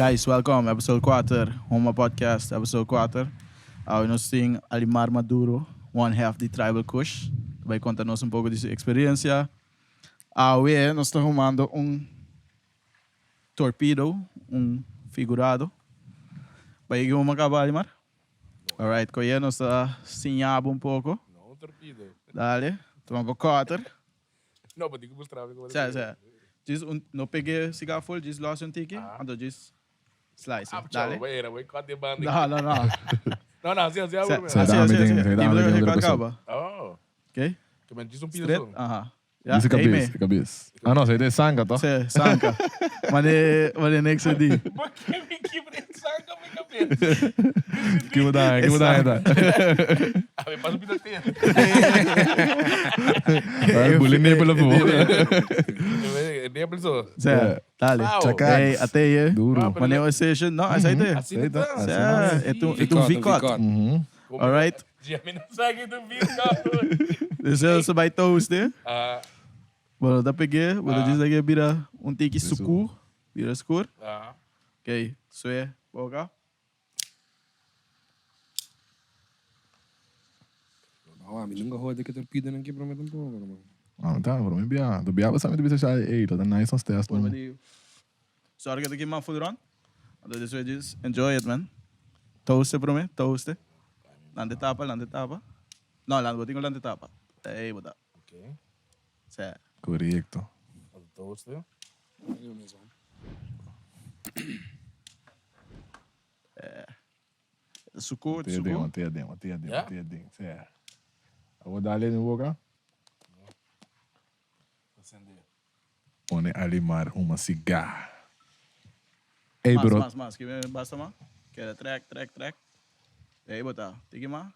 Guys, welcome. Episode 4, Homa Podcast, episode 4. Awe nos tin Alimar Maduro, one half di Tribal Kush. Ta bai konta nos un poko di su eksperensia. Awe nos ta humando un torpedo, un figurado. Bai yega huma kaba, Alimar? Alright, koye nos ta siña bo un poko. No un torpedo. Dale, tuma bo cutter. No, bo tin ku mustra mi komo ta. Sa, sa. Djis un, no peg'é siga ful, djis lòs un tiki, anto djis slice. Ah, Dale. chau, bo era, bo e cut e banda. No, no, no. No, no, hasi, hasi, hasi. Sa, Sa, hasi, hasi, dame hasi. den, Tin dame bo den e otro cut episode. kaba. Oh. Ok? Ke men djis un pida Straight? so. Aha. Ja, Dice hey, cabes, me. cabes. Ah, no, esei sanka, toch? Sí, sanka. Mane, mane niks a di. Bo ke mi kibra e sanka mi cabes. Ki bo da, ki bo da, da. A mi pasa pida te. Ay, buli nepel afo. Nepel so. Sí, dale. Wow. Chaka. Hey, ateye. Duro. Mane o session. No, esei te. Así ta. Sí, e tu V-cut. Alright. Gia mi no sa ki tu V-cut. Dus se bai toast, eh? Ah. Bueno, ta pegué. Bueno, djis aki a bira un tiki suku. Bira skur. Ah. Ok, sue boka. No, ami nunca hoor de que torpedo nan kibra me tampoco, hermano. Ah, ta, pero mi bia. Tu bia basa mi tu bisa sha, ey, ta nice ons test. Por di Sorry que te kima full run. Anto despues just enjoy it, man. Toast prome, toast. Lante tapa, lante tapa. No, lante, bo tin ku lante tapa. Ey, bo ta. Ok. Sè. Correcto. Toast. Suku, Te den, suku. te den, te den, Ja? te den. Sè. Awo dale in boka. Acende. Pone Alimar uma cigar. Ey, Mas, bro. mas, mas. Ki basta mas. Keda trek, trek, trek. Ey, bo ta. Tiki mas.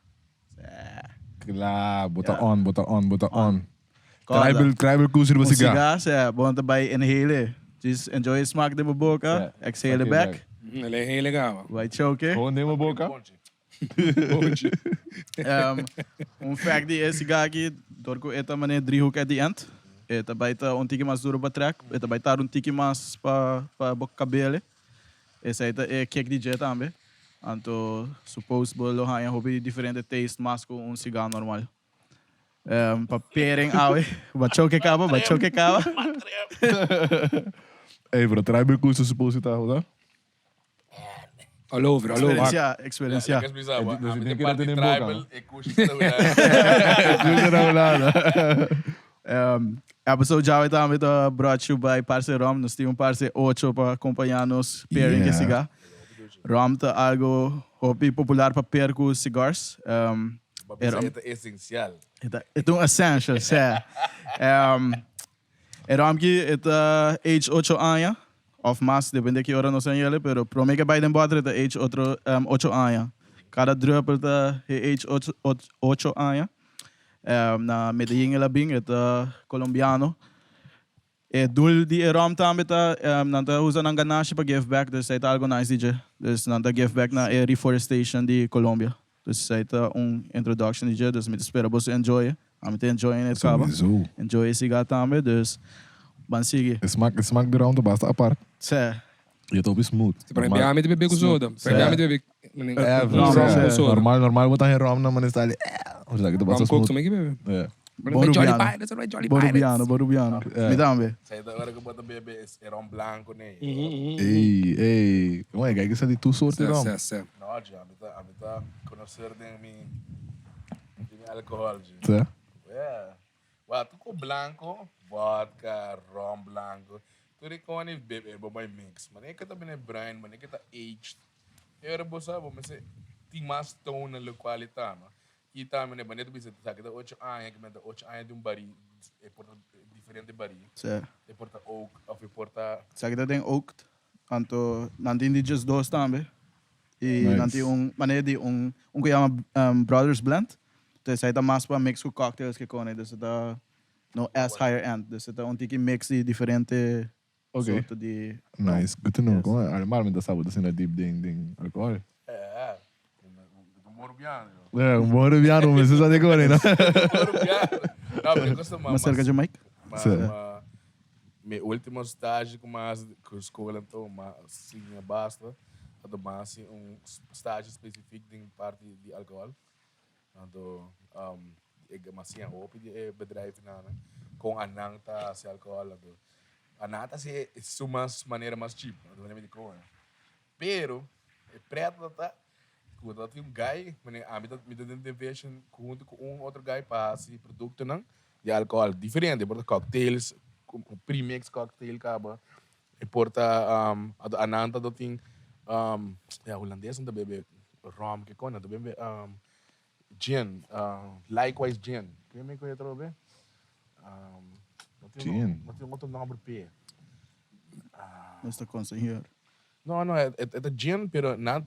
Sè. Kla, bota Ja. on, bota on, bota on. Korda. Tribal, tribal kush riba Un cigar. cigar, sè. Bon ta bai inhale. Just enjoy e smaak den bo boka. Sè. Exhale Oké, back. El e hele gaba. Bai choke. Gewoon den bo boka. Ponche. Un fact di e cigar aki, dor ku e ta manera driehoek at the end, e ta bai ta un tiki mas duro pa trek, e ta bai tar un tiki mas pa pa bo kabele. Esei ta e kick di dje tambe. Anto suppose bo lo haña hopi diferente taste mas ku un cigar normal. Pa pairing awe, bo a choke kaba, bo a choke kaba. Ey, pero tribal kush ta suppose ta, hoor. All over, all over. Experiencia, experiencia. Lekker bisa, wa. Dus Ami ik te denk dat party het in boka. tribal, e kush ta wea. Kush ta wea. Episode djawe tambe ta brought you by Parce Rum. Nos tin un Parce ocho pa acompaña nos pairing ke Yeah. cigar. Rum ta algo hopi popular pa pair cu cigars. Pa E bisa rum e ta esencial. E ta, e ta un essential, sè. E rum ki e ta age ocho aña of mas, depende ki ora nos a yele, pero prome ke bai den bottle e ta age otro ocho aña. Kada druppel ta e age ocho ocho aña. Na Medellin el a bin, e ta colombiano. E doel di e rum tambe ta nan ta usa nan ganashi pa give back, dus esei ta algo nice di dje. Dus nan ta give back na e reforestation di Colombia. Dus esei ta un introduction di dje, dus mi ta spera boso enjoy e. Ami ta enjoying it kaba. Sowieso. Enjoy e siga tambe, dus ban sigui. E smak, e smak di rum ta basta apart. Sè. Y e ta hopi smooth. Si, pero bia mi ta bebe ku soda. Pero bia mi ta bebe Eh, rum rum ku soda. Normal, normal bo ta haña rum na manera sta ali, eh. Osea ki ta basta Rum coke smooth. tambe ki bebe. Yeah. Pero Bon Jolly Rubiano. Pirates, ora Jolly Bon Pirates. Rubiano, bon Rubiano. Mi tambe. Sa e ta ora ku bo ta bebe e rum blanco ne. Ey, ey. Oye, kijk esa di tur soort di Sè, rum. sè, sè. No, dje, ami ta, ami ta conocer den mi, den mi alcohol, dje. Sè? Yeah. Wa, tur ku blanco, vodka, rum blanco, tur e koni bebe, bo bai mix. Manera ke ta bini bruin, manera ke ta aged. E ora bo sa, bo mester tin mas tone na locual e ta, no? I tambe ne manera ta bisa sa ke ta ocho aña, ke men ta ocho aña di un bari, e por ta diferente bari. Sè. E por ta oak of e por ta. Sa ke ta den oak, anto nan tin di just dos tambe. I nan Nice. tin un manera di un un ku yama Brothers Blend. Entonces esei ta mas pa mix ku cocktails ke kone, dus e ta no as higher end. Dus e ta un tiki mix di diferente Ok. soorto di Nice, good to know. Yes. Como Alemar mi ta sa bo ta asina deep den den alcohol. Eh, un bon rubiano. yo. Eh, un bon rubiano mester sa di kore, no? Un bon rubiano. No, pero e cosa Mas cerca dje mic. Ma, Sí. ma. Mi ultimo stage ku mas ku skol anto ma siña basta anto ma hasi un stage specifiek den parti di alcohol anto mi a siña hopi di e bedrijfnan kon anan ta hasi alcohol anto anan ta hasi su mas manera mas cheap anto mi di kon pero e pret ta Ku ta tin un guy, mane ami ta mi ta den division huntu ku un otro guy pa hasi produktonan di alkohòl diferente. Por ta cocktails, premix cocktail kaba, e por ta anan ta tin ya hulandes nan ta bebe rom ke kon nan ta bebe gin, likewise gin. Ke mi ku e atrobe? Gin. No tin otro nomber p'e. Mister Consejero. No, no, e ta gin, pero nan,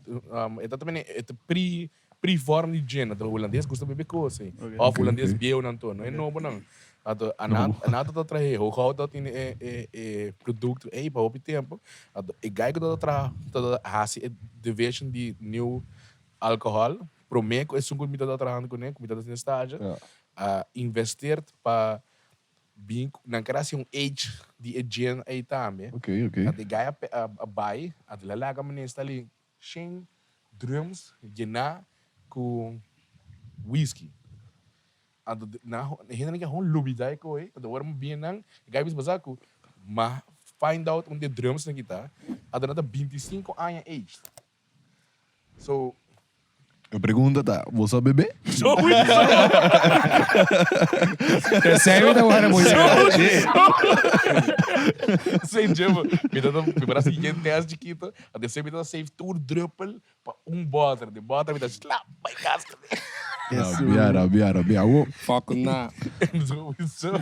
e ta también e ta pre, pre-vorm di gin. Anto hulandes gusta bebe kos ei. Of hulandes bieunan tur, no e nobonan. Anto anan, anan ta trahe, Hooghoudt ta tin e, e, e produkto ei pa hopi tempu. Anto e guy ku ta traha, ta hasi e division di new alcohol, promé ku esun ku mi tabata trahando kuné, ku mi tabata haciendo stage, a investeerd pa Bin ku nan ker hasi un age di e gin ei tambe. Ok, ok. Dat e guy a a bai, anto el a laga minister ali shen drums yená ku whisky. Anto nan e hendenan ke hon lubidá e koe, anto ora mi bini nan, e guy a bisa bo sa ku m'a find out unda e drumsnan kita, anto nan ta 25 aña aged. So. E pregunta ta, bo sa bebe? Sowieso! Esei mi ta wara bo Sowieso! Sei djebo, mi ta mi por hasi yen test chikito, anto esei mi ta save tur druppel pa un boter, di boter mi ta slap bai kas kuné. Rabia, rabia, rabia. Awo. Fuck na. Sowieso.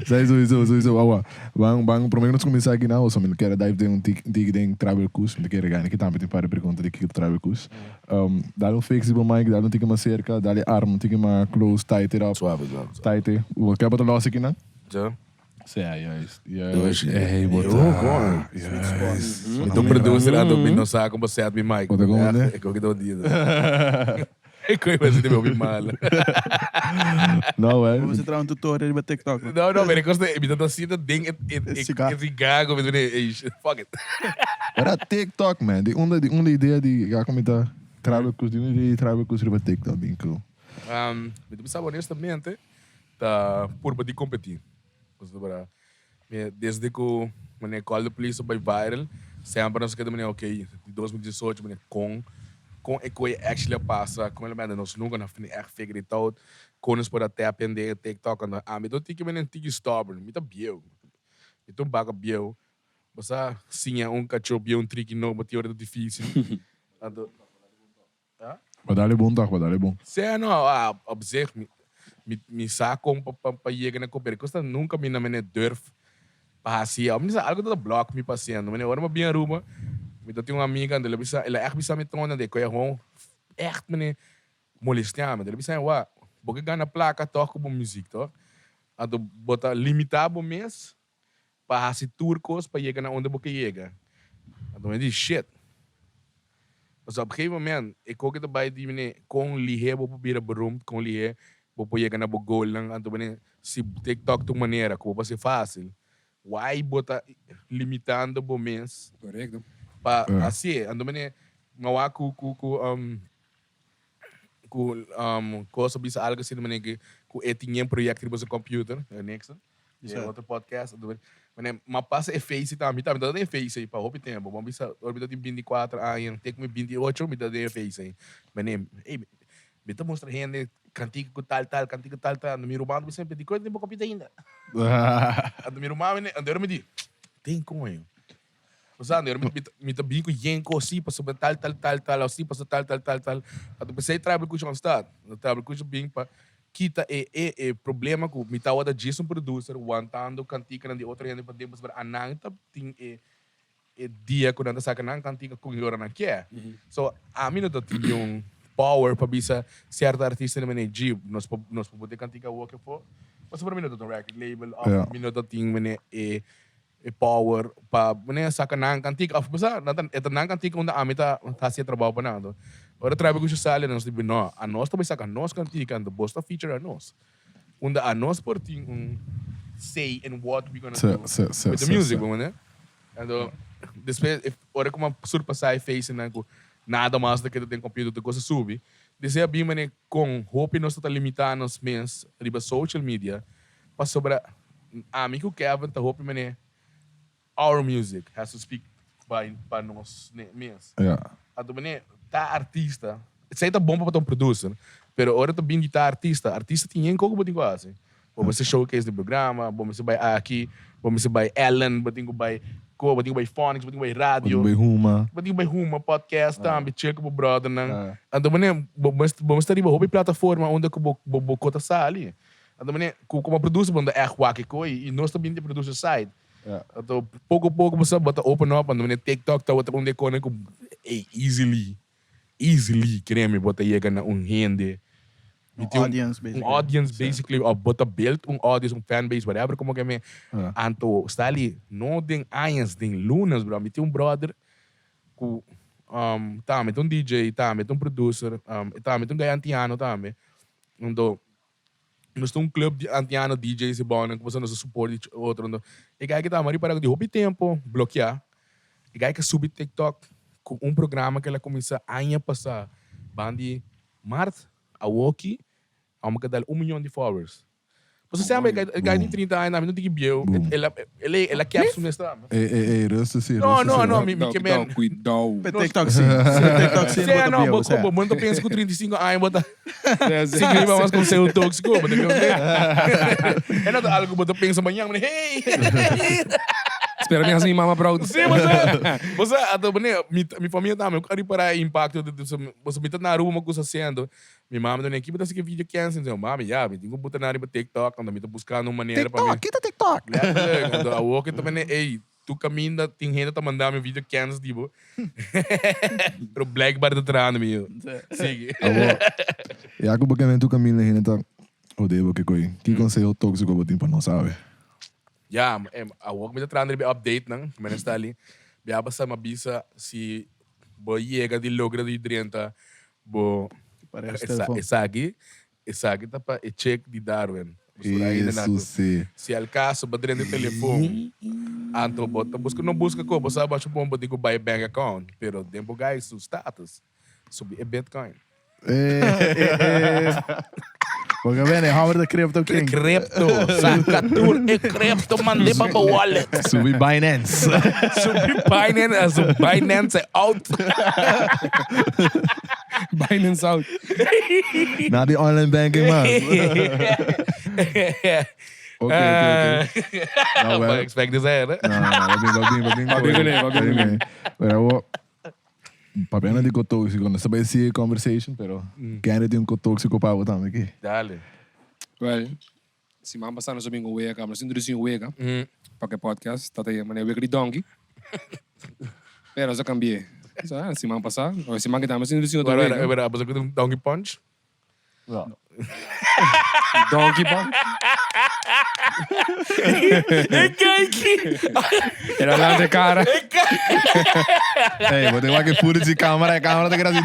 Sei sowieso, sowieso. Awa, ban, ban, prome ku nos kuminsá aki na, oso mi no kier a dive den un tiki, un tiki den travel kus. Mi ta kere gana ki tambe tin par di pregunta di kiko ta travel kus. Dale un fix di bo mic, dale un tiki mas serka, dale arm un tiki mas close, tight it up. Suave, suave, suave. Tight it. Bo ke bo ta los aki nan? Ja. Sea, juist, juist. Ey, bo ta. Juist. Mi ta un producer anto mi no sa con bo set mi mic. Bo ta con ne? E koki ta un dia. E koki pa sinti mi hopi mal. No, wey. Bo mester traha un tutorial riba TikTok. No, no, pero e kos ta, mi ta sinti den e cigarro, mi ta bini, ey, fuck it. Pero TikTok, man, di unda, di unda idea di, ya con mi ta traha cos, di unda idea di traha cos riba TikTok, bin cu. Mi ta bisa bo honestamente, ta purba di competi. Pasobra mi desde cu mane Call the Police a bay viral, semper nos a keda mane ok, di 2018 mane con con e coye actually a pasa, con elemento nos nunca no a echt figure it out, con nos por a tap in den e TikTok, anto ami ta un tiki mane un tiki stubborn, mi ta bieu, mi ta un baka bieu, bo sa siña un cacho bieu un triki nobo tin ora ta dificil, anto. Ba dale bon toch, ba dale bon. Sea no, ah, op zich, mi, mi, mi sa kon pa, pa, pa yega na koper. Kos ta nunka mi na mene durf pa hasi. Of mi sa algo ta blok mi pa hasiendo. Mene ora mi bin Aruba, mi ta tin un amiga, anto el a bisa, el a echt bisa mi tona de koe gewoon echt mene molestia mi. El a bisa mi, wak, bo ke gana plaka toch ku bo muziek toch? Anto bo ta limita bo mes pa hasi tur kos pa yega na unda bo ke yega. Anto mi di, shit. Pasobra op gegeven moment e koke ta bai di mene kon lihé bo por bira beroemd, kon lihé bo por yega na bo goalnan. Anto mene si TikTok ta un manera ku bo por hasi fásil, why bo ta limitando bo mes Korekto. pa hasié? Anto mene mi a wak ku ku ku ku kos a bisa algu asina mene ku e tin yen proyekto riba su computer, Nixon. E otro podcast. Mane, m'a pasa e fase tambe. Mi tambe ta den e fase ei pa hopi tempo. Bo a bisa, ora mi ta tin 24 aña, te ku mi 28 mi ta den e fase ei. Mane, ey, mi ta mustra hende kantika ku tal tal, kantika ku tal tal. Anto mi ruman ta bisa mi, dikon e ta den bo computer ainda? Anto mi ruman mane, anto ora mi di, den koño. Osea, anto ora mi, mi ta bin ku yen kos si pasobra tal tal tal tal, of si pasobra tal tal tal tal. Anto p'esei Tribal Kush ontstaat. Tribal Kush a bin pa Kita e e e problema ku mi tabata djis un producer wantando kantikanan di otro hende paden pasobra anan ta tin e e dia ku nan ta saka nan kantika ku ki ora nan kier. So ami no ta tin niun power pa bisa sierto artistanan mene dji nos por nos por pone e kantika awor ke afó pasobra mi no ta tin un record label of mi no ta tin mene e e power pa mene saka nan kantika of bisa nan ta e ta nan kantika unda ami ta hasi e trabou pa nan. Anto ora Trabi Kusha sali nos di no anos ta bai saka nos kantika anto bos ta feature anos unda anos por tin un. say and what we gonna Si, do si, si, with the si, music, si. bo mane? Anto, despues, e ora ku mi a surpasá e fasenan ku nada mas ta keda den computer, tur kos a subi, desei a bin mane kon hopi nos ta ta limitá nos mes riba social media pasobra ami ku Kevin ta hopi mane our music has to speak by pa nos mes. Ja. Anto mane ta artista, esei ta bon pa bo ta un producer, pero ora ta bin di ta artista, artista tin yen kos ku bo tin ku hasi. Bo mester showcase den programa, bo mester bai aki, bo mester bai Ellen, bo tin ku bai ko, bo tin ku bai Phonics, bo tin ku bai radio. Bo tin ku bai Huma. Bo tin ku bai Huma, podcast tambe, check bo brothernan. Anto mane bo mester bo mester riba hopi plataforma unda ku bo bo ko ta sali. Anto mane ku komo producer bo no ta ègt wak e ko i nos ta bin di producer side. Anto poko poko bo sa bo ta open up, anto mane TikTok tabata un di e konan ku ey easily Easily, kreme, bo ta yega na un hende. Un audience, basically. Un audience, basically. Of bo ta build un audience, un fanbase, whatever, como ke me. Anto, Stanley, no den añas, den lunas, bro. Mi tin un brother ku tambe ta un DJ, tambe ta un producer, tambe ta un guy antiano tambe. Anto, nos ta un club di antiano DJ's y bonan ku boso nos ta support each otro. Anto, e guy ke ta mari para ku di hopi tempo blokia. E guy ke subi TikTok ku un programa ke el a kuminsá aña pasá bandi mart awoki amo ke dal un miyon di followers. Pasobra semper e guy tin 30 aña mi no tin ki bieu el a el a kèp su mes tambe. Ey ey ey rustig si No rustig no si. no mi mi ke men. Cuidou cuidou. Pe TikTok si. Pe TikTok si Sea bo ta no bieu bo sea. bo no ta pensa ku 35 aña bo ta sigui riba mas conseho tóxico bo ta ke E no ta algo ku bo ta pensa mañana hey. Spera mi hasi mi mama proud. Sí, bo sa, bo sa, anto mi, mi famia tambe a ripará e impacto, bo mi ta na Aruba mi a kusa haciendo, mi mama ta ki bo ta hasi ki video kense, mi ta mami ya, mi tin ku buta nan riba TikTok, anto mi ta buskando un manera pa mi. TikTok, kita TikTok? Letterlijk, anto awor ki ta mene, ey, tur kaminda tin hende ta manda mi video kense di bo, pero blijkbaar ta trahando mi, sigui. Awor, ya ku bo kende tur kaminda hende ta ode bo ke koe, ki konseho tóksiko bo tin pa nos awe? Ya, awor ku mi ta trahando riba e update nan, ku mi a sta li, bia pasa mi a bisa si bo yega di logra di drenta bo esaki, esaki ta pa e check di Darwin. Pasobra ainda nan ku si al kaso bo drenta e telefon, anto bo ta buska, no buska ku bo sa bo pon bo tin ku bai bank account, pero den bo guy su status subi e bitcoin. Porque bene, houder de crypto king. Crypto, saca tur e crypto mande pa bo wallet. Subi Binance. Subi Binance, as un Binance out. Binance out. Na di online banking man. Ok, ok, ok. Nou, But wel. expect this hè? No, no, no, va bien, va bien, va bien. Va bien con él, va bien con él. Pero awor, Papia no di ko tóxico, no sa bay sigue conversation, pero Kenny tin un ko tóxico pa bo tambe aki. Dale. Well, siman pasá nos a bin ku wega, nos a introducí un wega pa ke podcast, ta ta yama wega di donkey, pero nos a cambi'é. So, siman pasá, o siman ke tambe nos a introducí otro wega. Wera, wera, un donkey punch? No. Donkey punch? E kijk! Era lanza e cara. Hey, bo tin wak e footage di camera, e camera ta keda así.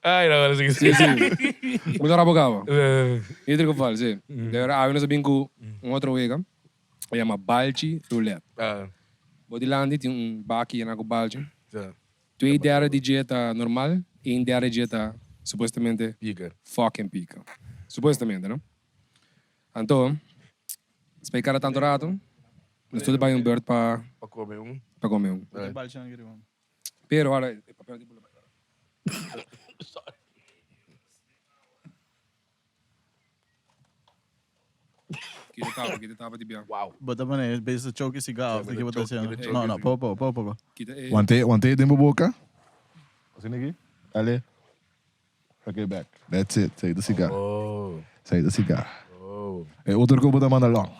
Ay, no, ahora sí que Sí, sí. Bo ta rabo caba. In ieder geval, sí. De ora awe nos a bin cu un otro wega. E yama Balchi Roulette. Bo dilanti tin un baki yena cu balchi. Twee derde di dje ta normal, een derde dje ta supuestamente Pika. fucking pika. Supuestamente, no? Anto, spei kada tanto rato, nos tur ta bai un beurt pa Pa come un. pa come un. Pero ora e papel di bula bai. Sorry. Kita tapa, kita tapa di bia. Wow. Bo ta pone bezig ta choke cigar of Ja, ki bo ta choke, haciendo? kita choke No, no, cigar. poco, poco, poco. Kita e. Wante, wante den bo boca. Asina aki. Dale. Okay, back. That's it. Say the cigar. Oh. Say the cigar. Oh. E otro ko bo ta manda long.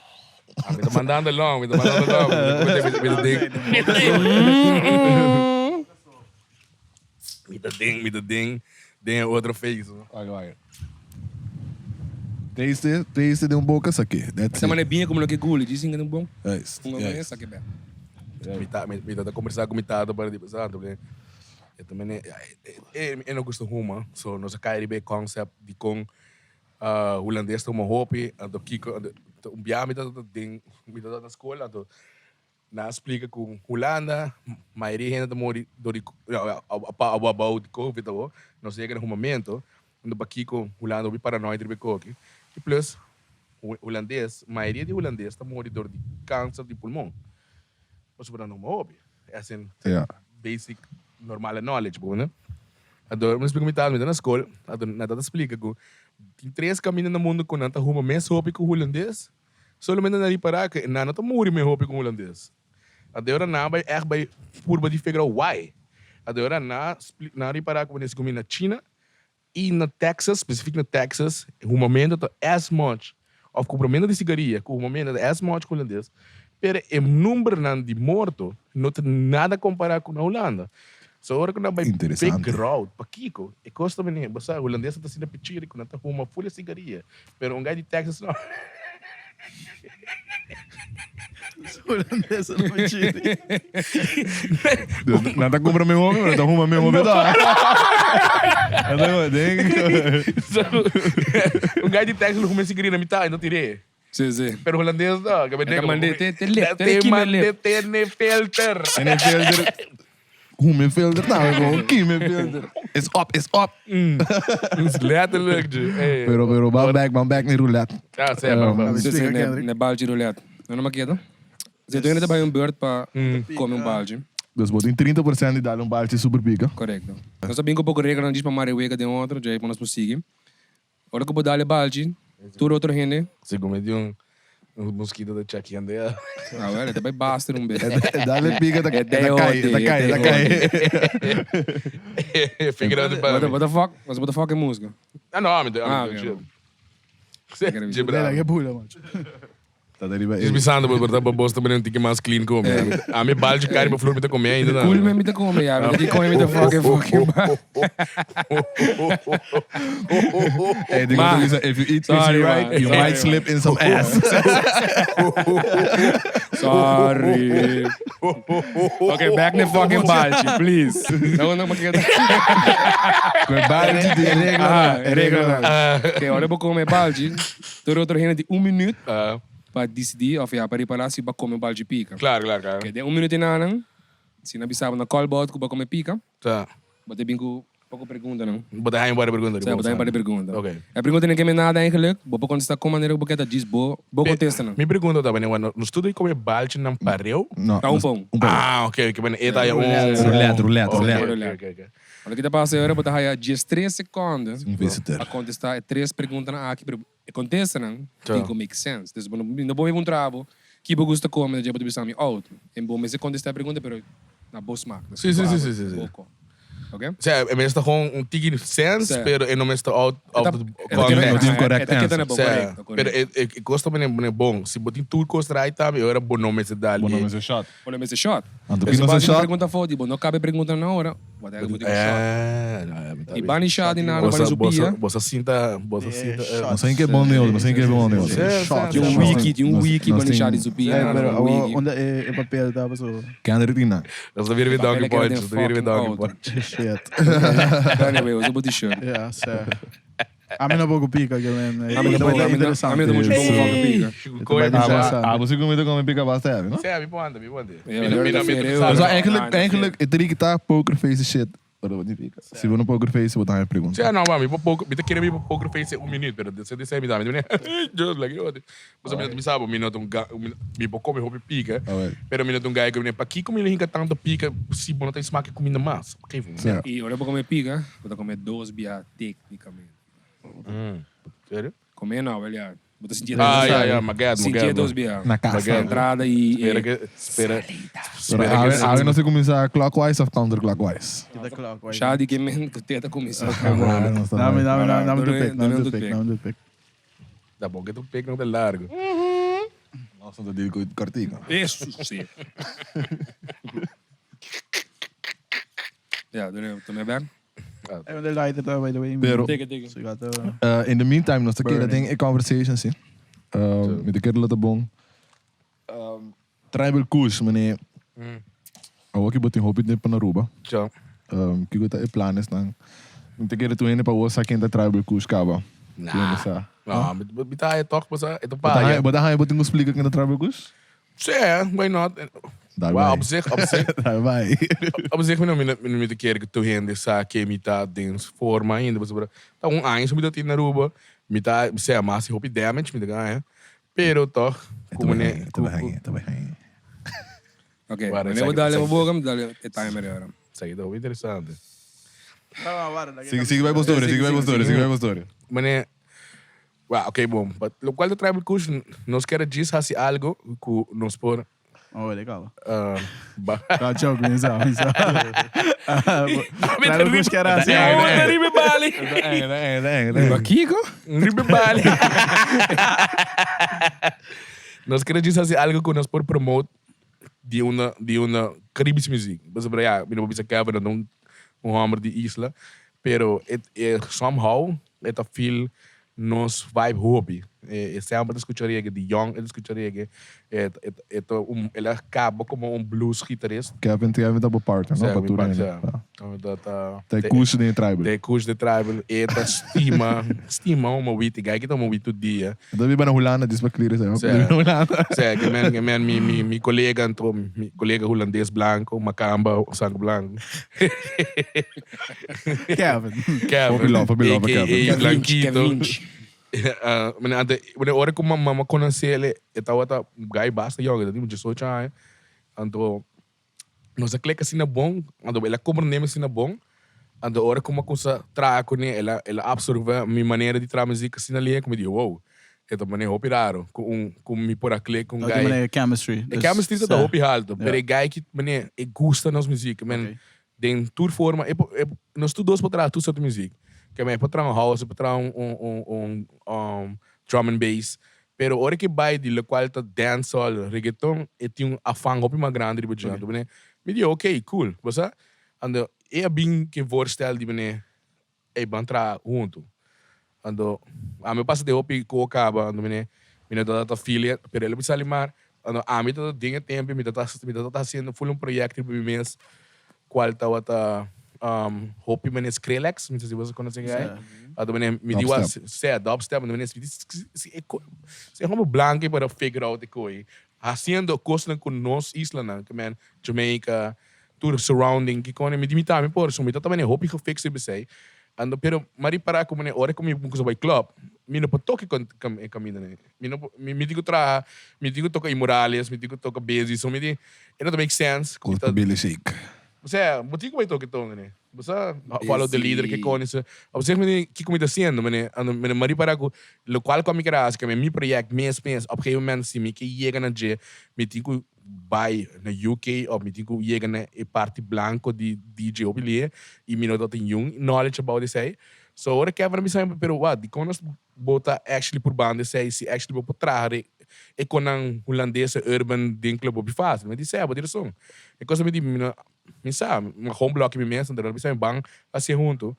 Ah, mi ta mandando long, mi ta mandando long. Mi ta ding. Mi ta ding, mi ta ding. Den e otro face. Wak, wak. Taste, taste den un boca sake. That's Esta it. manera bien como lo que guli, dicen que no bon. Juist, Un hombre juist. sake bek. Mi ta, mi, mi ta conversa cu mi tata para di pasando, porque e también e, e, e, e no gusta huma, so nos a cai riba e concept di con. Hulandes ta huma hopi, anto kiko, anto un biaha mi tabata den, mi tabata na skol, anto nan a splika ku Hulanda mayoria hende ta muri dor di abou di covid awor, no se yega na humamento, anto pakiko Hulanda hopi paranoid riba e koki, i plus hulandes, mayoria di hulandes ta muri dor di kanser di pulmon, pasobra nan no huma hopi, as in basic normale knowledge bo no. Anto mi splika mi tata, mi ta na skol, anto nan tata splika ku tin tres kaminda na mundu ku nan ta huma mes hopi ku hulandes, solamente nan ripará ku nan no ta muri mes hopi ku hulandes. Anto e ora nan a bai ègt bai purba di figure out why. Anto e ora nan nan ripará ku wanneer si kuminda na China i na Texas, spesifik na Texas, humamentu ta as much of kumpramentu di sigaria ku humamentu ta as much ku hulandes, pero e numbernan di morto no ta nada kompará ku na Hulanda. So ora ku nan bai figure out pakiko e kos ta bini, bo sa hulandes ta asina pichiri ku nan ta huma ful e sigaria, pero un guy di Texas no. Hulandes no pichiri. Nan ta kumpra mi hopi, pero nan ta huma mi hopi tòg. Nan ta huma den. So, un guy di Texas lo huma e sigaria na mitad, e no tir'é. Sí, sí. Pero hulandes no. E ta mand'é te te lip, te kima lip. Tene filter. Tene filter. Huma e filter tambe, gewoon kima e filter. Is op, is op. Letterlijk, dje. Ey. Pero, pero, ban back, ban back na e roulette. Ah, sí, ban back. Sí, sí, na e balchi roulette. No, no me keda. Sí, tu hende ta bai un beurt pa come un balchi. Dus bo tin 30% di dal un balchi super pica. Correcto. Nos a bin cu poco reglanan djis pa mara e wega den otro, djei pa nos por sigui. Ora ku bo dal e balchi, tur otro hende. Si ku mi tin un moskito ta chakiando ya. Ah wel, e ta bai baster un bes. E dal e pica ta kai, ta kai, ta kai. Figure out pa mi. What the fuck? What the fuck e musca? Ah no, mi ta chill. Dela ke bula macho. Ta ta riba e. Bisando bo por ta bos ta bini un tiki mas clean ku mi. Ami balchi kai riba flur mi ta come ainda tambe. Cool mi ta come ya. Mi ta di come mi ta fucking fucking ba. Hey, di Ma, bisa, if you eat pussy right, you might slip in some ass. Sorry. Okay, back na fucking balchi, please. No, no, ma keda. Ku e balchi di e reglanan. E reglanan. Okay, ora bo come balchi. Tur otro hende tin un minuut pa disidí òf ya pa ripará si bo a kome balchi pika. Klaar, klaar, klaar. Oke, den un minuut enanan, si nan bisa bo na kòlbòt ku bo a kome pika, bo ta bin ku poko preguntanan. Bo ta haña un par di pregunta riba. Bo ta haña un par di pregunta. Oke. E preguntanan ke menada eigenlijk, bo por kontestá kon manera ku bo ke ta djis bo bo kontestanan. Mi pregunta ta, wanneer nos tur ta kome balchinan pareu? No. Ta un pa un. Un pa un. Ah, oke, oke, bueno, e ta haña un. Roulette, roulette, roulette. Oke, oke, oke. Ora ki ta pasa e ora bo ta haya diestres seconde Un visitor. pa contesta e tres preguntanan aki, pero e contestanan tin cu make sense. Dus bo no por puntra bo ki bo gusta come, dje bo ta bisa mi out. En bo mester contesta e pregunta pero na bo smaak. Dus Sí, sí, sí, sí, sí, sí. bo ko. Ok? Osea, e mester gewoon un tiki sense, Sí. pero e no mester out of the E ta keda- No tin aha, correct e ta keda na answer. bo, Osea, correcto, pero correcto. e e cos ta bini bini bon. Si bo tin tur cos right tambe, e ora bo no mester dal Bo no e. mester shot. Bo no mester shot. Anto Pero ki si no bo sa hasi un shot? pregunta afó di bo no cabe pregunta na ora, bo ta bo tin un shot. Eh, no, eh, mi ta Y bi. bani shot di nada, Bosa, bani su bosa, pia. bosa sinta, bosa sinta. eh. No saben ke bon neutro, no saben ke bon neutro. Sí, Shot. Di un Nos wiki, di un nos- wiki nos bani tin- shot di su pia, Eh, nada, pero un awor wiki. unda e e papel ta paso. Kendrick tin nan. Nos ta bira bi Papel Donkey a keda Punch, den nos ta bira bi fucking Donkey auto. Punch. Shit. Anyway, usa bo t-shirt. Ja, sa. Ami no poco pica, que men. Ami no poco, ami no, ami no mucho poco fucking pica. Koe Abo- bisa. Abo si comida come pica basta heavy, no? Sí, mi por anda, mi por anda. Ja, Mi no, mi no, mi no So sabe. eigenlijk, eigenlijk, e trick ta poker face shit. Pero bo tin pica. Si bo no poker face, bo ta haña pregunta. Sí, no, ma mi por poker, mi ta kere mi por poker face un minuut, pero despues di esei mi ta mi ta just like yo. Pasobra mi no ta bisa bo, mi no ta un ga, mi por come hopi pica, pero mi no ta un guy ku pakiko mi lo hinka tanto pica si bo no ta smak e kuminda mas? Geef un Sí. I ora bo come pica, bo ta come dos bia tecnicamente. Serio? Come no, wel ja. Bo ta sinti e Ah, dos ja, ja, maget, Sinti e maget. dos bia. Na casa. Maget. Entrada i Spera e ke, spera, salida. Pero spera awe, ke. awe nos ta cuminsa clockwise of counterclockwise? Kita clockwise. Sha di ke men ku te ta cuminsa. Awe nos ta Dame, dame, dame, dame tu Dame- pick, dame dame tu tu pick, pick. dame tu pick. Ta bon ke tu pick no ta largo. Nos no ta deal cu cortico. Eso si. Ja, doe tome back. Hey, want de lighter daar, by the way. Pero- Take it, take it. So you got the... In the meantime, nos ta keda Burning. den e conversation, si. Mi ta kere lo ta bon. Tribal Kush, meneer. Awor ki bo tin hopi tempo na Aruba. Tja. Kiko ta e planes nan? Mi ta kere tur hende pa wou sa ken ta Tribal Kush kaba. Nah. Tur hende sa. No, mi ta haya toch, basta, e ta paya. Bo ta haya bo tin ku splika ken ta Tribal Kush? Sí, why not? Well, op zich, op zich. Daar bai. Op zich mi no, mi no mi ta kere ku tur hende sa ke mi ta den forma ainda, pasobra ta un aña su mi ta tin na Aruba, mi ta, sea, mi a hasi hopi damage mi ta gana, pero toch, ku mane, ku, ku. Ta bai haña. Ok, mane bo dale bo boka, mi ta dale e timer ahora. Esaki ta hopi interesante. Sigui, sigui bai bo storia, sigui bai bo storia, sigui bai bo storia. Mane, Well, ok, bon. But locual ta Tribal Kush, nos kier a djis haci algo cu nos por. Oh, wele caba. Ba. Ta joke, mi sa, mi sa. Tribal Kush kier haci algo. Oh, ta riba e bali. Riba kiko? Riba e bali. Nos kier a djis haci algo cu nos por promote di una, di una Caribische muziek. Pasobra ya, mi no por bisa Kevin no ta un homber di isla, pero e, e somehow E ta feel nos vibe hopi. E semper ta scucha reggae, di young e ta scucha reggae. E e ta un el a caba como un blues gitarist. Kevin Kevin ta bo partner no? Sa Pa mi tur partner hende. sa. Mi ta ta Ta e kush den e tribal. Ta e kush den tribal. E ta stima stima un mowiti. Guy ki ta mowiti tur dia. E ta biba na Hulanda dis pa clear esei. Sa. E ta biba na Hulanda. Sa ke men ke men mi mi mi colega anto mi colega hulandes blanco macamba sangue blanco. Kevin. Kevin. Hopi love, hopi love pa Kevin. AKA Blanquito. Kevinch. Mene ante, mene ora ku mama konosé el, e tabata gai basta yong, e tabatin diesocho aña. Anto nos a klik asina bon, anto el a komprendé mi asina bon. Anto ora ku mi a kuminsá traha kuné, el a el a apsorbé mi manera di traha muzik asina lihé ku mi di, wow, e ta manera hopi raro ku un ku mi por a klik ku un Di gai. manera chemistry. E chemistry ta hopi haltu, pero e gai ki manera e gusta nos muzik, men Den tur forma e por e nos tur dos por traha tur soort di muziek. Ke men e por traha un house, e por traha un un un un drum and bass, pero ora ke bai di lokual ta dancehall, reggaeton, e tin un afan hopi mas grandi riba dje. Anto mene mi di ok, cool, bo sa? Anto e a bin ke voorstel di mene ey ban traha huntu. Anto ami a pasa den hopi ku kaba, anto mene mi no tabata feel it, pero el a bisa Limar, anto ami tabata den e tempo mi tabata mi tabata hasiendo full un proyecto riba mi mes cual tabata hopi mene Skrillex, mi no sa si boso conoce esei, anto mene mi di wak sea dubstep, anto mene si e homber blanco por a figure out e koe hasiendo cosnan cu nos islanan, ke men Jamaica, tur surrounding kiko mi di mi tambe por so mi ta tabata hopi gefixt riba esei ando pero mi a ripara ku ora ku mi kusa bai club mi no por toka e kaminda nei mi no por mi tin ku traha mi tin ku toka Immorales mi tin ku toka Busy so mi di e no ta make sense ku mi ta Ku Billy Shake. Osea bo tin ku bai toka e tonga nei bo sa follow the leader kiko ni so op zich mi di kiko mi ta hasiendo mene ando mi a ripara ku lokual ku ami kere hasi mi project mes mes op gegeven moment si mi ke yega na dje mi tin ku bai na UK of mi tin ku yega na e parti blanco di DJ hopi lihe y mi no ta tin niun knowledge about esey. So ora Kevin a bisa mi pero wak dikon nos bo ta actually purbando esey si actually bo por traha den e konan hulandes e urban den club hopi facil. Mi di sey bo tin rason. E cosa mi di mi no mi sa mi a gewoon bloki mi mes anto mi a bisa mi ban haci'e hunto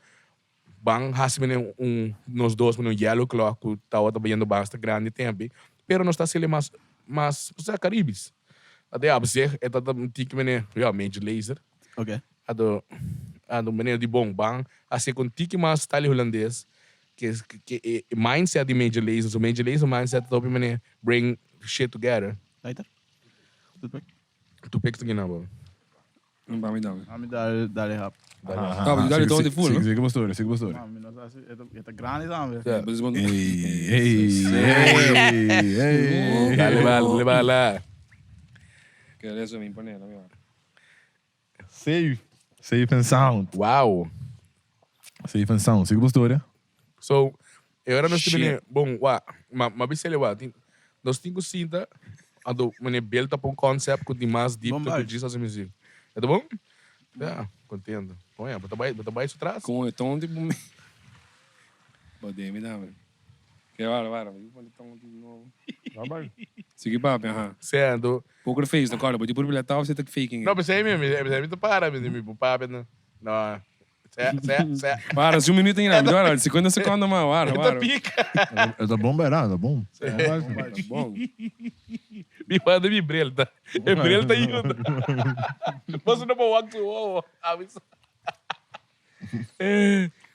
ban haci mene un nos dos mene un yellow claw cu tawata bayendo basta grandi tempi pero nos ta haciele mas mas osea caribis ate op zich e tata un tiki mene ya major lazer Ok. ado ado mene di bon ban haci cu un tiki mas style hulandes ke ke e mindset di major lazer so major lazer mindset ta hopi mene bring shit together. Lighter? Toothpick? Toothpick ta gina bo. Un pa mi dame. Ami dal dale hap. Ah, but dale todo full, no? Sigue bo story, sigue bo story. Mi no sa si e ta grandi tambe. Ey, ey, ey, ey. Dale bala, dale bala. Que eso me impone, no mi Safe. Safe and sound. Wow. Safe and sound. Sigue bo story. So, e ora nos tin bini, bon, wak, ma ma bisa el wak, tin, nos tin ku sinta, anto mene build up un concept ku tin mas diepte ku djis hasi muzik. E ta bon? Ya, kontento. Bon ya, bo ta bai, bo ta bai su tras? Kon e ton tipo mi. Bo den mi tambe. Ke wara wara, mi pone ton tipo nobo. Sigui papia, ha. Sí, anto. Poker face, no kòrda, bo tin por bira tòf si ta faking it. No, p'esei mi, p'esei mi ta para, mi mi por papia, no. No. Sè, sè, sè. Wara, si un minuto ainda, mi wara, 50 secondo mas, wara, wara. E ta pica. E ta bon bera, e ta bon. Ta bon. Mi manda mi bril ta. E bril ta yuda. Boso no por wak su wowo. Ami sa.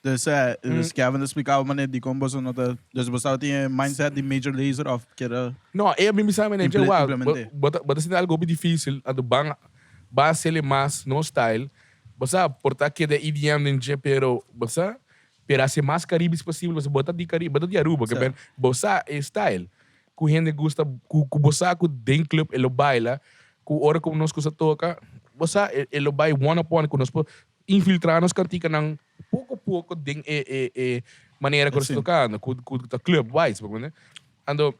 Dus eh, dus Kevin a splikaba manera dikon boso no ta, dus bo tabata tin e mindset di Major Lazer of kier a No, e a bin bisa mi ne, Imple- wak, implementé. bo ta bo ta sinti algo hopi difícil, anto ban ban hacerle mas nos style. Bo sa, por ta keda EDM den dje, pero bo sa, pero haci mas Caribisch posibel, pasobra bo ta di Caribe, bo ta di Aruba, ke Sa. ben, bo sa e style ku hende gusta, ku ku bo sa ku den club e lo baila, ku ora ku nos kusa toka, bo sa e e lo bai one up one ku nos por infiltra nos kantikanan poko poko den e e e manera ku nos ta tokando, ku ku ta club wise, bo comprende? Anto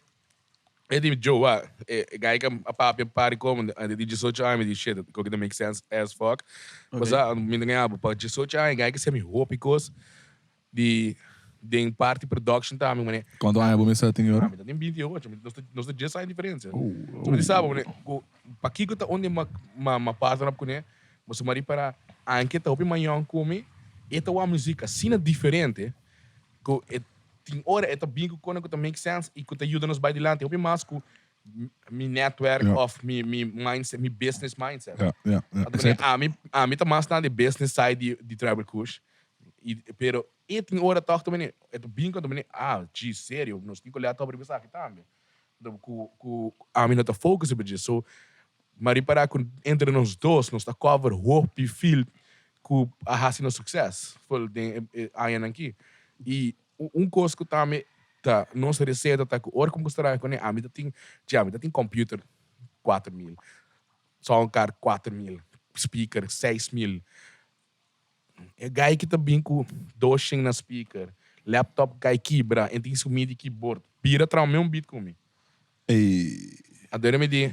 e di Joe wa, e e guy ka a papia pari komo di diesocho aña mi di shit, koke ta make sense as fuck. Pasá mi ta gaña bo pa diesocho aña e guy ka siña mi hopi kos di den parti production tambe manera. Kuantu aña bo mester tin ora? Mi ta tin 28, nos ta nos ta dies aña diferencia. So mi ta sa bo manera ku pakiko ta un di ma ma partner up kuné, boso mari para anke ta hopi mayon ku mi, e ta wak muzik asina diferente ku e tin ora e ta bin ku kona ku ta make sense i ku ta yuda nos bai dilanti hopi mas ku mi netwerk of mi mi mindset, mi business mindset. Ja, ja, ja. Anto manera ami ami ta mas na di business side di di Tribal Kush i pero e tin ora tòg ta manera e ta bin ku manera ah djis serio nos tin ku lèt riba esaki tambe. Anto ku ku ami no ta focus riba dje so mi a ripará ku entre nos dos nos ta cover hopi field ku a hasi nos succes full den e añanan aki i Un kos ku tambe ta nos reseta ta ku ora ku mi traha kuné ami ta tin dje ami ta tin computer 4000, sound card 4000, speaker 6000. E guy ki ta bin ku dos shen na speaker, laptop kai kibra, e tin su midi keyboard, bira traha un beat ku mi. Ey. Anto mi di.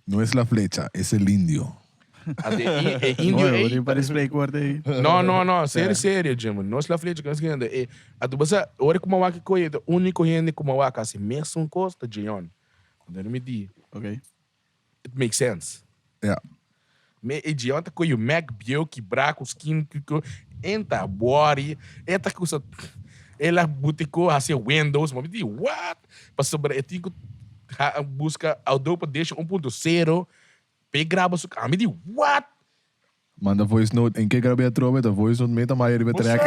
No es la flecha, es el indio. Anto e indio Oye, ey. bo tin pa di spreekwoord ey. No, no, no, serio, serio, Jimmy. No es la flecha, no es hende. E, anto bo sa, ora ku mi a wak e koe, e úniko hende ku mi a wak hasi mesun kos ta Jeon. Anto mi di. Ok. It makes sense. Ja. Me e Jeon ta koe Mac bieu kibrá ku skin ku enta bori, e ta kusa el a buti ko hasi Windows, mi di what? Pasobra e tin ku buska Adobe Audition 1.0 pa e graba su mi di what? Manda voice note en ke grab'é atrobe ta voice note meta maya riba e Bo sa, track.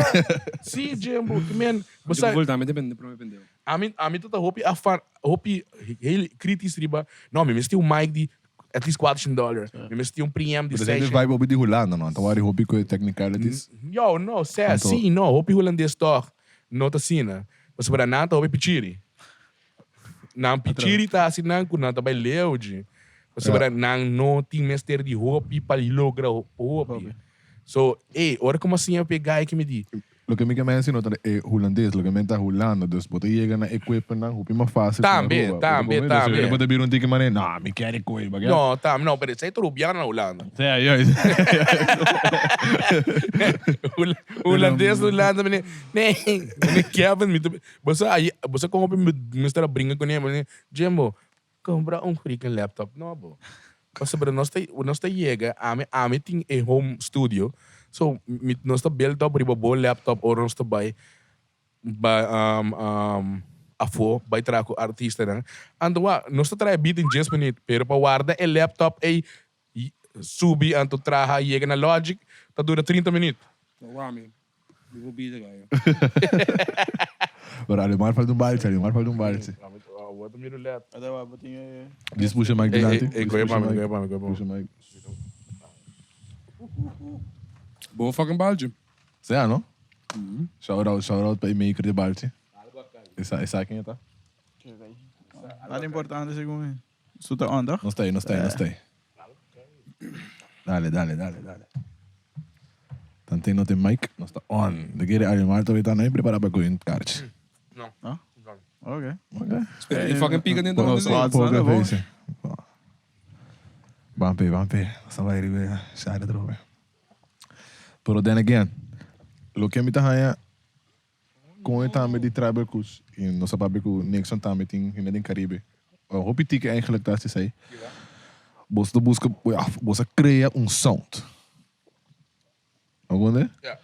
si Jimbo, ki men, bo sa. Gevoel tambe depende prome pendeu. Ami, ami ta ta hopi afan, hopi heel kritisch riba, no, mi mester tin un mic di at least 400 dollar, mi mester tin un preamp di Pero esei ta e 600. vibe hopi di Hulanda no, ta wari hopi ku e technicalities. Yo, no, sea, Anto. si, no, hopi hulandes tog no ta asina, pasobra nan ta hopi pichiri. Nan pichiri ta hasi nan ku nan ta bai leu dje. Pasobra nan no tin mester di hopi pa logra hopi. So, ey, ora ku mi a siña pa e guy ki mi di. Loke mi ke menciono ta e hulandes, loke men ta Hulanda, dus bo ta yega na equipmentnan hopi mas facil ku na Tambe, Aruba. tambe, tambe. Dus bo ta bira un tiki manera, no, mi kier e koe, ba ke? No, tambe, no, pero esei ta rubiano na Hulanda. Sea, juist. Hulandes na Hulanda, mene, nee, mene Kevin, mi ta. Bo sa aye, bo sa kon hopi mi mester a bringa kuné, mi di, Jimbo, kumpra un freaking laptop nobo. Pasobra nos ta, nos ta yega, ami, ami tin e home studio, so mi, nos ta build up riba bo laptop ora nos ta bai, bai afó, bai traha ku artistanan. Anto wak, nos ta traha e beat den dies minuut, pero pa warda e laptop ei subi anto traha yega na Logic ta dura 30 minuut. Wak mi, Mi por bida gayo. Pero Alemar falta un balche, Alemar falta un balche. Awor ta mi roulette. Ata wa bo tin e. Dis pusha mic dilanti. Ey, ey, gooi pa mi, gooi pa mi, gooi pa mi. Pusha mic. Bon fucking balche. Sea no? Shout out, shout out pa e maker di balche. Esa, esa ken e ta? Nada importante segun mi. Su ta on toch? Nos ta ey, nos ta ey, nos ta ey. Dale, dale, dale, dale. Tanten no tin mic, nos ta on. De kere Arimar todavía ta no prepara pa coge un karchi. No. No? Ok. Ok. Spera, e fucking pika dentro Poco, di zin. poco face. Ban pe, ban pe. Nos ta bai riba share atrobe. Pero then again, loke mi ta haña Con e tambe di Tribal Kush y nos a papia cu Nixon tambe tin hende den Caribe. Hopi tiki eigenlijk ta haci esey. Boso ta busca, boso a crea un sound. Comprende? Ja.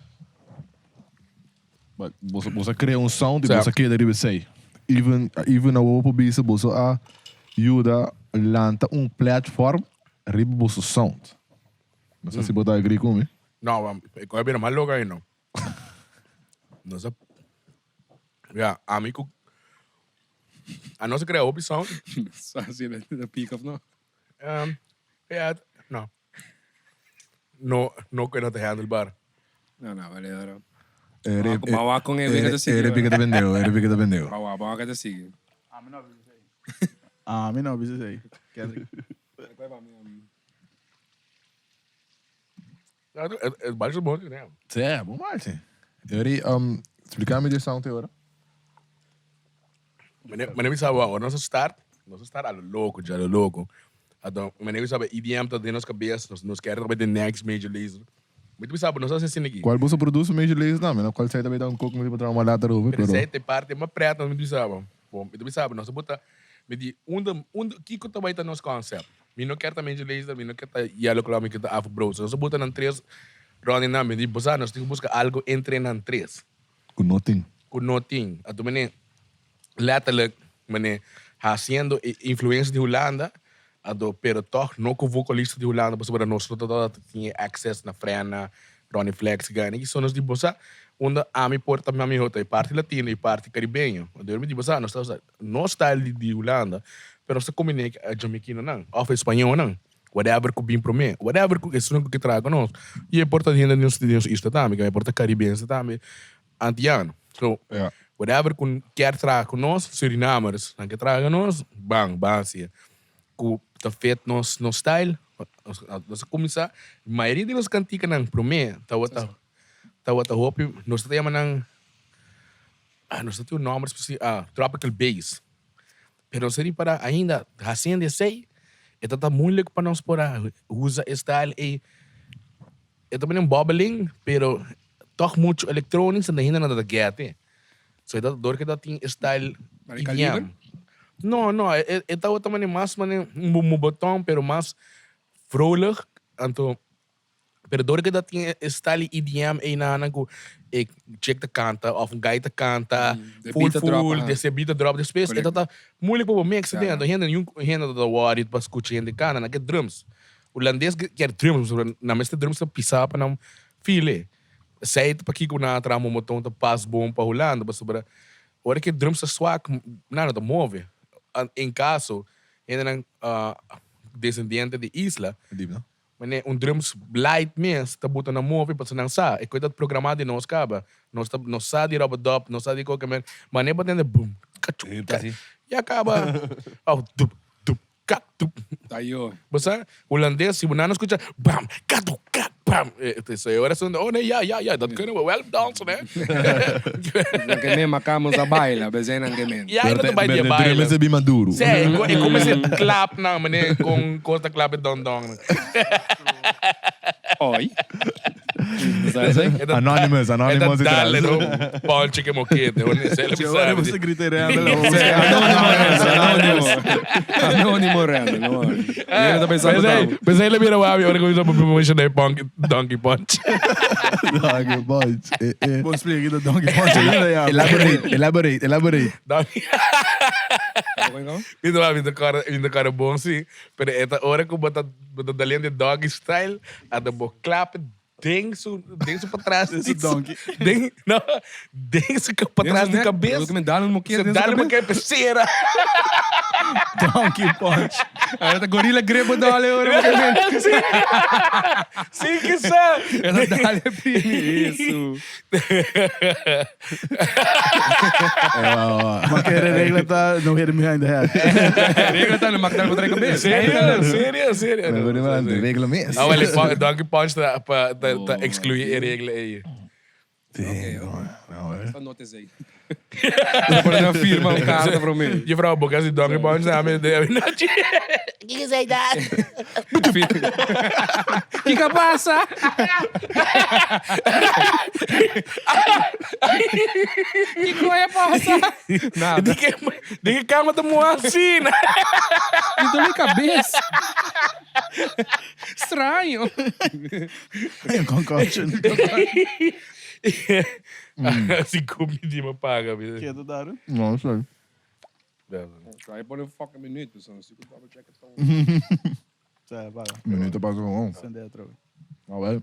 But boso, boso a crea un sound y Ja. boso a keda riba esey. Even, even awor por bisa boso a yuda lanta un platform riba boso sound. No sa si bo ta agree cu mi. No, e cosa bira mas loco ahi no. Nos a ya ami ku a nos a krea hopi sound. Sa si ta pick of no? Ya no. No no ku e no ta handle bar. No no bale ora. E Bawa kon e wega ta sigui. E repi ta bendeu, e repi ta bendeu. Bawa bawa ka ta sigui. Ami no a bisa esei. Ami no a bisa esei. Kendrick. E balse bon ne. Sí, bon balse. Yori, explica mi di sound te ora. Mane mi sabi ora nos a start, nos a start a lo loco, dja lo loco. Anto, mane mi sabi EDM ta den nos cabes, nos nos kier ta the next Major Lazer. Mi ta bisa nos a haci asina aki. Cual boso produce Major Lazer tambe, no? Cual zij ta bay ta un coco mi ta traha mas later over, pero. Pero esey ta e parte mas pret mi ta bisa bo. Bon, mi ta bisa bo, nos a bota, mi di, unda, unda, kiko ta bay ta nos concept? Mi no kier ta Major Lazer, mi no kier ta Yellow Claw, mi kier ta Afro Bros. Nos a bota nan tres rond nan, mi di, bo sa, nos tin ku buska algo entre nan tres. Ku no tin. Ku no tin. Anto mene, letterlijk, mene, haciendo e influencia di Hulanda, anto, pero toch no ku vocalista di Hulanda, pasobra nos no tabata tin e access na Frenna, Ronnie Flex, Gani, ki so nos di, bo sa, unda ami por ta mihó ta e parti latino i parti karibeño. Anto mi di, bo sa, nos ta usa nos style di Hulanda, pero nos ta kombiné ku e jamaiquinonan òf e spañónan, whatever ku bin promé, whatever ku esun ku ke traha ku nos. I e por ta hende di nos di nos isla tambe, e por ta karibense tambe, antiano. So, whatever ku kier traha ku nos, Surinamers, nan ke traha ku nos, ban, ban hasié. Ku ta fit nos nos style, nos a kuminsá, mayoria di nos kantikanan promé tabata tabata hopi, nos ta yama nan, nos ta tin un nòmber spesífiko, ah, tropical bass. Pero nos a ripará ainda hasiendo esei, e ta ta moeilijk pa nos por a usa e style ei. E ta bini un bobbeling, pero toch mucho electronics en de hende no ta get e. So e ta door ke ta tin e style Mane caliber? EDM. No, no, e e tabata mane mas mane un bombotón, pero mas vrolijk. Anto Pero dor ke ta tin e style di EDM einan ku e chick ta kanta òf un guy ta kanta full full despues beat ta drop despues e ta ta moeilijk pa bo mix den anto hende niun hende ta ta worried pa skucha hende kanta nan ke drums hulandes kier drums pasobra nan mester drums ta pisa pa nan feel e esei ta pakiko nan a traha momoton ta pas bon pa Hulanda pasobra ora ke drums ta swak nan no ta move en kaso hendenan desendiente di isla. Mane un drums light mes ta buta na move pasobra nan sa e koe ta programa di nos kaba. Nos ta nos sa di rubber dub, nos sa di koke men mane bo tende bum kachu ka ya kaba of dup dup ka dup. Ta yo. Bo sa hulandes si bo nan a skucha bam katu ka bam e ora esnan oh nee ya ya ya dat kunnen we wel dansen he. Nan ke men makamos a baila besei nan ke men. Ya e no ta bai di e Berde baila. drum ese bi maduro. Sí, e kuminsá klap nan mane kon kos ta klap e don don. Oi. Anonymous, anonymous E ta detrás. dale no ponche ke mokete. Ahora você grita Randall. Anonymous, anonymous. Anonymous Randall, no worry. Yo no ta pensando tanto. Pensei le mira wabi ora comienza a mencionar punk, donkey punch. Donkey punch. Eh, eh. Bom explica aqui do Donkey Punch ainda, ja. Elaborate, elaborate, elaborate. Donkey. Mi ta mi ta mi ta cara bon si, pero e ta ora ku bo ta bo ta daliendo doggy style, ata bo klap den su den su patras Den su donkey. Den no, den su patras di cabes. Dale un moquete den su Dale un cabes. moquete pecera. Donkey punch. Ahora ta gorilla grip bo dale ora. Sí. Sí que sa. Dale primi. Eso. Maar que regla ta no hit him behind the head. Regla ta no mag dal contra cabeza. Serio, serio, serio. Me voy a regla mes. Ah, wel, Donkey Punch ta, pa, ta, ta excluye e regla ei. Damn, no, eh. Anote zei. Por una firma un carta pro me. Juffrouw, bo kasi Donkey Punch na mi de noche. Kiko zei dat? Kiko pasa? Kiko e pasa? Nada. Di que, di que kama ta moa assim, né? Mi dor cabeza. Estranho. Concussion. Assim como me ma paga. Que tu Daru? No, sorry. Try por un fucking minuut, dus dan double check het. Sa, paga. Minuto pasa gewoon. Sende outro. Nou, wel.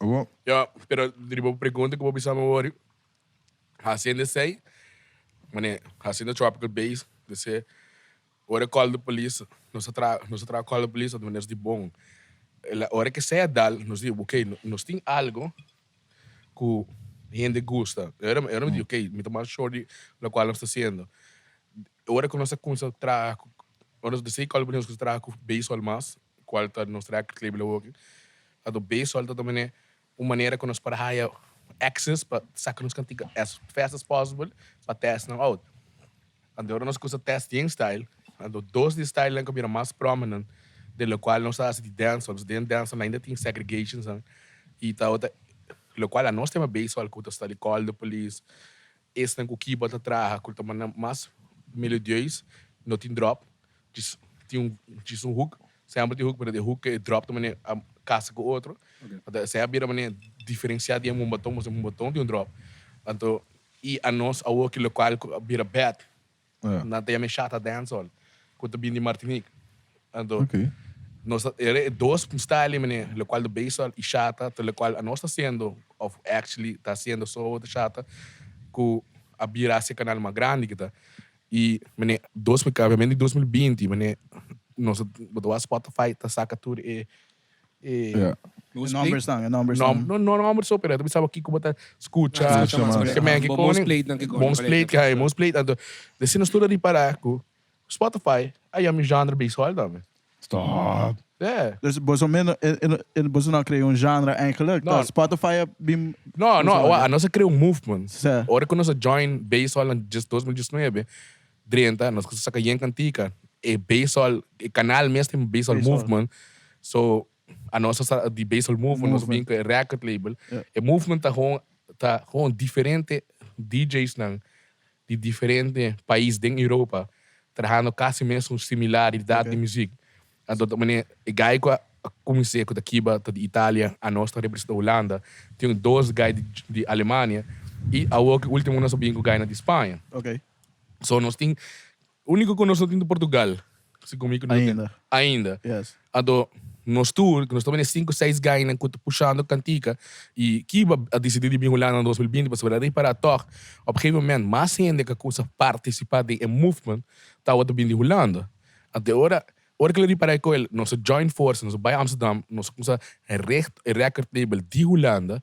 Owo. Ja, pero riba bo pregunta ku bo bisa mi wori, hasiendo esei, mane, hasiendo Tropical Bass, dese, ora call the police, nos a traha, nos a traha call the police, anto nos di bon, ora ku esei a dal, nos di, ok, nos tin algo ku hende gusta. Ora mi di, ok, mi ta mas sure di lokual nos ta hasiendo. Ora ku nos a kuminsá traha ku, ora nos desei call the police, nos kuminsá traha ku Baseball mas, kual ta nos record label awoki. Anto baseball ta tambe un manera ku nos por haya access pa saka nos kantika as fast as possible pa test nan out. Anto ora nos kusa test yen style, anto dos di e stylenan ku a bira mas prominent den lokual nos ta hasi di dancehall, pasobra den dancehall ainda tin segregations i tabata lokual anos tema baseball ku ta sta di call the police, Esnan ku kiba ta traha ku ta manda mas melodieus no tin drop, djis tin un djis un hook, semper tin hook pero e hook e drop ta manera a kasa ku otro, anto esei a bira manera diferensia di e mumbaton pasobra e mumbaton tin un drop, anto i anos awor ki lokual ku a bira bad Nan ta yama e Shata Dancehall ku ta bini di Martinique. Anto nos ta era e dos style mane lokual ta basehall i shata ta lokual anos ta hasiendo of actually ta hasiendo so ta shata ku a bira hasi e kanal mas grandi kita. I mane dos mil obviamente 2020 mane nos bo ta wak Spotify ta saka tur e E numbers nan, e numbers nan. No, no number so, pero ta bisa bo kiko bo ta scucha. Scucha mas. Ke men ke Most played nan ke koni. Most played ke hay, most played. Anto, desi nos tur a ripara ku Spotify a yama e genre basehall tambe. Stop. Yeah. Dus boso menos, boso no a crea un genre eigenlijk. No. Spotify a bin. No, no, wa, nos a crea un movement. Sa. Ora ku nos a join basehall na 2019, drenta, nos kusa saka yen kantika, e basehall, e kanal mes tin basehall movement, so anos a sa di basehall movement, nos a bin ku e record label, e movement ta gewoon, ta gewoon diferente DJ's nan di diferente pais den Europa trahando kasi mesun similaridat di muziek. Anto ta manera e guy ku a kumins'é ku ta kiba ta di Italia, anos ta representa Hulanda, tin dos guy di Alemania i awor ki ultimo nos a bin ku guynan di Spaña. So nos tin, único ku nos no tin ta Portugal, segun mi ku nos no tin. Ainda. Ainda. Yes. Anto nos tur, ku nos ta bini sinku, seis guynan ku ta pushando kantika i kiba a disidí di bin Hulanda na 2020 pasobra a ripará tòg op gegeven moment mas hende ku a kuminsá partisipá den e movement tabata bin di Hulanda. Anto e ora, ora ku el a ripará ku el, nos a join forsa, nos a bai Amsterdam, nos a kuminsá richt e record label di Hulanda,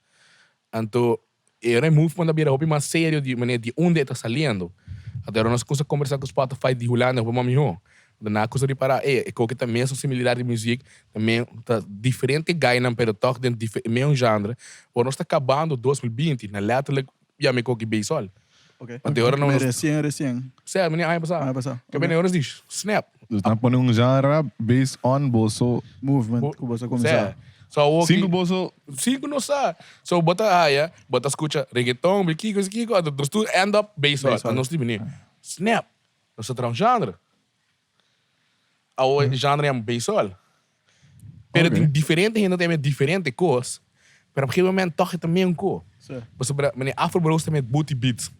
anto E ora e movement a bira hopi mas serio di manera di unda e ta saliendo. Anto ora nos cuminsa combersa cu Spotify di Hulanda hopi mas miho. Anto nan a cuminsa ripara, ey, e koki ta mesun similidad di muziek, ta me ta diferente guynan pero toch den e mesun genre. Ora nos ta cabando 2020, nan letterlijk yama e koki basehall. Anto e ora nos. Recien, recien. Sea, meneer, aña pasa. Aña pasa. Ke meneer ora nos di, snap. Dus nan pone un genre based on boso. Movement ku boso a kuminsá. Sea. So awor Sin ku boso. Sin ku nos sa. So bo ta haya, bo ta skucha reggaeton, bo kiko, kiko, anto nos tur end up basehall. Anto nos di meneer, snap, nos ta traha un genre. Awor e genre yama basehall. Pero tin diferente hende ta yama diferente kos, pero op gegeven moment toch e ta meun ko. Pasobra meneer Afro Bros ta met booty beats.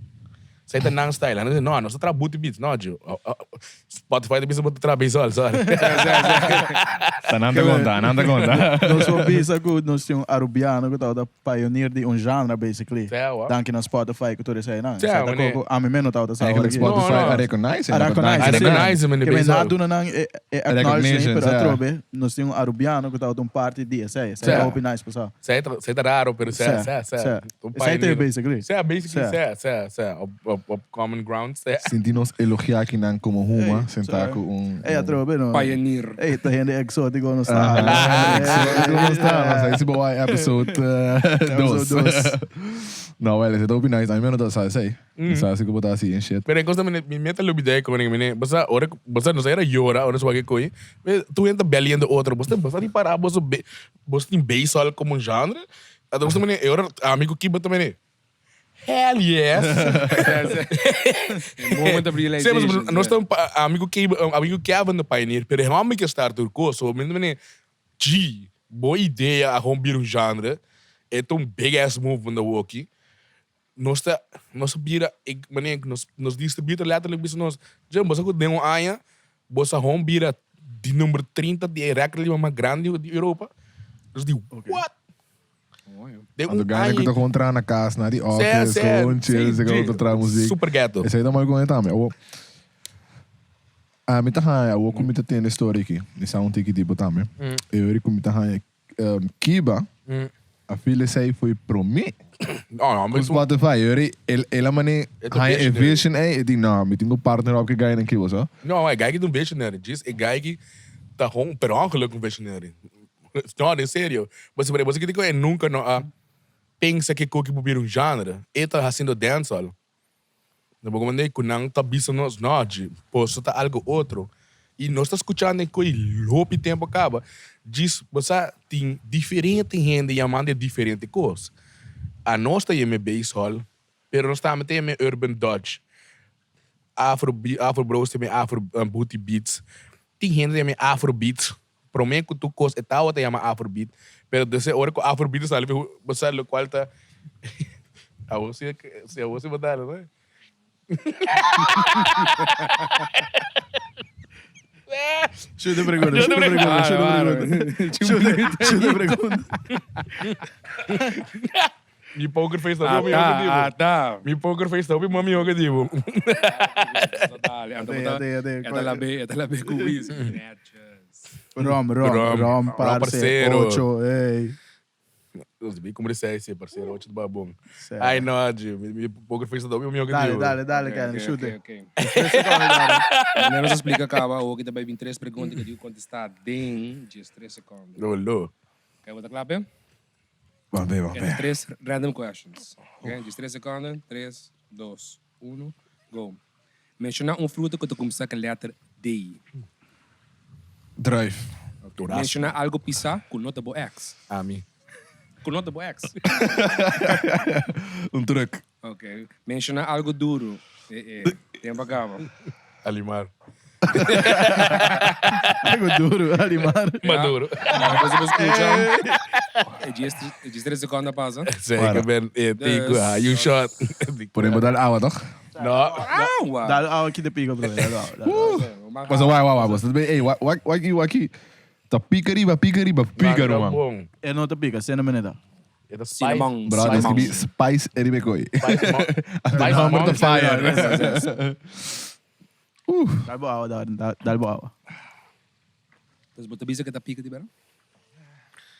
Esei ta nan style. Nan ta no, nos ta traha booty beats. No, Gio. Spotify ta bisa bo ta traha basehall, sorry. Ta nan ta konta, nan ta konta. Nos por bisa ku nos tin un Arubiano ku tabata pioneer di un genre basically. Danki na Spotify ku tur eseinan. Esei ta koko ami mes no tabata sa Eigenlijk ora. Spotify a recognize A recognize, A recognize him in the Ke men basehall. na duna nan e acknowledgement, pero atrobe nos tin un Arubiano ku tabata un parti di esei. Esei ta hopi nice pa sa. Esei ta, esei ta raro, pero esei, esei, esei. Esei ta basically. Esei, basically, esei, esei, esei. Op, op, op common ground, esei. Sinti nos elogiá akinan komo huma, sentá ku un. Ey, atrobe no. Pioneer. Ey, ta hende exótiko nos ta. Exótiko nos ta. Nos a hasi bo wak episode dos. Episode dos. No, wel, esei ta hopi nice. Ami no ta sa esei. Mi sa si ku bo ta hasi en shit. Pero e cosa mi mi ta lubida e koning mi bo sa ora ku bo sa nos era yora ora nos wak e koe tur hende ta beliendo otro bo sa bo sa ripara boso boso tin basehall komo un genre anto bo sa mane e ora ami ku kiba ta mane hell yes Moment of realization. Nos ta ami ku kiba ami ku Kevin ta pioneer pero e homber ke start tur kos so mi ta mane Gee, bo idea a hon bira un genre e ta un big ass movement awoki. Nos ta, nos a bira e manera ku nos, nos distributor letterlijk bisa nos, Dje, boso ku den un aña boso a hon bira di number 30 di e record label mas grandi di Europa. Nos di, what? Den Anto un gana ku aña ta gewoon traha na kas, na di Sè, office, sè. gewoon chill, Sí, se gewoon sí. ta traha muziek. Super ghetto. Esei ta mal con e tambe. Awo, ami ta haña, awo ku mi ta tende story aki, mi sa un tiki tipo tambe. E ora ku mi ta haña, Kiba a feel esei foi promé No, no, ku maar Spotify. E ora el, el a mane E ta haña e visionary. vision ei, e di, no, mi tin ku partner op ku e guynan aki, bo sa? No, e guy ki ta un visionary. Djis e guy ki ta gewoon per ongeluk un visionary. No, den serio. Bo sa bo sa kiko e nunca no a pensa ke koki por bira un genre. E ta haciendo dancehall. Na bo manera ku nan ta bisa nos, no, dji, boso ta algo otro. I nos ta skuchando e koi hopi tempu kaba. Djis, bo sa, tin diferente hende yamando e diferente kos. Anos ta yama e basehall, pero nos tambe ta yama e urban dutch. Afro, afro bros ta yama e afro booty beats. Tin hende ta yama e afro beats. Prome ku tur kos e tabata yama afrobeat, pero desde ora ku afrobeat a sali bo sa lokual ta awor si si awor si bo dal no. Shoot de pregunta, shoot de pregunta, shoot de pregunta. Shoot de pregunta. Mi poker face ta hopi mihó ku di bo. Ah, ta. Mi poker face ta hopi mas mihó ku di bo. Dale, ata ata ata la be, ata la be ku whisky. Netjes. Rom, rom, Rom, rom, rom, parce, parcero. ocho, ey. Nos debi como de seis, sí, parcero, ocho ta bon. Sero. Ay, no, Adji, mi, mi poker face ta hopi mihó ku di Dale, bo. dale, dale, Karen, Ok, shoot ok, it. ok. Menos explica caba, o que também vem três perguntas que eu digo contestar den just 3 segundos. Lo, lo. Ok, bota clap, eh? Ban be, ban be. Tres random questions. Ok, just 3 seconden. 3, 2, 1, go. Menciona un fruta cu ta cuminsa cu letter D. Druif. Okay. Menciona algo pisa cu no ta bo ex. Ami. Cu no ta bo ex. Un truck. Ok. Menciona algo duro. Eh, eh. Tempo acaba. Alimar. Algo duro, Alimar. Maduro. Ja, você escucha. E diz 3 seconden pasa. Zeker ben, eh, Dus- ah, you shot. Podemos dar agua, toch? No, Agua. Dale agua aqui de pico, bro. Dale agua, dale agua. Mas wai, wai, wai, bos. Hey, wai, wai, wai, wai, Ta pica riba, pica riba, pica, man. bom. E no te pica, sena minute. Het is Cinnamon. Bro, dat is spice riba koi. Spice The number the fire. Dale boa agua, dale, dale boa agua. Dus bota bisa que ta pica di bera?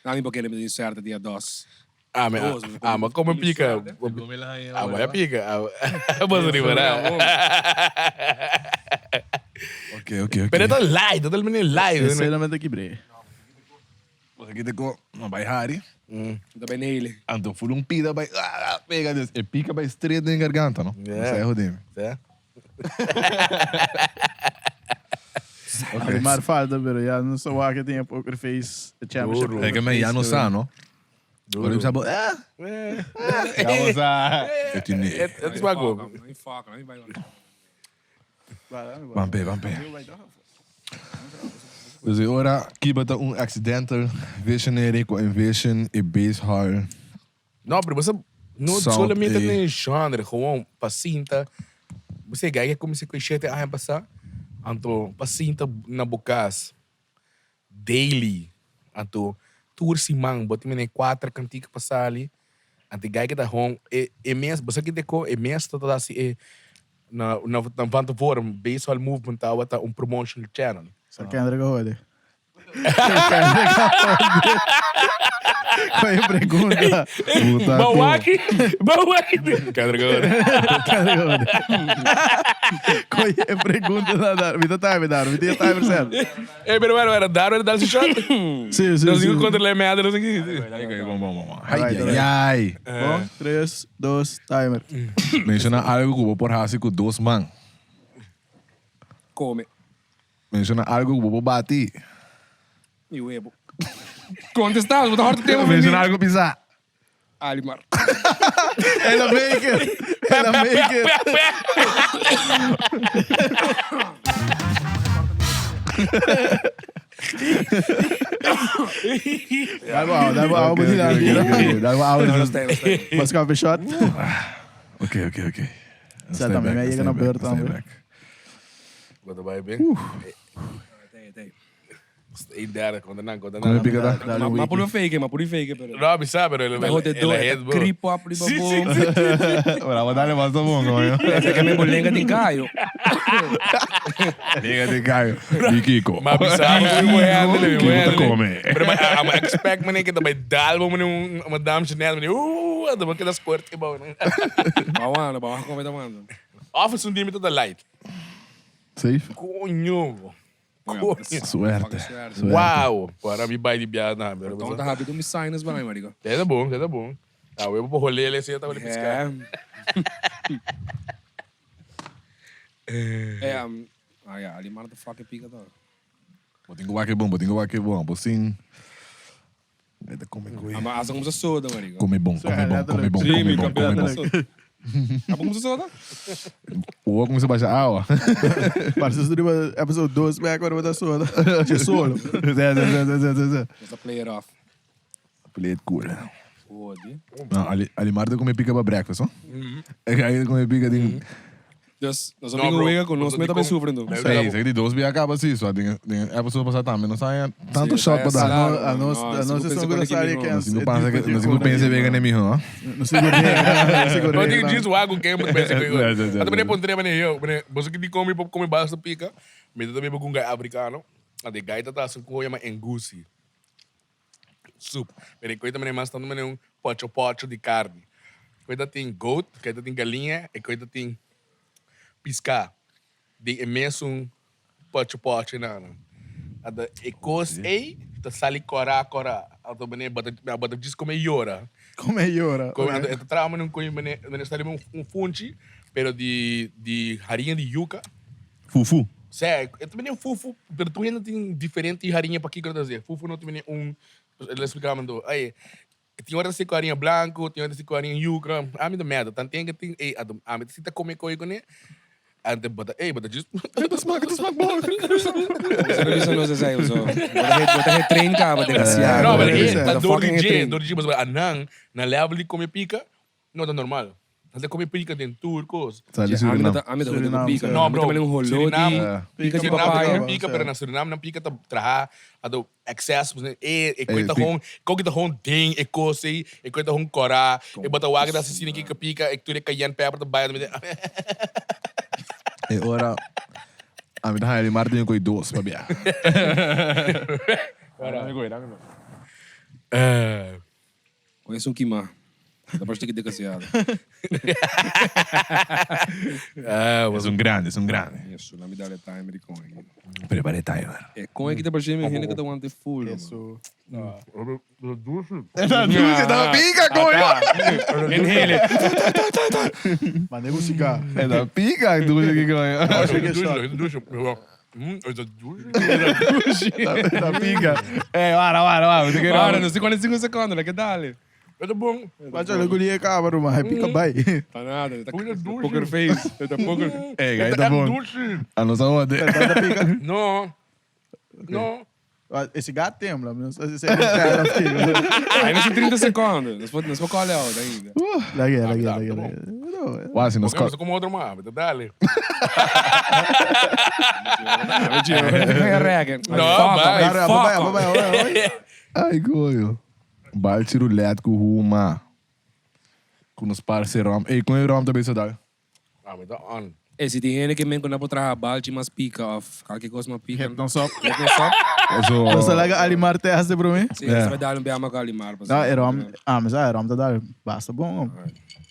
Não, porque ele me disse certo dia dos. Ah, maar, ah, maar kom een pica. Ah, maar ja, pica. Ah, was er niet meer. Oké, oké, oké. Maar dat is light, dat is meneer light. Sena aqui, bre. Bos aqui te ko, bij Harry. Da bem nele. Anto voel un pida bij, ah, pega dus. E pica bij street in garganta, no? Ja. Zij hodim. Ja. Alimar falta, pero ya no sé que tiene poker face championship. Duro. É que me ya no sa, no? Duro. Ora sabo, eh, ya no sa. Het is niet. Het is maar goed. Nem foca, nem vai. Vampe, vampe. Dus ora, kiba ta un accidental visionary ko envision e base hard. No, pero você não Sound solamente e- nem genre, gewoon pacinta. Você ganha como se conhece a passar. Anto pacinta na bocas daily. Anto tour simang, bota me quatro cantica passar ali. Ante gai que tá home e e mes, você que deco e mes tá assim e na na na van tevoren baseball movement tá wat um promotional channel. Só Kendrick Hode. Kendrick Hode. Qual é a pergunta? Puta Bawaki, Bawaki. Kendrick Hode. Kendrick Hode. Qual é a pergunta? Me dá timer, Daro. Me dá timer certo. Eh, pero bueno, era dar, era dar su shot. Sim, sim, Não sigo sim. contra a meada, não sei o que. Ok, bom, bom, bom. Ai, ai, ai. Bom, 3, 2, timer. Menciona algo que vou por hasi com dois man. Come. Menciona algo que vou bater. E o ebo. Contestar, bota hard tempo. Menciona algo pisar. Alimar. Ela make it. Ela make it. Dá boa, dá boa. Ok, ok, ok, ok. Dá uma aula. Mas coffee shot. Ok, ok, ok. Zet hem, wij gaan naar beurt dan weer. Wat erbij ben. Tem, tem. 1:30, konta nan, konta Come nan. pica ta? Dale Ma wiki. puro fake, ma puro fake, pero. No, mi sa, pero el Ta hote el do, hit, bro. creep up riba Sí, sí, bom. sí. Ora, dale basta bom, coño. Ese que me bolenga tin cayo. Liga de caio. Di Kiko. Ma mi sa, mi voy a handle, mi voy a Kiko ta handle. come. Pero ma, I'm expect meneer que bij dalbo meneer un Madame Chanel meneer, oeh, dan moet ik dat squirt gebouwen. Ba wano, ba wano come ta wano. Of is un día de light. Safe? Coño. Coño. Suerte. Suerte. Wow. Para mi bai di biada na, pero. Então tá rápido mi sinus ba marico. Tá bom, tá bom. Ah, eu vou rolê ali assim, eu tava ali piscar. É. É, ah, ja, ali manda fucking pica tá. Botinho wake bom, botinho wake bom. Botin. Ainda come coi. Ah, mas asa como soda, marico. Come bom, come bom, come bom, Sim, come mi bom, come campeão bom. soda. Ah, como soda? O como se baixa água. Parece que riba episode 2, maar agora vou dar soda. De solo. Zé, zé, zé, zé, zé, zé. Essa player off. Play it cool. Odi. Não, ali, ali Marta come pica para breakfast, ó. É que aí come pica tem. Dus, nós No, amigo bro. wega conosco, Você também tem sofrendo. como- Sei, sei que de dois bia acaba assim, só tem tem a pessoa passar também, não sai tanto Sim, shot para dar. claro. A nós, No, a nós se estamos pensa gostando que que Não se pensa que não se pensa bem nem mijo, ó. Não se gorreia, não se Não gorreia. digo diz o água quem muito pensa que eu. É, é, é, Até é. me pondré mané eu, mané, você que come come basta pica, me também com gai africano. A de gaita tá assim com chama engusi. Soup. Mané coita mané mas tanto mané um pocho pocho de carne. Coita tem goat, coita tem galinha e coita tem piscar. De imenso um pocho pocho na. A da e cos ei, tá sali corá corá. A do mané bota bota diz como yora. Como é yora? Come, okay. Trauma num coi mané, mané está um um funchi, pero de de harinha de yuca. Fufu. Sério, eu também um fufu, pero tu ainda tem diferente harinha para que eu dizer. Fufu não tem um, ele explicava mandou. Aí, tem hora com harinha branco, tem hora com harinha yuca. A mim da merda, tanto tem que tem, ei, a a mim se tá come coi com né. Ante bota, ei, bota just. Dat smaakt, dat smaakt bom. Você não disse nós aí, so. Bota retrain cá, desgraciado. Não, mas é, ei, tá Bota dor de fucking G, retrain. dor de G, mas anang, na level de comer pica, não tá normal. Você come pica dentro turcos. Sai de A mim Suriname. da a mim da Suriname, pica. sim. No, bro. Também um rolô de Suriname, pica de Suriname papaya. tem pica, pero na Suriname não pica tá traha, a do excesso, né? E e coita pica. hon, coita hon ding, e coisa, e coita hon corá, e bota o água da assassina que pica, e tu le cayenne pepper tá baia. E ora a mim tá ali Martin coi dois para bia. Eh, Conheço um quimá. Da parte que desgraciado. ah, É um grande, é um grande. Isso, lá me dá o timer de com aqui. Prepare timer. É com aqui da parte me rende que tá one full. mano. Isso. Tá pica, coño. Inhale. Mandei música. É da pica, dulce aqui, coño. Duche, duche. Duche. Da pica. É, para, para, para. Você quer Para, não sei 45 segundos, que dale. É bom. Mas olha, eu goli acaba, mas pica bem. Tá nada, tá Olha, duche. poker face, tá poker. É, aí tá bom. Duche. A nossa ordem. Não. Não. Esse gato tem, não sei se é cara. Aí não são 30 segundos, nós podemos call out ainda. Lagi, lagi, lagi. Não, Quase, nos Porque você como outro mais, dale. Mentira, Não, vai. vai, vai, vai, vai. Ai, coño. Balde roulette com ruma. Com nos parceiros. Ei, com o rom também se dá. Ah, mas tá on. E se tem gente que men quando trabalhar balde mas pica of qualquer coisa mas pica. Não só. Não só. Você laga alimar te hace para mim? Sim, você vai dar um bem com alimar. Não, é rom. Ah, mas é rom tá dar. Basta bom.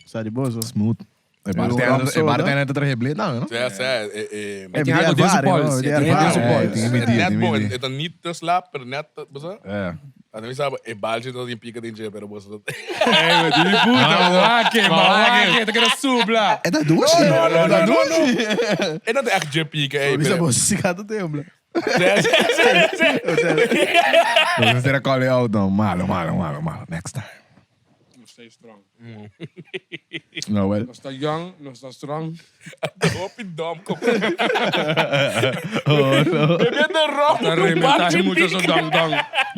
Sai de boa. Smooth. É rom bartender, é soda. bartender tá reblé, não, não? Ja, ja, eh, Tem algo dentro do policy, tem dentro do É, policy. tem que medir, Net tem bom, que medir. het is niet te slaap, maar net te, wat É. En dan sabe, e balde dat die pica dentro, pero você. Ei, meu de puta, maque, maque, tá querendo subla. É da douche? No, no, no, no, no. En dat echt je pica, hey. Isso é bom, esse gato tem, bro. Você será call it out, não. Malo, malo, malo, malo. Next time. Não stay strong. No, well. Não está young, não está strong. Op je dom, kom. Oh, no. Bebê de rom, Tá arrebentar muito so dong dong.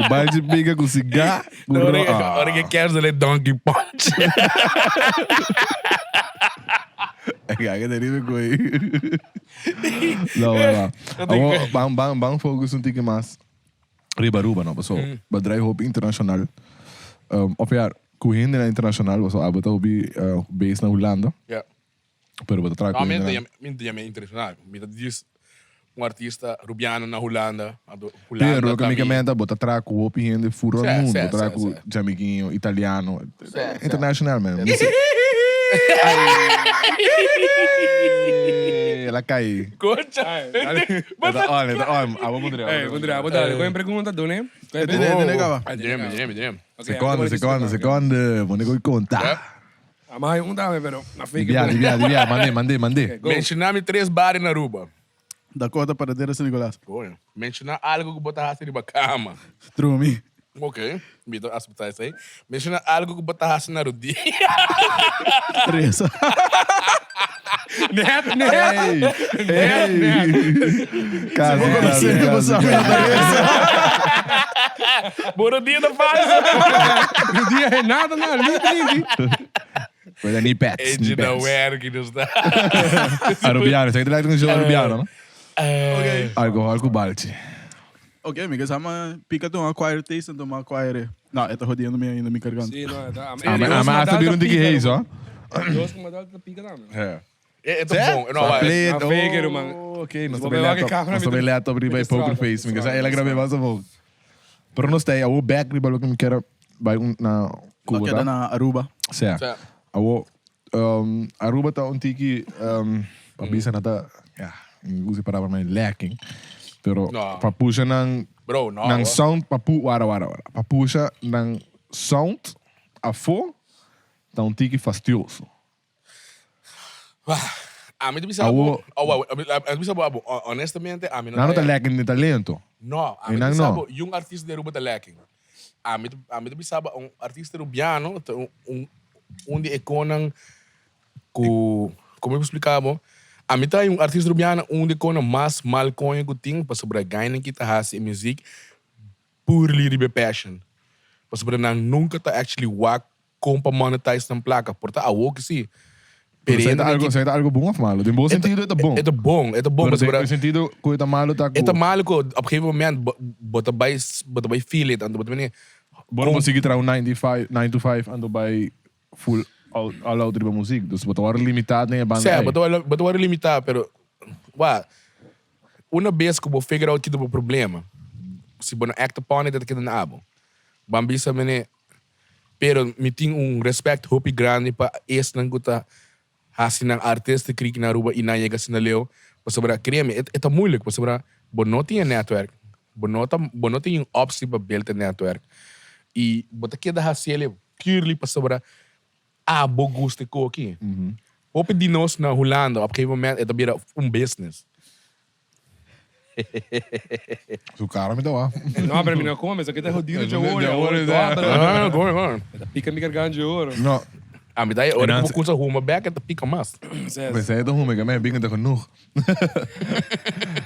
Balde pica com cigarro. Ora que queres ele donkey punch. É que é coi. Não, vai lá. Bang, bang, bang, focus um tique mais. Riba Aruba no, paso bedrijf hopi internacional. Of ja, cu hendenan internacional, paso abo ta hopi base na Hulanda. Ja. Pero bo ta traha No, cu mi hendenan. mi ta yama internacional. Mi ta djis un artista Rubiano na Hulanda. Anto Hulanda Pero loke ta mi ke mi. menta, bo ta traha cu hopi hende furo Sè, mundo. sè, Bo ta traha sè, cu sè. Jamaiquino, Italiano. Sè, sè. International, man. Mi El a cai. Concha. Dale. E ta on, e ta on. Abo pondría. Ey, pondría, abo dale. Coge pregunta, done. Coge Tiene, pregunta. tiene caba. Dime, dime, dime. Ok, Seconde, abo seconde, seconde. Pone coi conta. Ja. Ama hay un dame, pero na fake. Divia, divia, divia. Mande, mande, mande. Go. Mencioname tres bares na Aruba. Dakota, Paradera, San Nicolás. Coño. Menciona algo cu bo ta haci riba cama. Drumi. Ok, mi ta acepta esey. Menciona algo cu bo ta haci na rodia. Reza. Net, net. Ey, Net, net. ey. Casi, casi, casi, casi. Bo rodia ta falso. Rodia es nada, nada. Limpi, limpi. Pues ni pets, ni Eentje na pets. werk, dus da. Arubiano, zeg het lijkt een show Arubiano, no? Ok. Alcohol cu balchi. Ok, mi que sama pica tu un acquire taste en tu acquire. No, esta jodiendo mi ainda mi garganta. Sí, no, está. Ah, maar ah, maar hasta un tiki haze, hoor. Dios como tal pica dame. Ja. Het is bom. No, maar- Play it. Ah, fake it, man. Oh, Oké, nos Bo também be wak laptop. camera Nos mi também te- laptop riba mi e te poker strada, face. mi Mi te kasi ela strada. grabe mas ako. Pero nos tayo, awo back riba lo que mi kera bij un na Cuba. Queda tá? na Aruba. Sea. Sea. Awo Aruba ta un tiki pabisa na ta ja, usa palabra maar lacking. Pero No. papusha nang Bro, no. nang hoor. sound papu wara wara wara. Papusha nang sound afo ta un tiki fastidioso. A mi bisa Awo- oh, wow, a mi bisa abo, honestamente, a mi no Nang no ta lacking ni talento. No, a mi E nang bisa no. bo, yung artista de Aruba ta lacking. A mi bisa bo, un artista rubiano, ta un di ikonang ku, como eu explicava, a mi ta un artista rubiano, un di ikona mas mal konyo ku ting, pasobra gainen kita hasi music, purely ribe passion. Pasobra nang nunca ta actually wak kompa monetize ng placa, porta awo que si. Pero sa algo, sa algo bom of malo? In bom sentido het bom. Het bom, het bom. Pero Pasobra in sentido ku het malo ta Het malo ko, op een gegeven moment, bota bij, bota bij feel it, ando bota meneer. Bora conseguir trazer um 9 to 5, 9 to 5 ando bij full all out riba muziek. Dus wat waren limitado nem a banda. Sim, aí. bota wel limitar, pero, wa, una vez que vou figure out que do problema, se vou act upon it, dat ik na abo. Bambisa meneer, pero me tem um respect hopi grande pa esse nang guta hasi nang artista krik na Aruba e na chega na leo. Pasobra, créeme, het é moeilijk, pasobra, bo não tinha network, bo não tinha optie para build a network. E bota queda hasi ele purely pasobra, ah, bo gusto ko aqui. Hopi di nos na Holanda, op een gegeven moment, het weer een business. Su cara me dá. No, pero mi no come, eso que te jodido de De oro. oro, De oro. Ah, go on. Pica mi garganta de oro. No, Ah, maar dat je dan- ook koers hoe mijn bek en te pieken mas. we zeiden toch hoe ik mij ben het genoeg.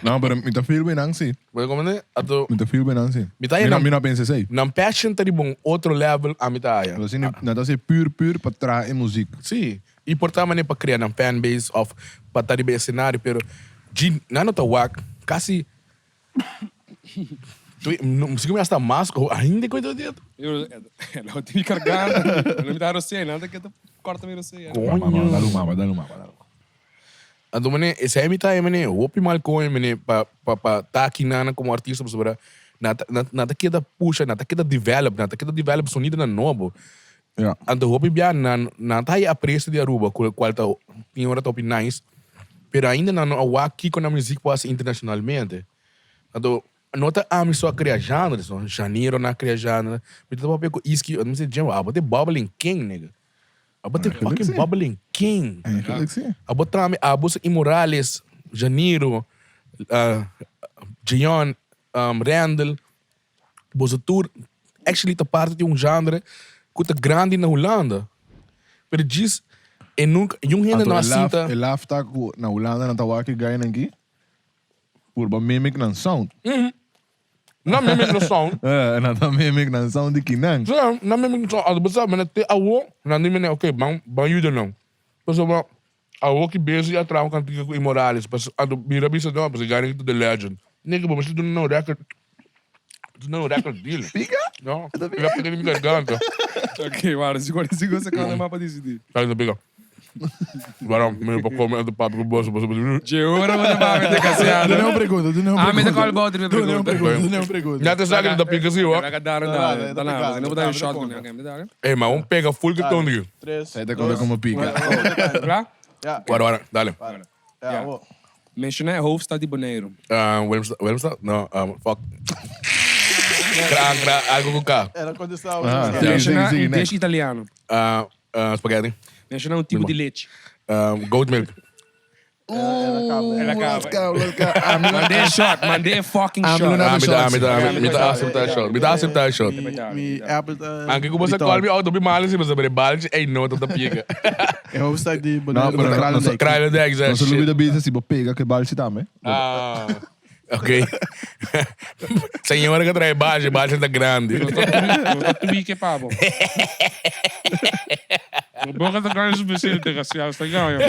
Nou, maar met dat veel ben ansie. Maar kom maar, ato Met dat veel ben ansie. Mi ta je Mina dan- mina pensa sei. nam passion te bon outro level a mitad. Dat is nou dat is puur puur para trazer em muziek. Sim. E portar mané para criar nam fanbase of para estar bem cenário, pero de na nota wak, quase Tu, não sei como está máscara, ainda coisa de Eu eu tenho mi garganta. Não me dá rosé, nada que te corta mi rosé. Coño. Dá uma, dá uma, dá uma. Então, mané, esse aí me tá aí, mané, hopi mal coin, mané, pa tá aqui nana como artista, sobre nada nada que da puxa, nada que da develop, nada que da develop sonido na novo. Ja. Anto hopi bia na na tá aí apreço de Aruba, qual tá tem hora top nice, pero ainda não não awa kiko na music passa internacionalmente. Anto nota a mi só cria genre, so janeiro na cria genre. Me tá papel com iski, eu não sei jam, ah, bote bubbling king, nigga. Ah, bote fucking sim. bubbling king. Eigenlijk sim. A botar a bolsa e Morales, Janeiro, Gian, Randall, Bolsa Tour, actually tá parte de um genre que tá grande na Holanda. Pero diz, e nunca, e um ainda não aceita. El afta na Holanda na tawaki ganha aqui. Por mimic na sound. Não mesmo no sound. Eh, na ta mimic na sound de kinang. Sim, não mesmo no sound. A bolsa, mas te awo, na nem mene, ok, bang jude não. Mas eu awo que beijo e atrás um cantiga com Morales, mas a do mira bisa não, mas ganha to the legend. Nigga, mas tu não record. No, record deal. Pica? No, pica pica di mi garganta. Ok, wara, 55 seconden mas pa disidí. Kijk na pica. Waarom? Mi pa come en de papi ku boso, boso, boso. Dje ora bo ta papia te kasiado. Duna un pregunta, duna un pregunta. Ah, mi ta call bout riba e Duna un pregunta. pregunta, duna un pregunta. Ya te sa que ta pica si, hoor. Laga dar un dale. Ta nada, no bo ta un shot ku ne. Ok, mi ta dale. Ey, maar un pega full que tondi. Tres, Zij ta conta dos, como pica. Kla? Ja, Wara, wara, dale. ja, wo. Menshoná e hoofdstad di Boneiru. Willemstad, Willemstad? No, fuck. Kra, kra, algo ku K. Era contestá, Ah, contestá. sí. Menshoná sigue, un next. dish italiano. Spaghetti. Menshoná un tipo di lechi. Goat milk. Era caba. Ela caba. Let's go, let's go. Ah, mi Mandé e shot, mandé e fucking Ah, shot. mi no Ah, mi ta, shots. mi ta, mi ta acepta shot. Mi ta acepta shot. Mi, mi Apple ta. Anke ku boso call me out, mi malo si boso bere baltje, ey no, ta ta piega. E hoofdstad di No, pero no, Kralendijk. Kralendijk, No zeg se shit. olvida bisa si bo pega ke baltje tambe. Ah, ok. Señora que trae baltje, baltje ta grande. No ta tubique pa bo. Boca ta grande suficiente, gracias. Está ganho.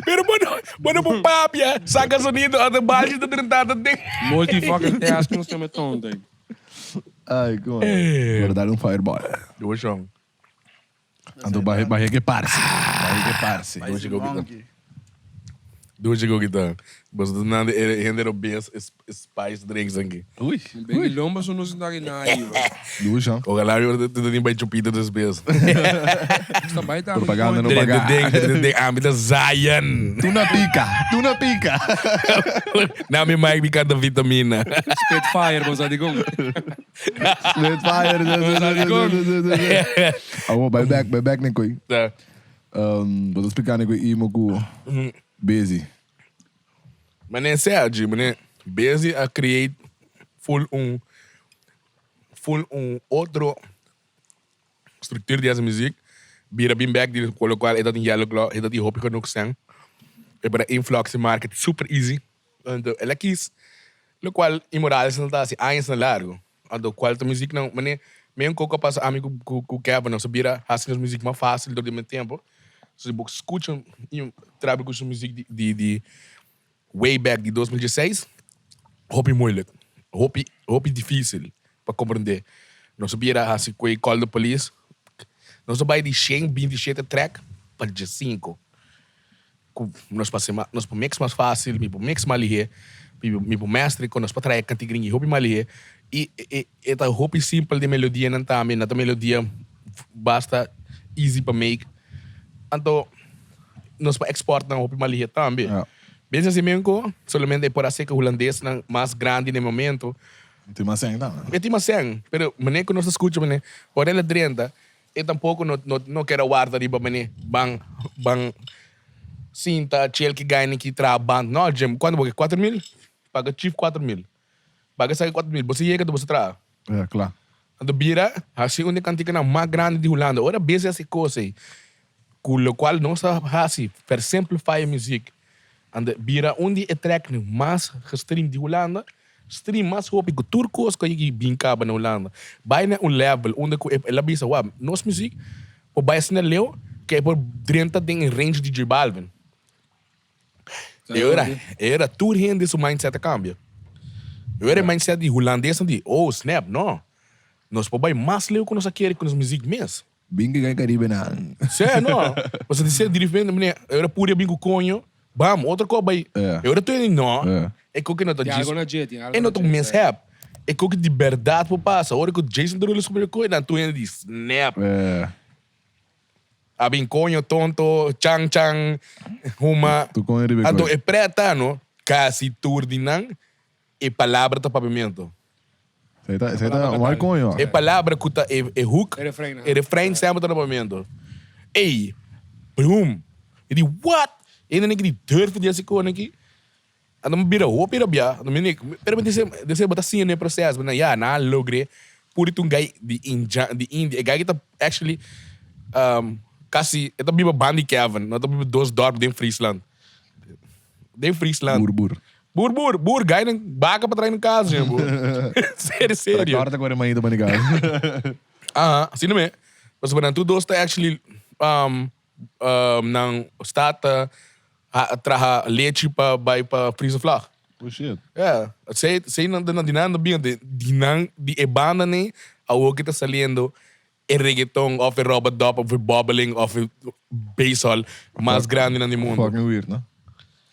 Pero bueno, bueno por papia, saca sonido, a de baltje ta drentado ding. Multi fucking tasking, nos me tonto. Ay, come on. Pero dale un fireball. Doe jong. Anto baje baje ke parce. Baje ke parce. Doe je ook Monkey. Doe je ook dan. Boso ta nande e hende ro bes spice drinks anki. Ui. Bem, lomba so nos ndagi na aí. Doe jong. Ojalá yo te den bij chupito despues. Está baita. Propaganda no De paga. ding, de ding, ah, mi ta Zion. Tuna pica, tuna pica. Na mi mic mi kanta vitamina. Spitfire, bosa di gong. Spitfire. Awo, bij back, bij back Nicoy. Ja. Um, wat explicar Nicoy imo ku busy. Meneer Sergi, meneer Busy a create full un full un otro structuur di esa muziek. Bira bin back, di con lo cual e dat in Yellow Claw, e dat die hopi genoeg zijn. E para influx market super easy. En de ela kies, lo cual imoral is dat assim, años na largo. Ando cual ta muziek não, meneer, meio um pouco passa amigo com com Kevin, não sabia, assim muziek mais fácil durante o tempo. So ik escuta e trabalho com muziek die, die, die way back di 2016, hopi moeilijk. Hopi, hopi difícil pa comprende. Nos a bira hasi cu e Call the Police. Nos a bay di shen binti shete track pa diescinco. Cu nos pa hasi nos por mix mas fácil, mi por mix mas lihe, mi mi por mestre cu nos por trae canti gringi hopi mas lihe. Y e e ta hopi simpel di melodianan tambe, nan ta melodia basta easy pa make. Anto nos por export nan hopi mas lihe tambe. Ja. Bens así menko, solamente por hacer que hulandesnan mas grandi na e momento. Tin mas sèn tambe. E tin mas sèn, pero mane ku nos ta skucha mane, ora el a drenta, e tampoko no no no ker a warda riba mane ban ban sinta chill ki gani ki traha band. No, Jim, kuantu bo ke? 4000? Paga chief 4000. Paga esaki 4000, bo si yega ta bo sa traha. Ja, kla. Anto bira hasi un di e kantikanan mas grandi di Hulanda. Ora bes hasi kos ei, ku lokual nos a hasi per simplify e muzik. Anto bira un di e tracknan mas gestreamd di Hulanda, stream mas hopi ku tur kos ku a yegi bin kaba na Hulanda. Bai na un level unda ku el a bisa, wak, nos muzik por bai asina leu ku e por drenta den e range di J Balvin. E ora, e ora tur hende su mindset a cambia. E ora e mindset di hulandesnan di, oh snap, no. Nos por bai mas leu ku nos a kere ku nos muziek mes. Bin ke kai Caribe nan. Sí, no. Pasobra di ser di repente, meneer, e ora puri a bin ku koño, bam, otro kos bai. Ja. E ora tur hende di, no. Ja. E koki no ta Tin djis. algo na dje, tin algo E no na ta un dje, mishap. E koki di berdad por pasa. Ora ku Jason Derulo scobriu e koe, nan tur hende di, snap. Ja. A bin coño tonto, chan chan, huma. Tu coño riba e Anto coy. e preta no, casi tur di nan e palabra ta papiamento. Esei ta, esei ta un coño. E palabra cu ta e, e hook, E refrein, e refrein semper ta na papiamento. Ey, boom. Mi di, what? E hende ki di durf di hasi coño aki. Anto mi bira hopi rabiá. Anto mi pero mi dise, dise bo ta siña den e proceso. Mi ya, nan a logr'é. Puri ta un guy di India, di India. E guy ki ta actually kasi, e ta biba banda di Kevin. No ta biba dos dorp den Friesland. Den Friesland. Boer, boer. Boer, boer, boer. Guy nan baka pa trae nan kas, jen, boer. Serio, serio. Tractor ta kore mainta pa ni kas. Aha, asina mi. Pasobra nan tur dos ta actually nan sta ta traha lechi pa bai pa Friese Vlag. Oh shit. Yeah. Sei, sei nan, nan, di nan bin, di, di nan, di e banda ni, awor ki ta saliendo e reggaeton of e rub-a-dub of e bubbling of e basehall mas grandi nan di mundo. Fucking weird, no?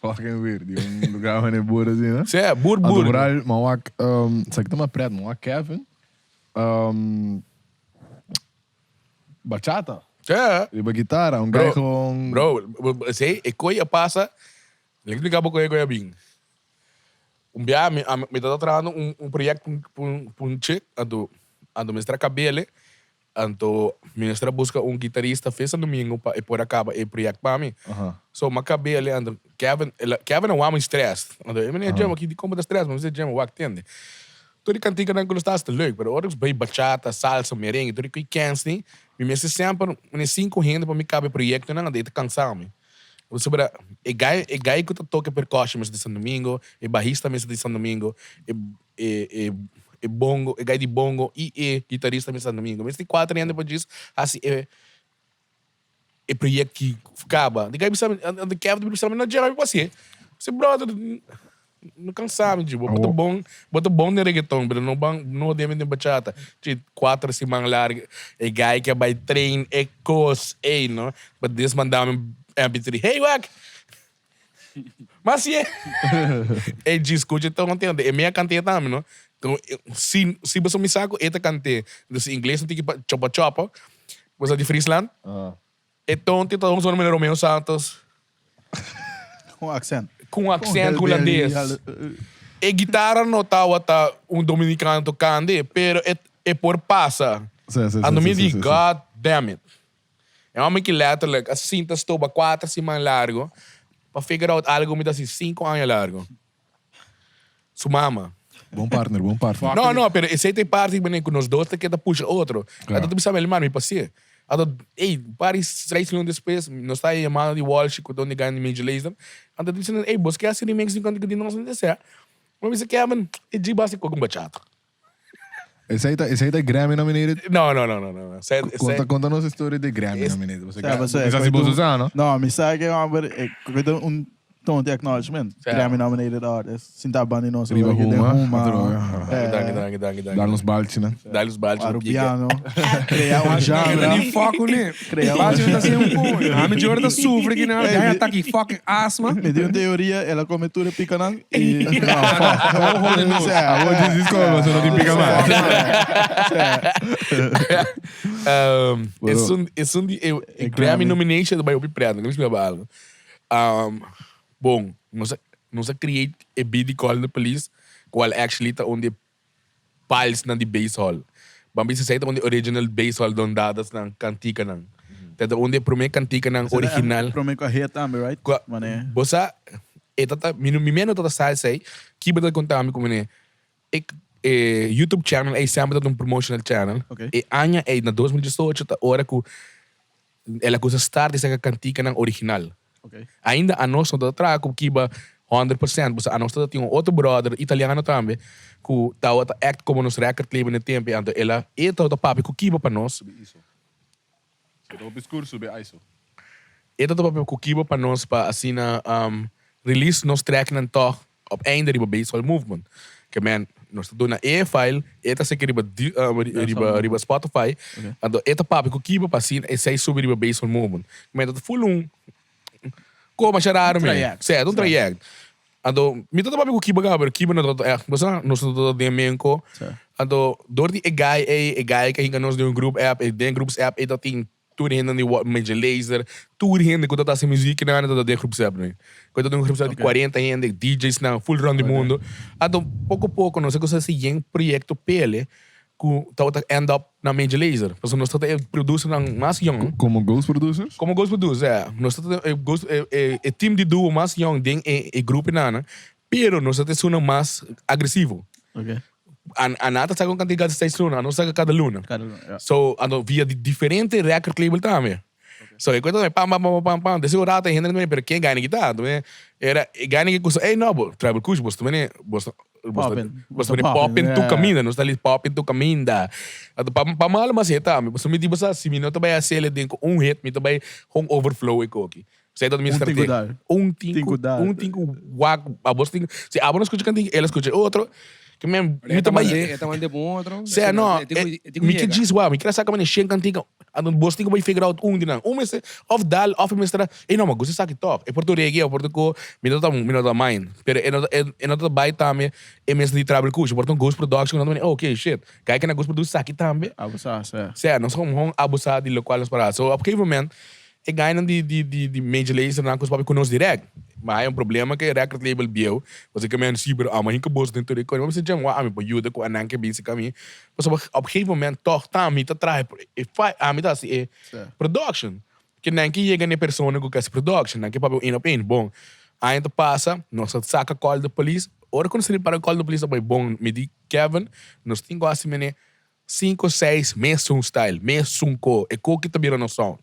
Fucking weird. Di un lugar wanneer boer así, no? Sí, boer, boer. Anto vooral, man wak, um, sa ki ta mas pret, man wak Kevin. Um, bachata. Ja. Riba guitarra, un guy Bro, gewoon... Bro, sei, e kooi a pasa, le explica bo kooi kooi a bin. Un bia mi, mi tata trahando un, un project p'un, p'un, p'un chick, anto, anto mi estra kabele, anto mi estra busca un guitarista fe San Domingo pa e por a caba e project pa mi. So mi a kabele, anto Kevin, el a, Kevin a wou mi stress. Anto e meneer Jim, aki di kon bo ta stress? Mi bisa Jim, wak tende. Tur di kantikanan ku nos ta hasi ta leuk, pero ora ku bai bachata, salsa, merengue, tur di ku e kens ni, mi mester semper mane sinku hende pa mi kaba e proyektonan, anto e ta kansa mi. Pasobra e guy, e guy ku ta toka e percussion mester di San Domingo, e bahista mester di San Domingo, e e e e bongo, e guy di bongo i e guitarista mester di San Domingo. Mester di kuater hende pa djis hasi e e proyekto ki kaba. Di guy bisa mi, anto Kevin ta bisa mi, no Jeremy por hasié. Mi si brother, No cansa mi dje, bo ta bon, bo ta bon den reggaeton, pero no ban, no den den bachata. Dje cuatro siman largo, e guy ke a bai train e cos ey, no? But des manda mi mp3, hey wak! Mas si e, ey dje scucha e ton e mea cant'e tambe, no? Si, si boso mi sa cu e ta cant'e, entonces ingles no tin ki chopa chopa, bo sa di Friesland? E tonti ta un sono Romeo Santos. Con accent. Con accent hulandes. E guitarra no tawata un dominicano tocando, pero e, e por pasa. Sí, sí, Ando sí, mi sí, di, sí, sí. God damn it. E hombre ki letterlijk a sinta stoba cuatro siman largo pa figure out algo mi ta hasi cinco aña largo. Su mama. Bon partner, bon partner. No, no, pero esei ta e parti ku ku nos dos ta keda pusha otro. Claro. Anto ta bisa mi, hermano, mi pas'é. Anto, ey, par di seis luna despues, nos ta yamando di Walsh ku donde gana di Major Lazer. Anto ta bisa nan, ey, bos ke hasi remix di kantika di nos? Mi ta Mi bisa, Kevin, e dji basta koke un bachata. Esei ta, esei ta Grammy nominated? No, no, no, no, no. no. Esei, esei, Conta, conta nos historia de Grammy nominated. Você Ja, maar Sa si boso sa, no? No, mi sa ke homber, ik weet un toon di acknowledgement. Ja. Grammy nominated artist. Sinta bandi nos. Riba hoor, Huma, Huma. otro, ja. Danki, danki, danki, danki. Dal nos balchi, no? Dal nos balchi. Arubiano. Crea un genre. Ni fuck ne. Crea un Balchi ta sin un A mi Jordan ta sufri ki na. Ya ataki fucking asma. Mi di un teoria, el a come tur e picanan y no, fuck. Awor djis disculpa, so no tin pica mas. Esun, esun di e, e Grammy nomination ta bai hopi pret, no mi explica bo algo. Bon, nos a, nos a create e beat di Call the Police, cual actually ta un di e palsnan di basehall. Ban bisa esei ta un di original basehall Don Dadasnan kantikanan. Ta ta un di e promé kantikanan original. Promé ku a hit tambe, right? Ku a, Mane. bo sa, e ta ta, mi no, mi meno ta ta sa esei, kiba ta konta mi ku mane e e YouTube channel ei semper ta un promotional channel. Ok. E aña ei na 2018 ta ora ku El a kusa start di saka kantikanan original. Ainda anos no ta traha ku kiba 100%, pasobra anos ta tin un otro brother italiano tambe ku tabata act komo nos record label na e tempu, anto el a e tabata papia ku kiba pa nos. E tabata papia ku kiba pa nos pa asina release nos tracknan tog Op einde riba Baseball Movement. Ke men, nos ta duna e file, e ta seki riba riba riba Spotify. Anto e ta papia ku kiba pa asina esei subi riba Baseball Movement. Ke men ta full un ko masha raro men. Trayect. Si, ta un trayect. Anto mi ta papia ku kiba kaba, pero kiba no ta echt, bo sa, nos no ta den menko. Anto dor di e guy ei, e guy ke hinka nos den un group app, e den groups app ei ta tin Tur hende di Major Lazer, tur hende ku ta hasi muziek nan ta den groep zep nu. Ku ta den un groep zep di 40 hende, DJ's nan, full rond di mundo. Anto poko poko nos a kuminsá hasi yen proyekto pele ku tabata end up na Major Lazer. Pasobra nos tabata e producernan mas yong. Komo ghost producers? Komo ghost producer, ya. Nos tabata e ghost e team di duo mas yong den e gruponan, pero nos tabata esunnan mas agresivo. A nan ta saka un kantidat di seis luna, a nos saka kada luna. Kada luna, ya. So, anto via di diferente record label tambe. So, e kuenta tambe pam, pam, pam, pam, pam. Desi un rato e hende tambe, pero ken gana kita? Anto era e gana ke kusa, ey no, bo Tribal Kush, bos ta mene, bos ta, bos ta, Poppin. bos ta mene poppin tur kaminda, nos ta li poppin tur kaminda. Anto pa, pa malo mas e tambe, pasobra mi di bo sa, si mi no ta bai hasi el den ku un hit, mi ta bai gewoon overflow e koki. Zij dat Un mister tin ku te. dal. Un Tin tin ku ku dal. un tin ku wak abos tin si abo no skucha kantika el a skucha e otro ke men mi ta bai E ta mande pa un otro. Sea no E tin ku e tin ku mi ke yega. djis wak mi kere saka mane shen kantika anto bos tin ku bai figure out un di nan un mester of dal of e mester a ey no ma gusta esaki tok e por ta reggae of por ta ko mi no ta mi no ta mind pero e no ta e no ta bai tambe e mester di trabel kush por ta un ghost production ku nan ta mane okay shit kai ke na ghost produce esaki tambe Abusa sea. Sea nos gewoon abusa di lokual nos para so op gegeven moment E gainan di di di di Major Lazer nan kos papia ku nos direct. Ma hay un problema ku e record label bieu, pasobra ke men si pero amo hinka boso den tur e kos. Mi bisa djem wak ami por yuda ku anan ke binsi kami. Pasobra op gegeven moment tog ta ami ta traha e ami ta hasi e production. Ke nan ke yega na e persona ku ke hasi production, nan ke papia un op een. Bon, aña ta pasa, nos a saka call the police. Ora ku nos a para call the police a bai bon, mi di Kevin, nos tin ku hasi mene Cinco seis mesun style, mesun ko, e ko ki ta bira nos sound.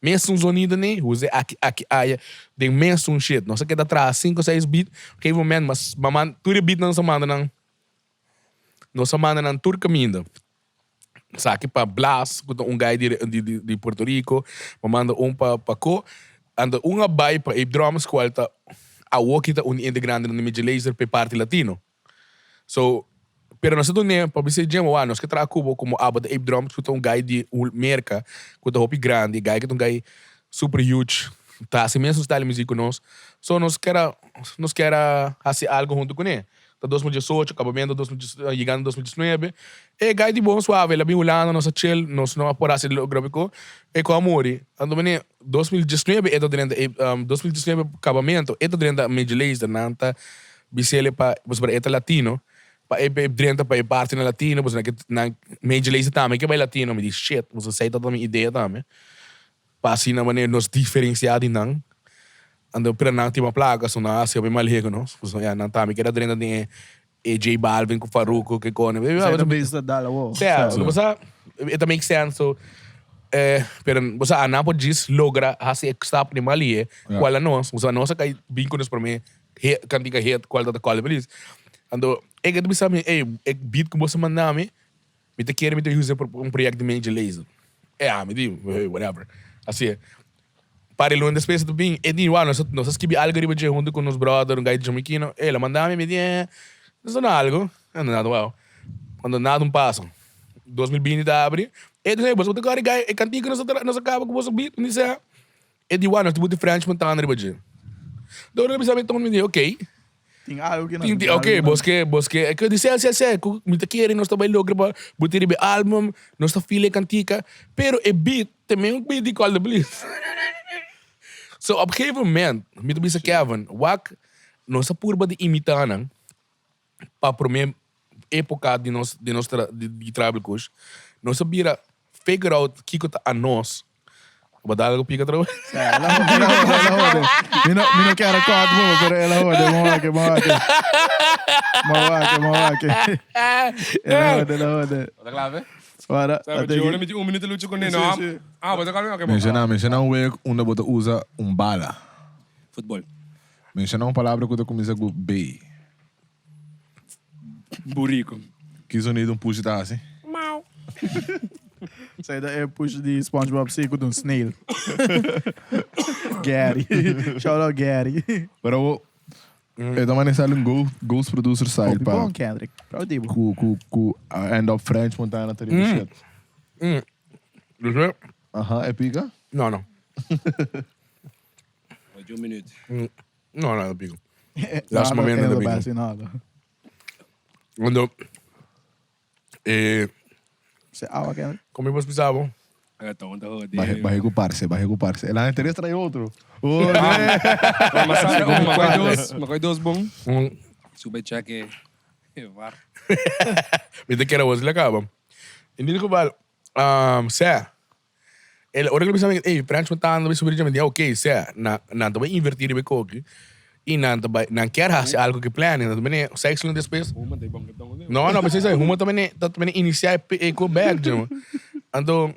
Mesun zonido ni, huse aki aki aya, den mesun shit. Nos a keda traha cinco seis beat, op gegeven moment mas mama tur e beatnan nos a manda nan, nos a manda nan tur kaminda. Esaki pa Blas ku ta un guy di di di Puerto Rico, mi a manda un pa pa ko, anto un a bai pa Ape Drums kual ta awo ki ta un di integrantenan di Major Lazer pa e parti latino. So, pero nos a dun'é pa bisa e djema, wak, nos ke traha ku bo komo abo ta Ape Drums ku ta un guy di Merka ku ta hopi grandi, e guy ke ta un guy super huge, ta hasi mesun style di muzik ku nos. So nos ker a nos ker a hasi algu huntu kuné. Ta 2018, kabamentu yegando 2019, e guy di bon suave, el a bin Hulanda, nos a chill, nos no a por hasi logra biko, e ku a muri. Anto mene 2019 e ta drenta 2019 kabamentu e ta drenta Major Lazer, nan ta Bisele pa, pasobra e ta latino, pa e drenta pa e parti na latino, pasobra nan ke nan Major Lazer tambe ke bai latino, mi di shit, pasobra esei tabata mi idea tambe, pa asina manera nos diferencia di nan, anto pero nan tin mas plaka so nan a hasi hopi malhe ku nos, pasobra ya nan tambe keda drenta den e J Balvin ku Farruko ke kone, Esei ta bisa dal awo. Sea, lo pasa e ta make sense so, pero bo sa nan por djis logra hasi e stap di malhe kual a nos, pasobra nos a kai bin ku nos prome Hit, kantika hit, kual ta ta call the police. Anto, e ta bisa mi, ey, e beat ku boso manda mi, mi ta kere mi ta usa pa un proyekto di Major Lazer. E ami di, hey, whatever. Asi e. Par di luna despues e ta bin, e di, wow, nos a, nos a skibi algu riba dje huntu ku nos brother, un guy di Jamaiquino. El a manda mi, mi di, eh, nos ta na algu. Anto nada, wow. Anto nada un paso. 2020 ta abri, e di, hey, boso ta kore guy, e kantika nos a tra, nos a kaba ku boso beat. Mi di, sea. E di wak nos tin buti French Montana riba dje. Dor el a bisa mi ton mi di ok. Tin algo ki Tin ok bos ke bos ke e di sè sè sè ku mi ta kere nos ta bai logra pa buti riba e album nos ta feel e kantika pero e beat ta men un beat di Call the Police. So op gegeven moment mi ta bisa Kevin wak nos a purba di imita nan pa prome epoka di nos di nos di Tribal Kush nos a bira figure out kiko ta anos. Bo dal algo pica atrobe? El a hode, el a hode, el a hode. Mi no, mi no kier a cut bo, pero el a hode. Mo wak, mo wak. Mo wak, mo wak. El a hode, el a hode. Bo ta klaar, fe? Ora, Sabe, ate Giorno ki. mi tin un minuto lucha con Sí, no. sí. Ah, bo ta klaar? Ok, bo. Menciona, menciona un wega unda bo ta usa un bala. Futbol. Menciona un palabra cu ta cuminsa cu B. Burico. Ki sonido un pushi ta hasi? Mau. Esei ta e pushi di SpongeBob si ku ta un snail. Gary. Shout out Gary. Pero bo, e ta manda sali un go, ghost producer style Hopi pa bon Kendrick. Proud di bo. ku ku ku a end up French Montana ta riba shit. Dus Aha, e pika? No, no. Ocho minuut. No, no, pico. Last momento de pico. Nada. Cuando eh, Se agua que como vos pisabo? Aga tonta joder. Baje, baje cu parce, baje cu parce. El anterior trae otro. Oh, Ma sabe, oh, ma koi dos, ma koi dos bon. Sube cheque. Var. Mi te quiero vos la caba. In ieder geval, um, sea, El ora ku el bisa mi, ey, French Montana ta bai subir dje, mi di, ok, sea, nan, nan ta bai inverti riba e koki i nan ta bai, nan kier hasi algu ku e planning, nan ta bini seis luna despues. Huma ta e bon keton asina. No, no, precies, huma ta bini, ta bini inisiá e, e ko bek dje, man. Anto,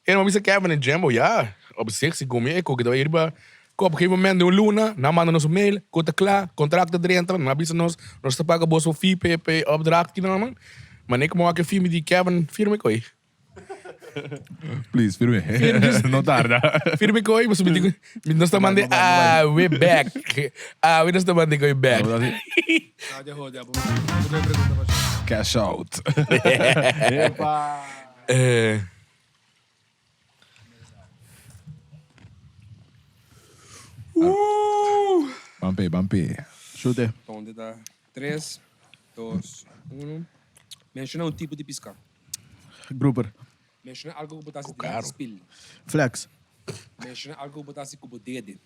e no a bisa Kevin en Jembo, ya, op zich, si komi e koki ta bai riba, ku op gegeven moment den un luna, nan manda nos un mail, ku ta kla, kontrakt ta drenta, nan a bisa nos, nos ta paga boso fee pa e, pa e opdracht kinan, man. Mane ku mi wak e firme di Kevin, firme koi. Please, firme. No tarda. Firme kooi, pasobra mi tin ku, mi nos ta mande awe bek. Awe nos ta mande kooi bek. Cash out. Eh. Ban p'e, ban p'e. Shoot e. Donde ta? Tres, dos, uno. Menciona un tipo di pisca. Grouper. Menciona algo cu bo ta haci durante spil. Flex. Menciona algo cu bo ta haci cu bo dede.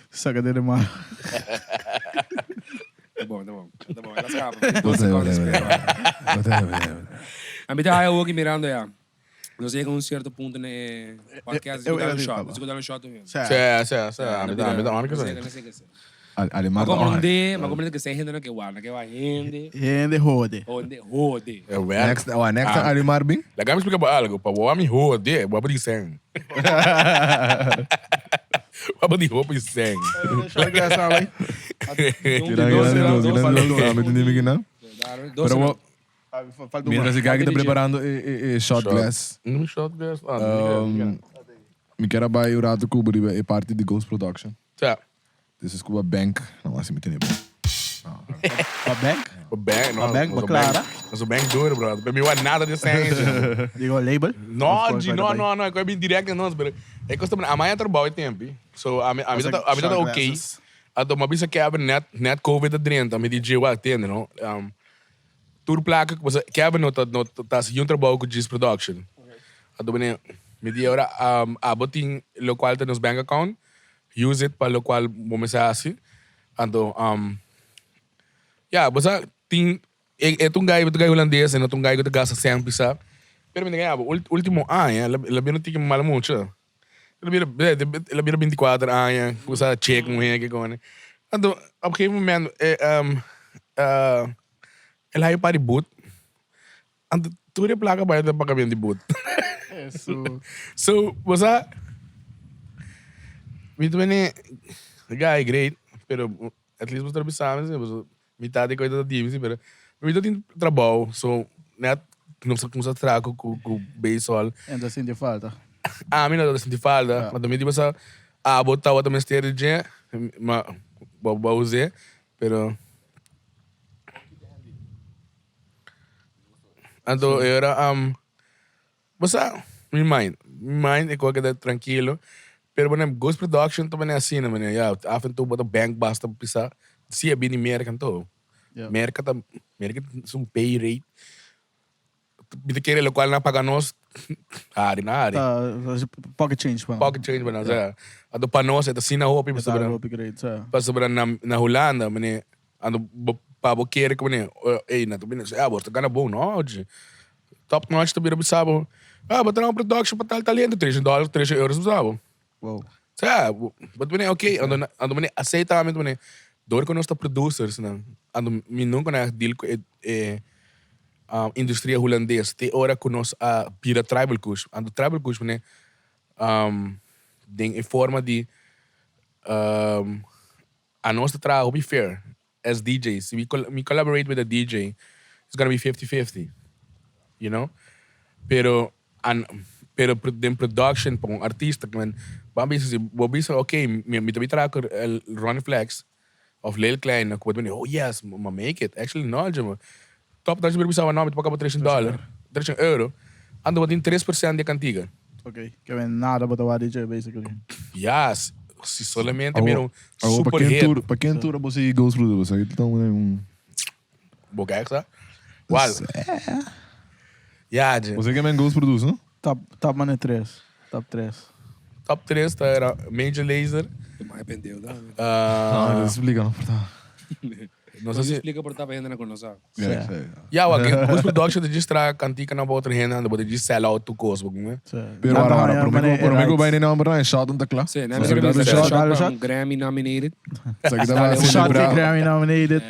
Saca dede mano. Ta bon, ta bon. Ta bon, el a scapa. Dos secondo espera. A mi ta haya hoki mirando ya. Nos yega un cierto punto na e podcast, nos ta dal un shot. Nos ta dal un shot también. Sí, sí, sí. A mi ta, a mi ta on que Nos sí. yega, nos yega, sí. Alemar Ma ta on. comprende, ma comprende que zijn hende no ke wak, no ke wak hende. Hende hode. Hende hode. E werk. Next, oh, next time Alemar bin. Laga mi explica bo algo. Pa bo a mi hode, bo a di sen. Bo a di hopi sen. Shot glass awe. Kira, kira, dos, kira, dos. Ah, mi tende mi kina. Dos Pero bo, Falta un. mientras e guy ta preparando e, e, e shot glass. Un shot glass. Ah, Mi kier a bai un rato cubo riba e parti di Ghost Production. Sa. This is cuba bank. No, asi mi tene bo. Pa bank? Pa bank, no. Pa bank, pa Clara. Noso bank duro, brother. Pero mi wak nada di sen. Digo, label? No, G, no, no, no. E bin direct na nos, pero e cosa a maya trabalho e tempo. So, a mi, a mi tata, a mi tata okay. Anto, mi a bisa Kevin net, net COVID a drenta, mi di G, wak, tende, no? Um, Tur placa cu pasobra Kevin no ta no ta haci un trabou cu G's Production. Anto mi mi di ora abo tin locual ta nos bank account, use it pa locual bo mester haci. Anto ya bo sa tin e e ta un guy e ta un guy hulandes e no ta un guy cu ta gasta cen pisa. Pero mi ta gaya abo ultimo aña el a bira un tiki mal mucha. El a bira el a bira binticuater aña cuminsa check muher ke kone. Anto op gegeven moment e el haya un par di boet. Anto tur e placa bai ta paga bien di boet. So bo sa mi ta bini guy great pero at least bo ta bisa mi si pasobra mitad di koe ta di mi si pero mi ta tin trabou so net nos a cuminsa traha cu baseball. En ta sinti falta. Ami no ta sinti falta ma mi di bo sa abo tabata mester di dje ma bo a us'e pero anto e ora bo sa mi mind mi mind e kos a keda trankilo pero bo Ghost Production ta manera asina manera ya af en toe bo ta bank basta pisa si a bini Merca anto Merca ta Merca ta un pay rate Mi ta kere locual nan paga nos hari na hari. Pocket change pa nan. Pocket change pa nan, sa. Anto pa nos e ta asina hopi pasobra. E ta hopi great, sa. Pasobra na na Hulanda mane anto bo pa bo kere ku mane ey nan ta bini ah bo ta gana bon no oye. Top notch ta bira bisa bo ah bo traha un production pa tal talento tresha dollar tresha euros bisa bo. Wow. Sa bo ta bini ok anto anto mane aceita mi mane dor ku nos ta producers nan anto mi nunca na deal ku e e. Industria hulandes te ora ku nos a bira Tribal Kush. Anto Tribal Kush mane den e forma di anos ta traha hopi fair as DJs. Si mi collaborate with a DJ it's gonna be fifty fifty you know. Pero pero den production pa un artista bo a bisa si bo bisa ok mi ta bin traha ku Ronnie Flex. Of Lil Kleine ku bo ta bini, oh yes, m'a make it. Actually no, dje. Top notch mi bisa no, mi ta paga bo treshen dollar, treshen euro. Anto bo tin 3% di e kantiga. Ok, ke men nada bo ta wak di dje basically. Yes, si solamente mira un Awor, pa super ken hit. tur, pa ken tur bo sigui Ghost Producer? Bo sa ki ta un. Bo kijk sa? Wal. Ya, dje. Bo sa ke men Ghost Producer, no? Top, top mane tres. Top tres. Top tres ta era Major Lazer. Mai pendejo ta. Ah, no explica no por ta. No sa si. Explica por ta pa hende na conosa. Ja, ja. Ja, wa Ghost Production ta djis traha cantica na pa otro hende, ando bo ta djis sell out tu cos, bo come. Pero wara wara, prome cu prome cu bay den nomber nan, e shot ta cla. Sí, nan mester bisa shot pa un Grammy nominated. Sa ki ta ba Shot celebra. Grammy nominated.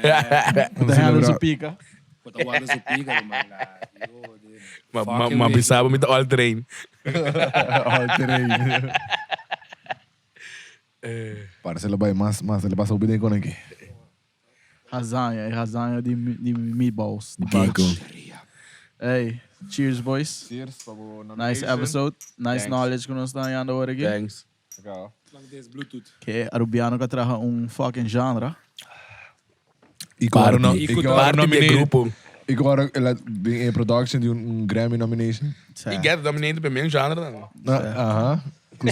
Ku ta handle su pica. Ku ta wanta su pica, ruman. Ma ma ma bisa bo mi ta all terrain. All terrain. Parece lo bay mas mas el a pasa hopi den con aki. Hazaña, e hazaña di di meatballs, di Kiko. balchi. Hey, cheers boys. Cheers pa bo Nice episode. Nice Thanks. knowledge ku nos ta hañando awor aki. Thanks. Bluetooth. Ke Arubiano ka traha un fucking genre. I no, I Par nominated. Grupo. Ik hoor being in production di un Grammy nomination. Sa. I get nominated pa mi genre dan. Aha. Ku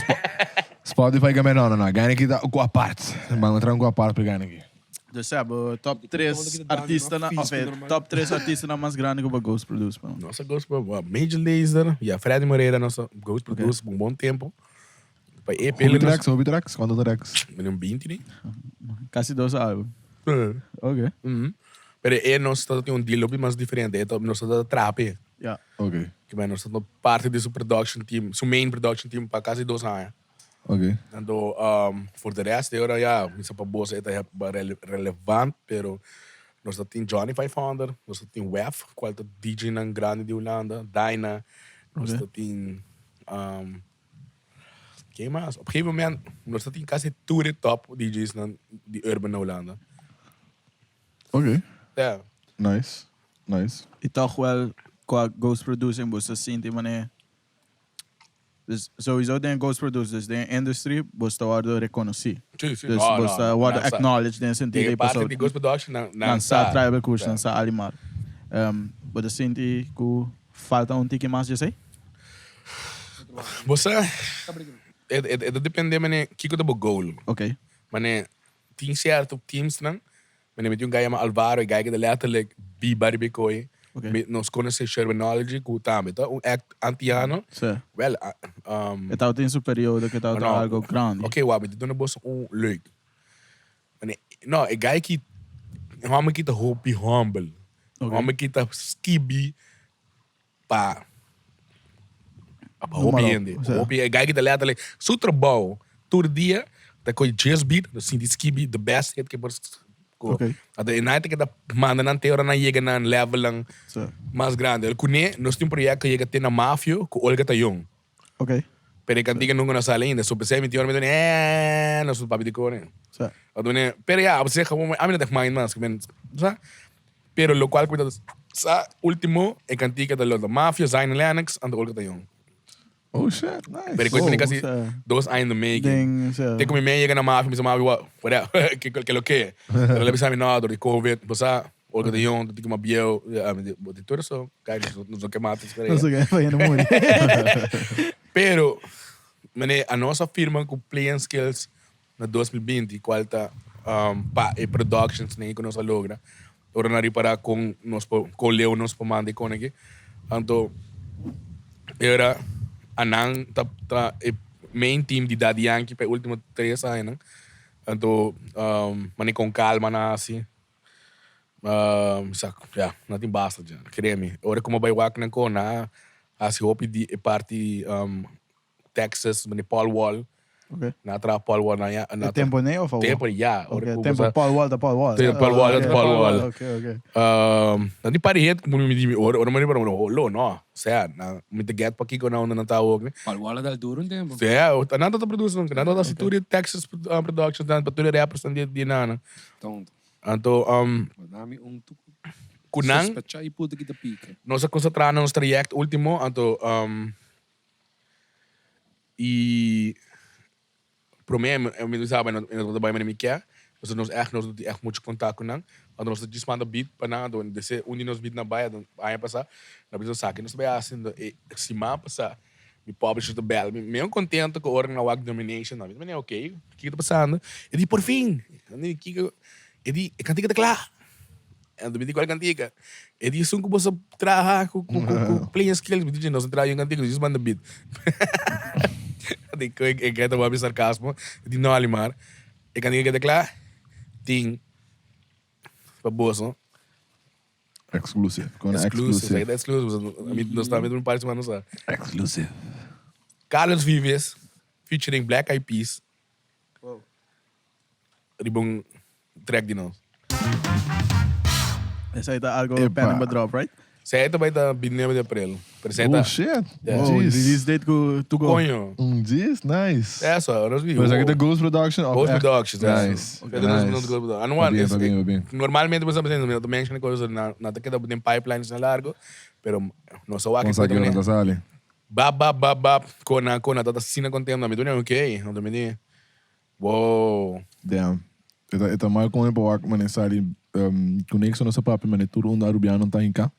Spotify ga no, no, no. Gana ki ta ku apart. Bang tra ku apart per gana ki. Dus ja, bo top 3 artista na, of top 3 artista na mas grande ku bo Ghost Produce. Man. Nossa Ghost well, Major Lazer. Ja, Freddy Moreira, nossa Ghost Produce, um bom tempo. Pa EP, Hopi tracks, hopi tracks, quanto tracks? Meneer 20, né? Casi dos álbum. Ok. Pero e nos ta tin un deal hopi mas diferente. E ta nos ta trape. Ja. Ok. Que bem, nos ta parte di su production team, su main production team pa casi 2 aña. Ok. Anto, voor de rest, ora ja, mi sa pa boso e ta relevant, pero nos ta tin Johnny 500, nos ta tin Wef, cual ta DJ nan grandi di Hulanda, Dyna, nos ta tin ken mas? Op een gegeven moment, nos ta tin casi tur e top DJs nan di urban na Hulanda. Ok. Ja. Nice. Nice. I toch wel qua Ghost Producing bo ta sinti manera. Dus sowieso den Ghost Produce, dus den industry, bo ta wordo reconoci. Si. Dus No, bo no, ta wordo nan acknowledged den sentido De di parte persoon. di Ghost Production, nan, Nan sa Tribal Kush, Ja. nan sa Alimar. Bo ta sinti ku falta un tiki mas, je sei? Você, het depende mane kiko ta bo goal. Ok. Mane tin cierto teams nan, mane met un guy chama Alvaro, e guy que letterlijk bi bari koi. Ok. Nos conoce Shermanology ku tambe, ta un act antiano. Si. Wel, E tabata den su periodo ku tabata no. algo grandi. Oké, okay, wa, dit doen bos un leuk. Mane, no, e guy ki home ki ta hopi humble. Home ki ta skibi pa pa Noem maar hopi op, hende. zo. Hopi, e guy ki ta letterlijk su trabou, tur dia, ta koi just beat, dan sinti skibi the best hit ke por ko. Ado e night ke ta manda nan te ora nan yega nan level lang mas grande. El kuné, nos tin un proyecto que yega te na Mafio, ku Olga Tayon. Pero cantiga nunca nos sale ainda. So pensei, mi tío me dice, no papi di kone. Ado ne, pero ja, op zich gewoon, a mi no echt mind mas, ik ben, sa? Pero lo cual cuida, sa último, e cantiga de lo Mafia, Zion Lennox, en de Olga Tayon. Oh shit, nice. Pero ik weet Oh, niet casi sa. 2 años in the making. Ding, sa. Te come me llega na Mafia, mi sa Mafia, what, what, que lo que. Pero le bisa mi no, door die COVID, bosa, Olga Tayon, dat ik maar bieu, ja, maar die todo eso, kijk, no so que mata, No sé qué, vaya no muri. Pero, meneer, a nossa firma com Playing Skills na 2020, qual tá pa e productions nem que nós logra. Ora na reparar com nós com Leo nós po mande com aqui. Anto era anang ta ta e main team di Daddy Yankee pa último 3 aña. Anto mani com calma na assim. Sa, ja, nothing basta já. Créeme. Ora como vai wak na ko na assim hopi di e party Texas, mani Paul Wall. Na tra Paul Wall na ya. E tempo nee of al? Tempo ja. Ok, tempo Paul Wall, da Paul Wall. Tempo Paul Wall, da Paul Wall. Ok. Na di pari het como mi di ora ora mani para lo no. Sea, na mi te get pa kiko na onda na tawag ni. Paul Wall dal duro un tempo. Sea, nada ta produce nada ta okay. Texas productions dan pa turi rappers dan di nana. Tonto. Anto Nami un tuco. Kunang Sospecha e puta que te pica. Nos a concentra na nos traject último, anto e prome mi sabe no no trabalho mi quer, dus nos echt nos die echt mucho contato nan, want nos just manda beat pa na do desse um nos beat na baia dan aña pasa, na bisa saque nos baia assim e sima pasa mi publisher de bel, mi meio contento com ora na wag domination, na mi ok, o que tá passando? E di por fim, e que e di e cantiga tá klaar. En dan ben ik wel cantiga. E di sun ku bosa traha ku ku ku ku playing skills, mi DJ nos traha yung cantiga, just manda beat. Di ko ik ik het sarcasmo. Di no alimar. E cantiga tá klaar. Ting. Pa boso. Exclusive. Con Exclusive. exclusive. Exclusive. Mi nos ta met un par de semanas. Exclusive. Carlos Vives featuring Black Eyed Peas. Wow. Ribong track di nos. Esey ta algo Epa. pen and drop, right? Zij ta bai ta 29 di april. Pero zij Oh ta... shit. Wow, Jeez. release date ku to go. Coño. Jeez, nice. Eso, nos Pero esaki ta Ghost Production? of Ghost echt? Productions, ja. Nice. Oké, dat is Nice. nog Ghost Productions. Anual, Bien, is- bien, bien. Normalmente você está pensando, tu menciona cosas na na te queda en pipelines na largo, pero no se va que Vamos a ver qué sale. Bap bap bap bap kona kona tata sina contento, mi dunia ok, no te me Wow. Damn. E ta mal con pa wak mane sali conexo nosa papia mane tur unda Arubiano ta hinka.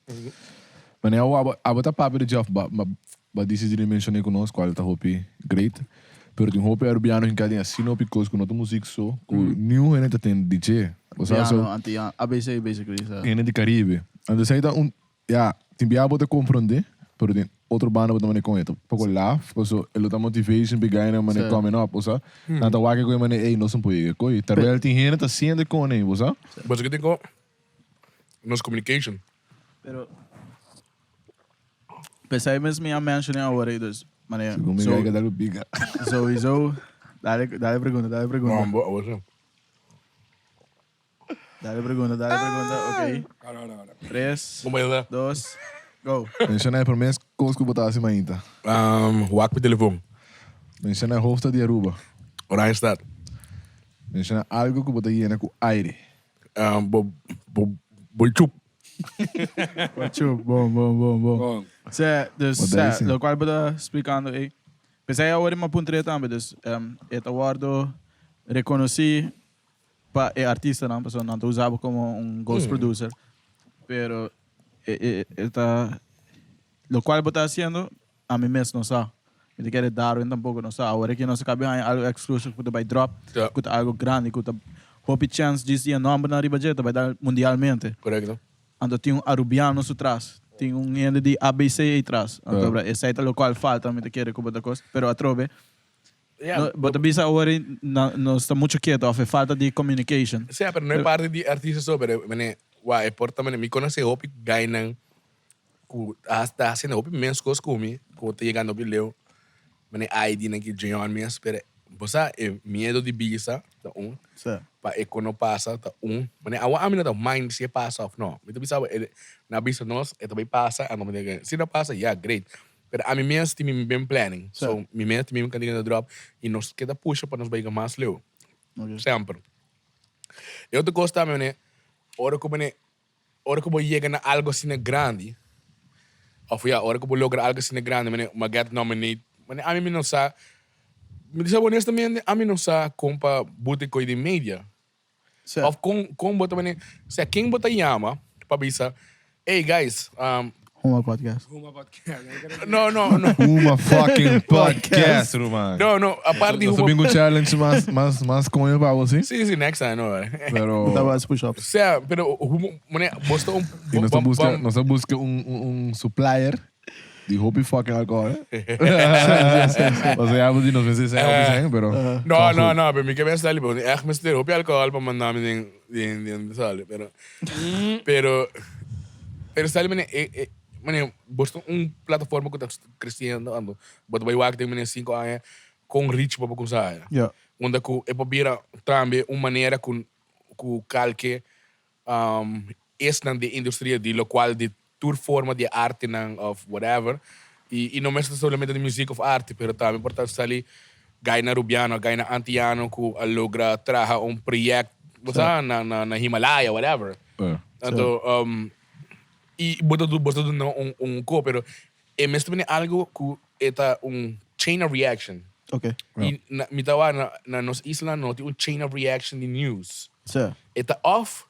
Mane awo abo abo ta papia di Jeff ba ba ba disi di mencionei ku nos cual ta hopi great. Pero tin hopi Arubiano hinka den asina hopi cos ku no ta muziek so ku niun hende ta ten DJ. Osea so Piano, anti ABC basically. So. hende di Caribe. Anto esei ta un Ya, tin bia bo ta comprende, pero den otro banda bo ta mane con e ta poco laf, paso e lo ta motivation pa gainan mane Sí. coming up, bo sa? Nan ta wak e koe mane, ey, nos no por yega koe. Terwijl tin hende ta siente con ey, bo sa? Bo sa ke tin ko? Nos communication. Pero Pesai mes mi a mencioné awor ey, dus mane, Segun mi so, gai ka dal pica. sowieso, dale, dale pregunta, dale pregunta. No, bo, bo sa. Dale pregunta, dale pregunta, ok. Ahora, ahora, ahora. Tres, Como é? dos, go. Menciona e prome cos cu bo ta haci mainta. Um, wak mi telefon. Menciona e hoofdstad di Aruba. Oranjestad. Menciona algo cu bo ta yena cu aire. Um, bo, bo, bo chup. Bo chup, bon, bon, bon, bon. Bon. Sê, dus, Wat sê, deze? locual bo ta splicando ey. Pesey awor mi a puntra tambe, dus, um, e ta wordo reconoci pa e artistanan pasobra nan ta usa bo como un ghost producer pero e e ta locual bo ta haciendo ami mes no sa mi ta kere Darwin tampoco no sa awor aki nos a cabe haña algo exclusive cu ta bay drop cu ta algo grandi cu ta hopi chance djis di e nombernan riba dje ta bay dar mundialmente anto tin un Arubiano su tras tin un hende di ABC ey tras anto esey ta locual falta mi ta kere cu bo ta cos pero atrobe Ja, Bo ta bisa awor nos ta mucho keto of e falta di communication. Sea, pero no e parti di artista so, pero mene, wa, e por ta mene, mi conoce hopi guynan cu ta haciendo hopi mes cos cu mi, cu ta yegando hopi leu, mene ID nan ki Jeon mes, pero bo sa e miedo di bisa ta un, pa e cu no pasa ta un, mene awa ami no ta mind si e pasa of no, mi ta bisa bo, nan a bisa nos e ta bay pasa, anto mi ta si no pasa, ya, great. Pero ami mes tin mi ben planning. So mi mes tin mi kantiga na drop y nos keda pusha pa nos baiga mas leu. Semper. E otro cos tambe mane, ora cu mane, ora cu bo yega na algo asina grandi, of ya, ora cu bo logra algo asina grandi mane, ma get nominate, mane ami mi no sa, mi ta bisa bo honestamente, ami no sa con pa buta e coy den media. Of con con bo ta mane, osea ken bo ta yama pa bisa, ey guys, um, Huma podcast. Huma podcast. No, no, no. Huma fucking podcast, ruman. No, no, apart di Nos ta Huma. bin cu challenge mas, mas, mas coño pa bo, si? Si, si, next time, no. Pero. Bo ta haci push-ups. Osea, pero Huma, mane, bo sta un, Y nos ta bam, busca, bam. nos ta busca un, un, un supplier Di hopi fucking alcohol, eh? Osea, bo di nos mester zijn hopi zijn, pero... No, no, no, pero mi ke ben sali, pero echt mester hopi alcohol pa manda mi den, den, den sali, pero... Pero, pero sali mane, e, e, mane, bo sta un plataforma ku ta creciendo, ando bo ta bai wak den mane cinco aña kon rich bo por kumsa haya. Ja. Unda ku e por bira tambe un manera ku, ku kalke esnan den industria di locual di tur forma di artenan of whatever y y no mester solamente di music of arte pero tambe por ta sali guynan Rubiano guynan Antiano cu a logra traha un project bo sa na na na Himalaya whatever anto y bo ta bo ta duna un un co pero e mester bini algo cu e ta un chain of reaction y na mi ta wak na na nos isla no tin un chain of reaction di news. E ta off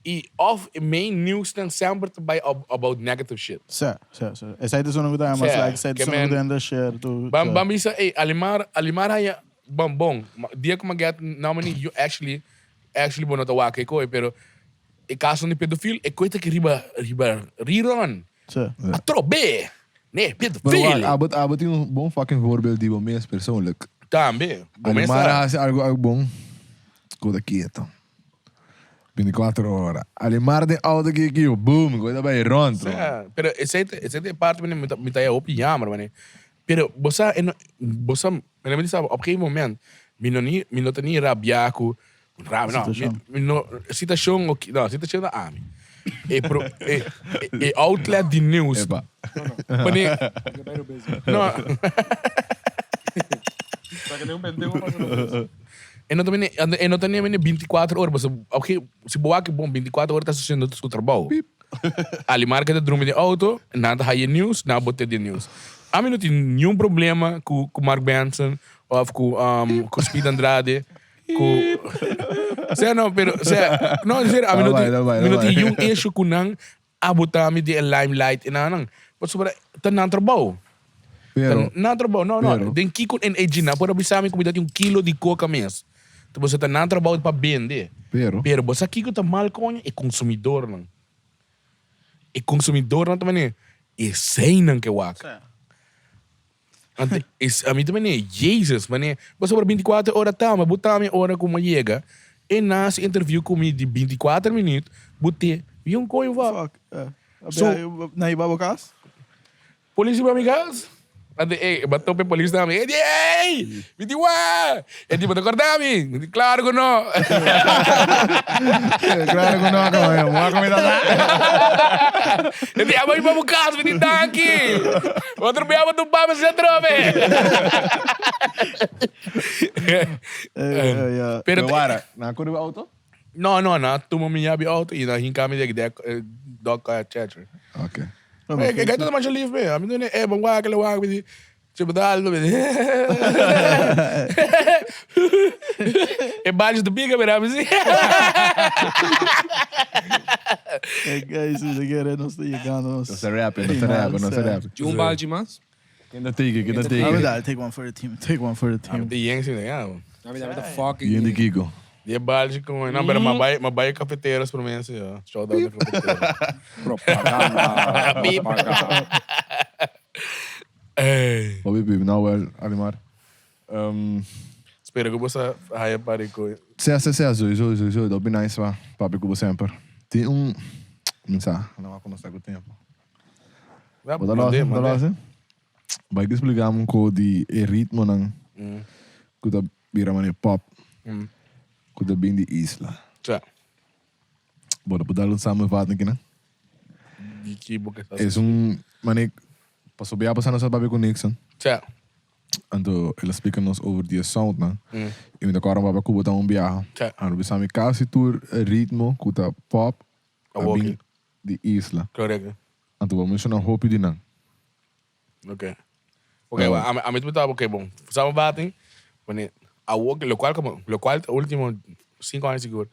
y off e main newsnan semper ta bay about negative shit. Sí, sí, sí. Esei ta esun ku ta mas like, esei ta esun ku ta hende share tur. Ban ban bisa ey Alimar Alimar haya ban bon dia ku mi a get nominee yo actually actually bo no ta wak e koe pero e kaso di pedofil e koe ta ki riba riba rerun Sí. Atrobe! Nee, Pero pedofil! wak, abo, abo tin un bon fucking voorbeeld di bo mes persoonlijk. Tambe. Bo mes Alimar ta. a hasi algo algo bon, ku ta kieto. 24 ora. Alimar den auto ki ki, boom, ku ta bai rond. Sa, pero esei ta, esei ta e parte wanneer mi ta, mi ta haya hopi jammer, wanneer. Pero bo sa, e no, bo sa, wanneer mi ta sa, op gegeven moment, mi no ni, mi no ta ni rabia ku, rabia, no, mi, Situacion. mi no, situacion, no, situacion ta ami. E, pro, e, e outlet di news. Epa. Wanneer, no. E no ta mene, e no ta mene 24 ora, paso, oké, si bo wak bon 24 ora ta haciendo su trabou. Alimar ke ta drumi den auto, nan ta haya news, nan bote den news. Ami no tin niun problema ku ku Mark Benson of ku um, ku Speed Andrade, ku Sea no, pero sea, no, en serio, ami no tin, mi no tin niun issue ku nan a bota mi den e limelight en nan. Pasobra ta nan trabou. Pero, Ta nan trabou. No, no, pero. den kiko en e gina por a bisa mi ku mi ta tin un kilo di koka mes. Ta pasobra ta nan trabou pa bende. Pero. Pero bo sa kiko ta mal koño? E konsumidornan. E konsumidornan ta manera, eseinan ke wak. Anto es ami ta manera, Jesus, manera, pasobra binticuater ora tamba, bo tami ora ku mi a yega, e nasi interview ku mi di binticuater minuut, bo te, mi un koño wak. Fuck, eh. So, Nan hiba bo kas? Polis riba mi kas. Ante e ba tope polis na mi. E di, Ey! Mi di, Wa! E di, Bo ta korda mi? Mi di, Klaro ku no. Klaro ku no, kabayo. Bo a kome tata. E di, Abo riba bo kas. Mi di, Danki. Otro bia bo tumba mi asina atrobe. Pero wara, nan a kore bo auto? No, no, nan a tuma mi yabi auto i nan a hinka mi den dok cheche. Ok. E gai ta masha lief me. Ami dune, eh, bon wak, le wak, mi di, che bedal, mi di. E balje ta pica, mira, mi si. Eh, guys, mi ta kere nos ta yegando nos. Nos ta rapping, nos ta rapping, nos ta rapping. Di un balje mas? Ken ta take it? Ken ta take Ami it? dal, take one for the team, take one for the team. Ami ta yen si, ya. Ami ta fucking Yen di Kiko. Di e balje con No, pero ma bai, ma bai cafeteras por mí, sí, ya. Shout out de cafeteras. Propaganda. Propaganda. Ey. Hopi pip, nou wel, Alimar. Um, Spero cu bo sa haya pari cu. Sea, sea, sea, sowieso, sowieso. Dat be nice, wa. Papi cu bo semper. Tin un, mi sa, no a conoce cu tempo. Bo ta los, bo ta los, eh? Bai que explicame un ko di e ritmonan ku ta bira manera pop ku ta bin di isla. Sa. Bo ta por dal un samenvatting kinan? Di ki bo ke sa? Es un manera, pasobra ya pasa nos a papia ku Nixon. Sa. Anto el a splika nos over di e soundnan. I mi ta kòrda un papia ku bo ta un biaha. Sa. Anto bisa mi kasi tur e ritmo ku ta pop a bin di isla. Correcto. Anto bo a menciona hopi di nan. Ok. Ok, uh, ami, ami ta ok, bon. Samenvatting, wanneer awo, locual como, locual ta ultimo 5 aña sigur,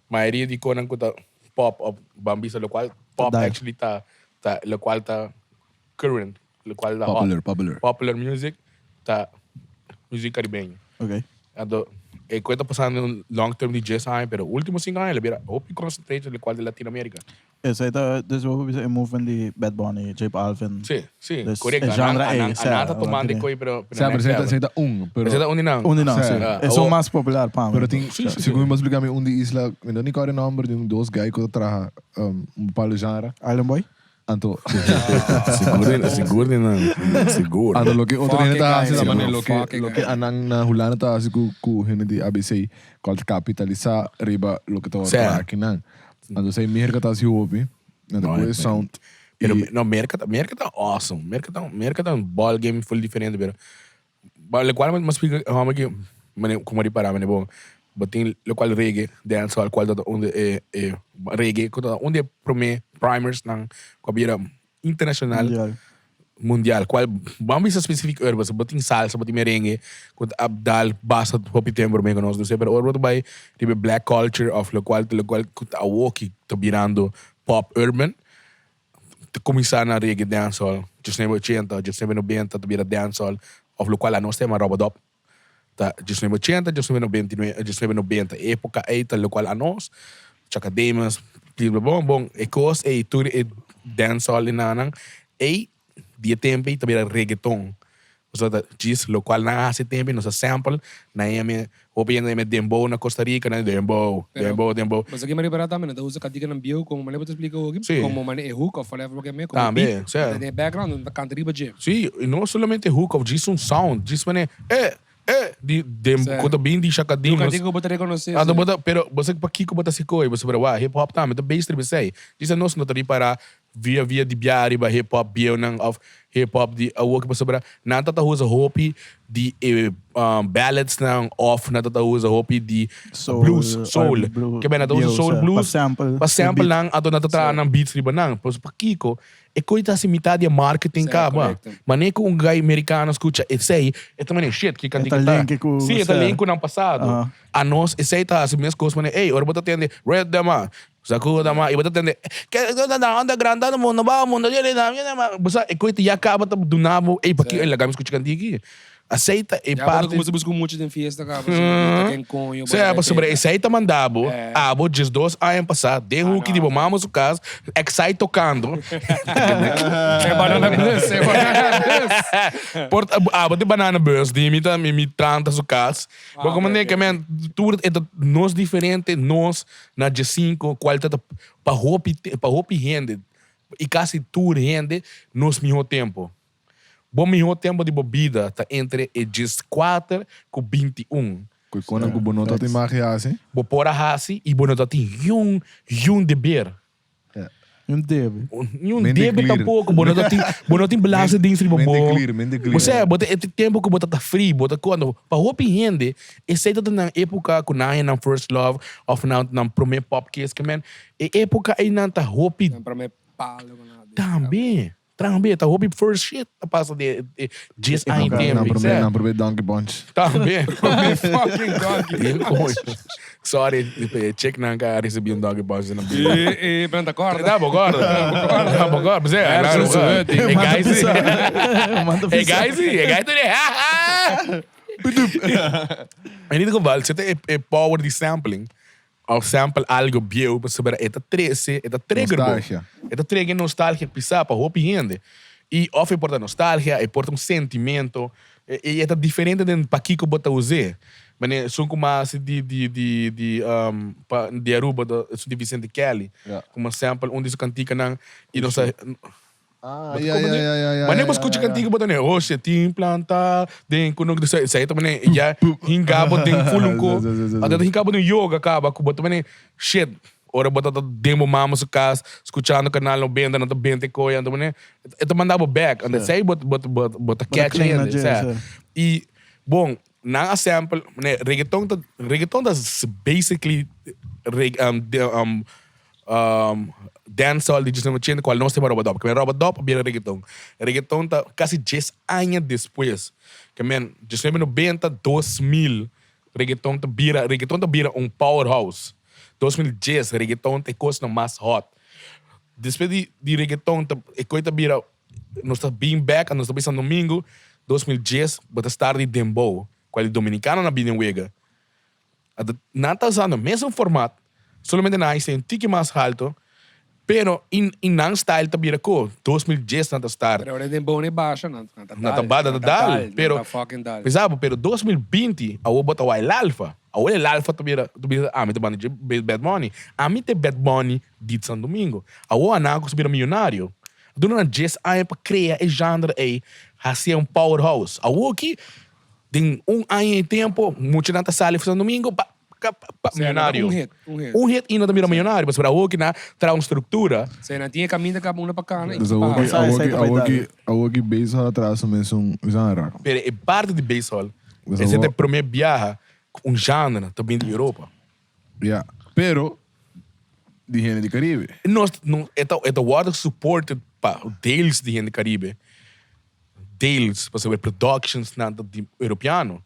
mayoria di konan ku ta pop of bambisa, locual pop Dai. actually ta, ta locual ta current, locual ta hot. Popular, popular. Popular music ta music caribeño. Ok. Anto, e koe ta pasando un long term di 10 aña, pero ultimo 5 aña le bira hopi concentrated locual di Latinoamérica. Esei ta dus bo por bisa e movement di Bad Bunny, J Balvin. Sí, sí, Dus correcto. e genre Anan, ei, anan, sea, anan ta tomando laat e koe, pero, pero Sea, pero next esei ta, level. esei ta un, pero Esei ta un di nan. Un di nan, sí. Ah, Esun awor- mas popular pa mi. Pero tin, segun mi bo splika mi un di isla, mi no ni kòrda e nòmber di un dos guy ku ta traha un bepaalde genre. Island Boy? Anto, Sigur, sigur di nan, sigur. anto loke otro Fuck hende e ta guy, hasi ta man. manera loke, Fuck e loke guy. anan na Hulanda ta hasi ku, ku hende di ABC, kual ta kapitalisá riba loke ta wòrdu Sea. traha akinan. Anto sei Merca ta hasi hopi, nan ta kohe sound Pero i no, Merca ta, Merca ta awesome. Merca ta, Merca ta un ball game full diferente, pero ba locual mi splika hòmber ki mane como ripará mane bo bo tin locual reggae, dancehall cual ta un di e e reggae cu ta un di e prome primers nan cu a bira internacional. Mundial. Mundial. Cual ban bisa specific ora pasobra bo tin salsa, bo tin merengue cu ta a dal basta hopi tempo prome cu nos duse pero ora bo ta bay riba e black culture of locual ta locual cu ta awoki ta birando pop urban ta cuminsa na reggae dancehall diecinuebe ochenta, diecinuebe nobenta ta bira dancehall of locual anos ta yama rubadub ta diecinuebe ochenta, diecinuebe nobenta i nuebe, diecinuebe nobenta e epoca ey ta locual anos Chaka Demus, bon bon e cos ey tur e dancehall y nan ey di e tempo ey ta bira reggaeton pasobra ta djis locual nan a haci e tempo ey nos a sample nan yama hopi hende yama dembow na Costa Rica nan dembow dembow dembow. Mas aki mi ripara tambe nan ta usa kantikanan bieu como manera bo ta splika hopi Sí. como manera e hook of whatever loke como Tambe, beat sí. den e background nan ta kanta riba dje. Sí, y no solamente hook of djis un sound djis manera eh. Eh, di den ku ta bin di Shaka Dimas. Dimas. Nunca ku bo ta rekonosé. Anto bo ta, pero bo sa pakiko bo ta hasi koe, bo sa wak hip hop tambe ta based riba esei. Disa nos no ta ripará via via di bia riba hip hop bieunan òf hip hop di awor ki pasobra nan ta ta usa hopi di e balladsnan òf nan ta ta usa hopi di blues, soul. Ke men nan ta usa soul blues pa sample nan anto nan ta traha nan beats riba nan. Pasobra pakiko E koe ta hasi mitad di e marketing kaba. Manera ku un guy merikano skucha esei, e ta manera, shit, ki kantika ta. Si, e ta link ku nan pasado. Anos esei ta hasi mes kos manera, ey, ora bo ta tende Red-dama, Sakuda-ma, i bo ta tende, Bo sa, e koe ta ya kaba ta duna bo, ey, pakiko e laga mi skucha kantika aki? Esei ta e Ya parti. bo ta kuminsá buska mucha den fiesta kaba, pasobra bo ta ken koño, bo Sea, ta pasobra repeta. esei ta manda bo, abo 12 aña pasá, den hoeki di bo mama su kas, Excite tokando. E banana bus, e banana bus. Por ta, abo di banana bus, di mi ta, mi mi tanta su kas. Bo komo neka men, tur e ta nos diferente, nos na 15, kual ta ta pa hopi, pa hopi hende, i kasi tur hende, nos mihó tempo. Bo mihó tempu di bo bida ta entre e 14 ku 21. Ku konan ku bo no ta tin mag hasi. Bo por a hasi i bo no ta tin yun yun deber. Yun debe. Yun debe tampoko. Bo no ta tin bo no tin belastingdienst riba bo. Mente clear, mente clear. Bo sa bo ta e tempu ku bo ta ta free, bo ta kondo. Pa hopi hende esei ta ta nan epoka ku nan haña nan first love òf nan nan promé pop kiss. Ke men e epoka einan ta hopi. Nan promé palo ku nan a Tambe. Tambe ta hopi first shit ta pasa den e djes aña Nan tempo. prome nan prome donkey punch. Tambe. Prome fucking donkey punch. Sorry, e chick nan ka recibi un donkey punch den nan bida. E e nan ta corda. Ta bo corda. Ta bo corda. Pues, Ergens claro, su hut, E guy si. Manda E guy si. E guy ta di ha ha. In ieder geval, zit e power di sampling. Of sample algo bieu pasobra e ta trece, e ta trigger bo. Nostalgia. E ta trigger nostalgia pisa pa hopi hende. Y of e por ta nostalgia, e por ta un sentimento, y e ta diferente den pakiko bo ta us'é. Manera esun ku mas di di di di pa di Aruba ta esun di Vicente Kelly. Kuma sample un di su kantikanan y nos a. Ah, ya, ya, ya, ya, ya. Wanneer bo scucha cantiga bo ta ne, oh, she tin planta den ku no esei ta mane ya hinga bo den fulunko. Anto ta hinga bo den yoga kaba ku bo ta mane shit. Ora bo ta den bo mama su kas scuchando canal 90 nan ta benta e koe anto mane e ta manda bo back. Anto esei bo bo bo ta catch hende. I bon nan a sample mane reggaeton ta reggaeton ta basically Dancehall di djesnuebe ochenta cual nos tema Robadop. Kimen Robadop a bira reggaeton. Reggaeton ta casi djes aña despues. Kimen djesnuebe nobenta, 2000 reggaeton ta bira, reggaeton ta bira un powerhouse. 2010 reggaeton ta e cosnan mas hot. Despues di di reggaeton ta e coy ta bira nos ta bin back nos ta bay San Domingo 2010 bo ta start di dembow cual di dominicanonan a bini wega. Nan ta usando mesun format, solamente nan a hasi un tiki mas halto, pero in nan style ta bira ko 2010 nan ta start. Pero ora den bou e basha nan ta dal. Nan ta ba, nan ta dal, pero Nan ta fucking dal. Pensa bo, pero 2020 awor bo ta wak el alfa, awor el alfa ta bira, ta bisa ami ta banda dje Bad Bunny, ami ta e Bad Bunny di San Domingo. Awor a nan a bira miyonario. Duna nan djes aña pa krea e genre ei, hasié un powerhouse. Awor ki Den un aña y tempo, muchanan ta sali for Santo Domingo, pa, pa, pa, Sea, nan ta millonario. un hit, un hit. Un hit y nan ta bira millonario, pasobra awor ki nan traha un structura. Sea, nan tin e caminda caba unda pa cana y Dus pa. awor ki, Sa- awor sa ki, ta bai awor ki, dal. awor ki baseball a traha su mesun genre. Pero e parte di baseball, Dus esei ta awor- e prome biaha cu un genre ta bin di Europa. Ja, pero di hende di Caribe. Nos, no, e ta, e ta wordo supported pa deels di hende Caribe. Deels, pasobra e productions nan ta di Europeano.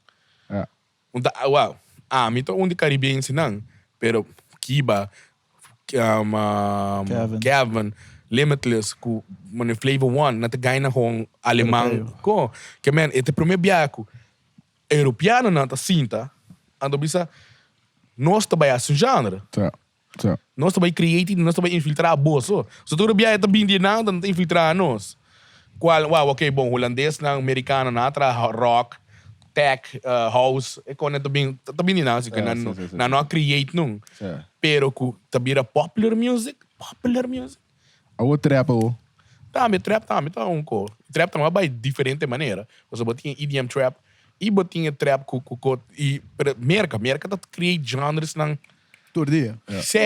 Ja. Un ta, well, ami ta un di Caribensenan, pero Kiba, um, Kevin. Kevin, Limitless, ku mane Flavor One, nan ta gana gewoon Aleman. Europeo. Ko, ke men, e ta e prome biaha ku Europeanonan ta sinta, anto bisa, nos ta bai hasi un genre. Sa, sa. Nos ta bai create, nos ta bai infiltra boso. So tur biaha ta bini di nan, ta infiltra nos. Cual, wow, ok, bon, Hulandesnan, Mericanonan a traha rock, tech, house, e con ta bin, ta bini di nan, así que nan no, nan no a create nun. Pero cu ta bira popular music, popular music. Awor trap awor. Tambe, trap tambe ta un ko. Trap tambe a bai diferente manera. Pasobra bo tin EDM trap. I bo tin e trap ku ku ku i pero Merka, Merka ta create genres nan. Tur dia. Sí,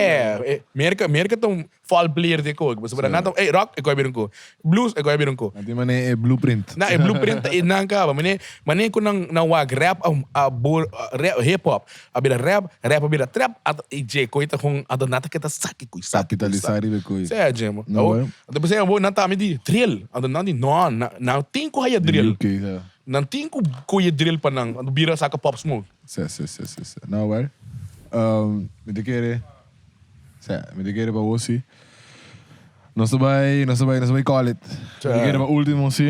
Merka, Merka ta un fall player di e koe. Pasobra nan ta, ey, rock, e koe a bira un koe. Blues, e koe a bira un koe. Nan tin manera e blueprint. Na, e blueprint ta e nan kaba. Manera, manera ku nan, nan wak rap a, a bor, rap, hip hop a bira rap, rap a bira trap, a i dje koe ta kon, anto nan ta keda saki koe, saki koe, Kapitalisá saki. riba e koe. Sea, dje, mo. No, Awor, anto p'esei awor nan ta ami di drill. Anto nan di, no, nan, nan tin ku haya Di drill. UK, sa. Nan tin ku koye drill pa nan, anto bira saka Pop Smoke. Sè, sè, sè, sè, sè. Nou, wèl, mi ta kere, sè, mi ta kere pa bo si. Nos ta bai, nos ta bai, nos ta bai call it. Mi ta kere pa ultimo si.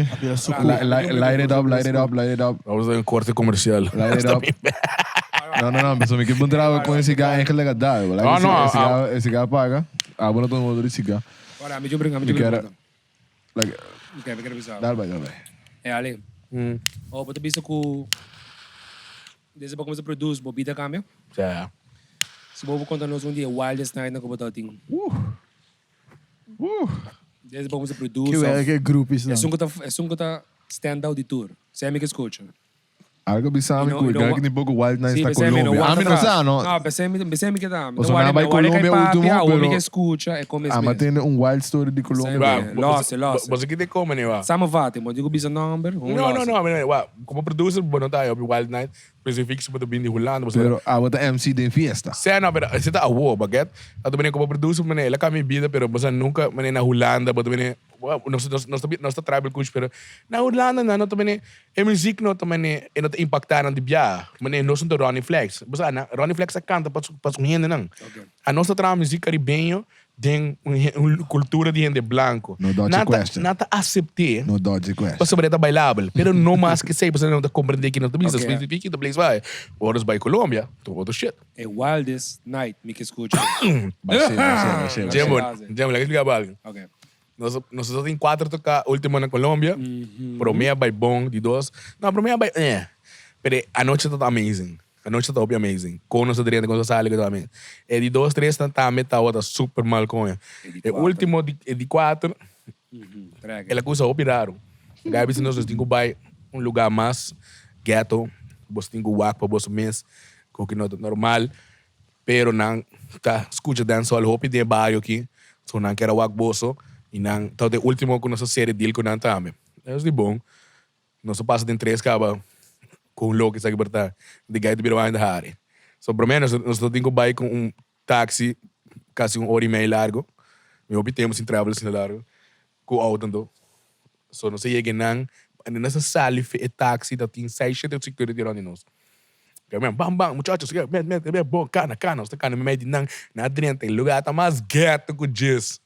Light it up, light it up, light it up. Nos ta den korte komersial. Light it up. No, no, no, pasobra mi ke puntra bo kon e siga eigenlijk a da. No, no, E siga, e siga a paga. Abo no tuma otro di siga. Ora, mi djun, mi djun pregunta. Like, Ok, mi kere bisa. Dal bai, dal bai. E Ale, oh, bo ta bisa ku desde bo kuminsá produce bo bida kambia? Sa. Si bo por konta nos un di e wildest nightnan ku bo tabatin. Desde bo kuminsá produce Ke of wega ke groupies nan. esun ku ta esun ku ta stand out di tur. Esei mi ke skucha. Algo bisa mi No, ku no, gana ki tin poko wild nights Sí, na besei mi no Colombia. wak Ami no atras. sa no. No, besei mi besei mi ke ta. Mi Pasobra ta nan wak bai mi wak Colombia kai ultimo, papia, awor mi pero ke skucha e komes Ama mes. tende un wild story di Colombia. Same. pero- Lose, lose. Boso ki te come ne wa? Sama vate, bo dico bisa nomber, un No, no, lose. no, mi wa, como producer bo no ta hopi wild night, specifiek si bo ta bin di Hulanda, bo sa. Pero abo ta MC den fiesta. Sè no, pero esei ta awo, baget. Anto mene como producer mene el a cambia mi bida, pero bo sa nunca mene na Hulanda bo ta mene, nos nos nos ta nos ta tribal kush pero na Hulanda nan no ta mene E muziek no ta mane e no ta impacta nan di bia. Mane nos no ta Ronnie Flex. Bo sa na Ronnie Flex a canta pa su pa su hendenan. Anos ta traha muziek caribeño den un un cultura di hende blanco. No dodge Nan ta question. nan ta acepte No dodge question. pasobra e ta bailabel. Pero no mas ke esey pasobra nan no ta comprende ki nos ta bisa. Ok. Specifiek ki ta blaze bai. Ora nos bai Colombia, ta otro shit. E wildest night mi ke scucha. Bashe, bashe, bashe, bashe. Jembo, Jembo, laga explica bo algo. Ok. Nos nos ta tin cuatro toca ultimo na Colombia. Prome a bay bon, di dos. No, prome a bay eh. Pero e anochi tabata amazing. Anochi tabata hopi amazing. Con nos a drenta, con nos a sali, con tambe. E di dos, tres nan tambe tabata super mal con e. E ultimo di e di cuatro, el a cusa hopi raro. Guy a bisa nos, nos tin cu bay un lugar mas ghetto. Boso tin cu wak pa boso mes, cu ki no ta normal. Pero nan ta scucha dancehall hopi den e bario aki, so nan kier a wak boso y nan ta e ultimo cu nos a cera e deal cu nan tambe. Es di bon. Nos a pasa den tres caba cu un loke esaki por ta di guy ta bira wak ta hari. So prome nos nos ta tin cu bay cu un taxi casi un ora y mei largo, mi hopi tempo sin travel asina largo, cu auto anto. So nos a yega einan, nos a sali fe e taxi ta tin seis shete security rond di nos. Ke men bam bam muchachos ke met met met bon kana kana nos ta kana meimei di nan nan a drenta e lugar ta mas ghetto ku djes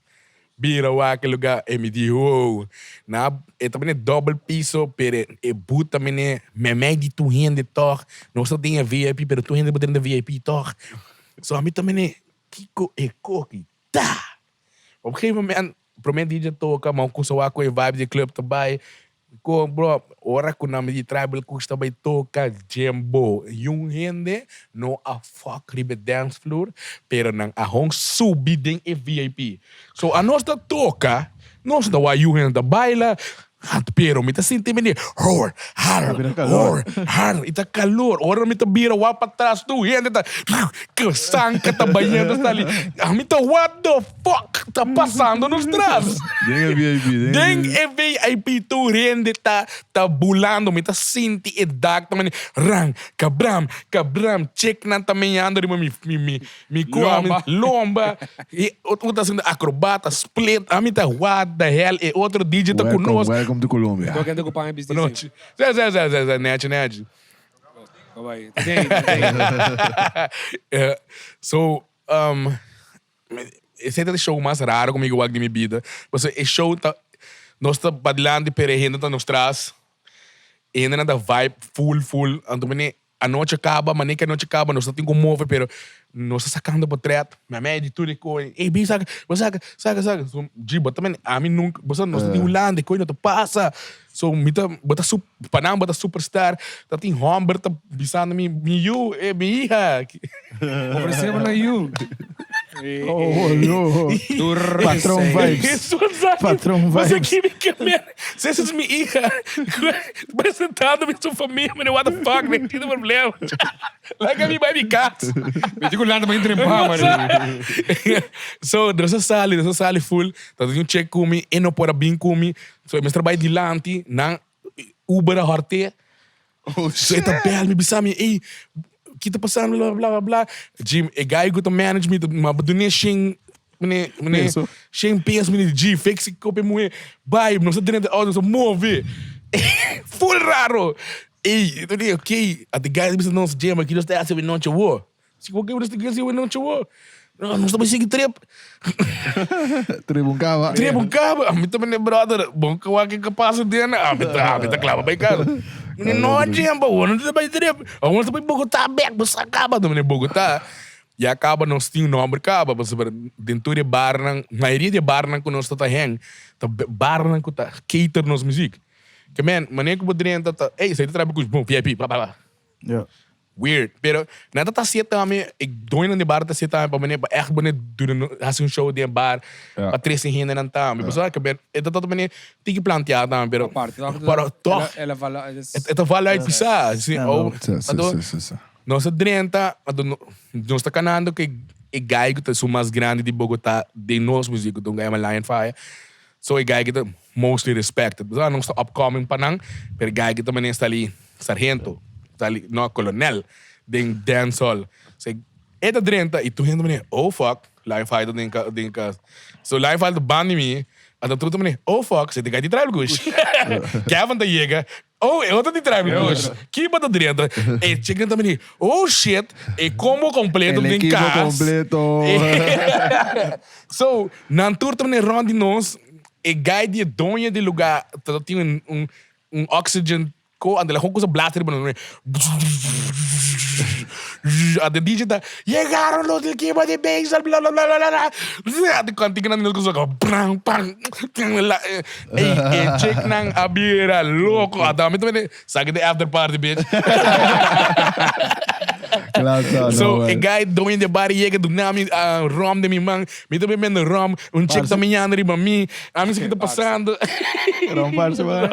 bira wak e lugar e mi di wow nan a e ta mene dobbel piso pero e but ta mene meimei di tur hende tog nos ta den e vip pero tur hende por drenta vip tog so ami ta mene kiko e koki ta op gegeven moment prome DJ toka ma un kusa wak ku e vibe di e club ta bai Ko bro, ora ku nan di tribal kush ta bai toka djembo, yun hende no a fuck riba e dance floor, pero nan a hon subi den e VIP. So anos ta toka, nos ta wak yun hende ta baila, pero mi ta sinti mi di hor, har, hor, har, i ta kalor. Ora mi ta bira wak patras tur hende ta sanka ta bayendo sali. Ami ta what the. Fuck ta pasando nos tras. Den e VIP, den e VIP tur hende ta ta bulando. Mi ta sinti e dak ta mane ran, kabram, kabram. Chicknan ta meñando riba mi mi mi mi kua, mi Lomba. lomba. I otro ta haciendo acrobata, split. Ami ta what the hell. E otro DJ ta ku Welcome, nos. welcome to Colombia. Tur kende ku paña bisti No, si. Sè, sè, sè, sè, sè, nechi, nechi. Bye bye. Ta den, ta den. Eh, so, um, Esei ta e show mas raro ku mi wak den mi bida. Pasobra e show ta, nos ta padilanti pero e hende ta nos tras. E hendenan ta vibe full full. Anto mane anochi a kaba, mane ke anochi a kaba nos no tin ku move pero nos ta sakando potret. Mi a mei di tur e koi, ey bin saka, bo saka, saka, saka. So dji bo ta mane ami nunka, bo sa nos ta di Hulanda e koi no ta pasa. So mi ta, bo ta sup, pa nan bo ta superstar. Ta tin homber ta bisando mi, mi yu, mi iha. Ofrece bo na yu. Oh, no. Patron vibes. Patron Você vibes. que me que me. Se essa é minha hija apresentando-me sua família, man, what the fuck, nem tem problema. Lá que me vai me casa. Me digo lá também trempar, mano. So, nós sali, nós sali full. Tá um check comigo, e não pode bem comigo. So, eu trabalho dilante, na Uber a horte. Oh, So, eta bel, me bisa me, ei, que tá passando, blá, blá, blá, blá. Jim, e guy go to manage me, mas do xing, mene, mene, Peso. xing peso, mene, G, fix, kope moe, bye, não se dentro de auto, se move. Full raro. Ei, eu digo, ok, a the guy bisa não se jam, aqui nós tá assim, não te wo. Se qualquer um está assim, não te wo. Não, não estamos seguindo trip. Trebuncava. Trip um cabo. A mim também, brother. Bom que eu aqui que passa dentro. A mim tá, a mim tá claro, bem casa. Não, jam, pô, não tem mais trip. A gente também Bogotá, back, você acaba também Bogotá. E acaba nós tinha um nome acaba, você dentro de bar, não, maioria de bar não que nós tá hang, tá bar não que tá cater nos music. Que man, maneira que poderia tá, tá, ei, você tá trabalhando com bom, VIP, blá blá blá. Ja. Weird. Pero net dat zit aan ik doe in de bar dat zit aan, maar meneer, echt meneer doen als een show die bar, Ja. Patricia heen en aan. Maar zo ik ben, dat dat meneer tiki planteado aan, pero Aparte, toch? pero toch, Ela fala. het het val uit pisa. Sim, Ja, oh, Sim, sim, sim, sim, sim. nós 30, nós está canando que e guy que tá o mais grande de Bogotá, de nós músico, do guy Lion Fire. So e guy que tá mostly respected. Mas não está upcoming panang, pero guy que também está ali sargento, está ali, no coronel, de dancehall. So eta 30 e tu gente meneer, oh fuck, Lion Fire den ka den ka. So Lion Fire band me, en dan truto meneer, oh fuck, zit ik uit die tribal kush. Kevin da chega, oh, eu tô de tribal kush. Que bota 30. E chicken também, meneer, oh shit, e combo completo El den equipo cas. completo. So, na turta meneer rond nos, e guy die donha de lugar, tinha um oxygen co, ande la com blaster, meneer. A de DJ tá, llegaron los del equipo de béisbol, bla, bla, bla, bla, bla. A de cantiga na nil kusa, bang, bang. Ei, e chick nang abira, louco. A dame também, sabe de after party, bitch. Claro, claro. So, no, a guy doing the body chega do nome, rom de mi man, me também vendo rom, um chick também anda riba mim, a mim que tá passando. Não, parce, mano.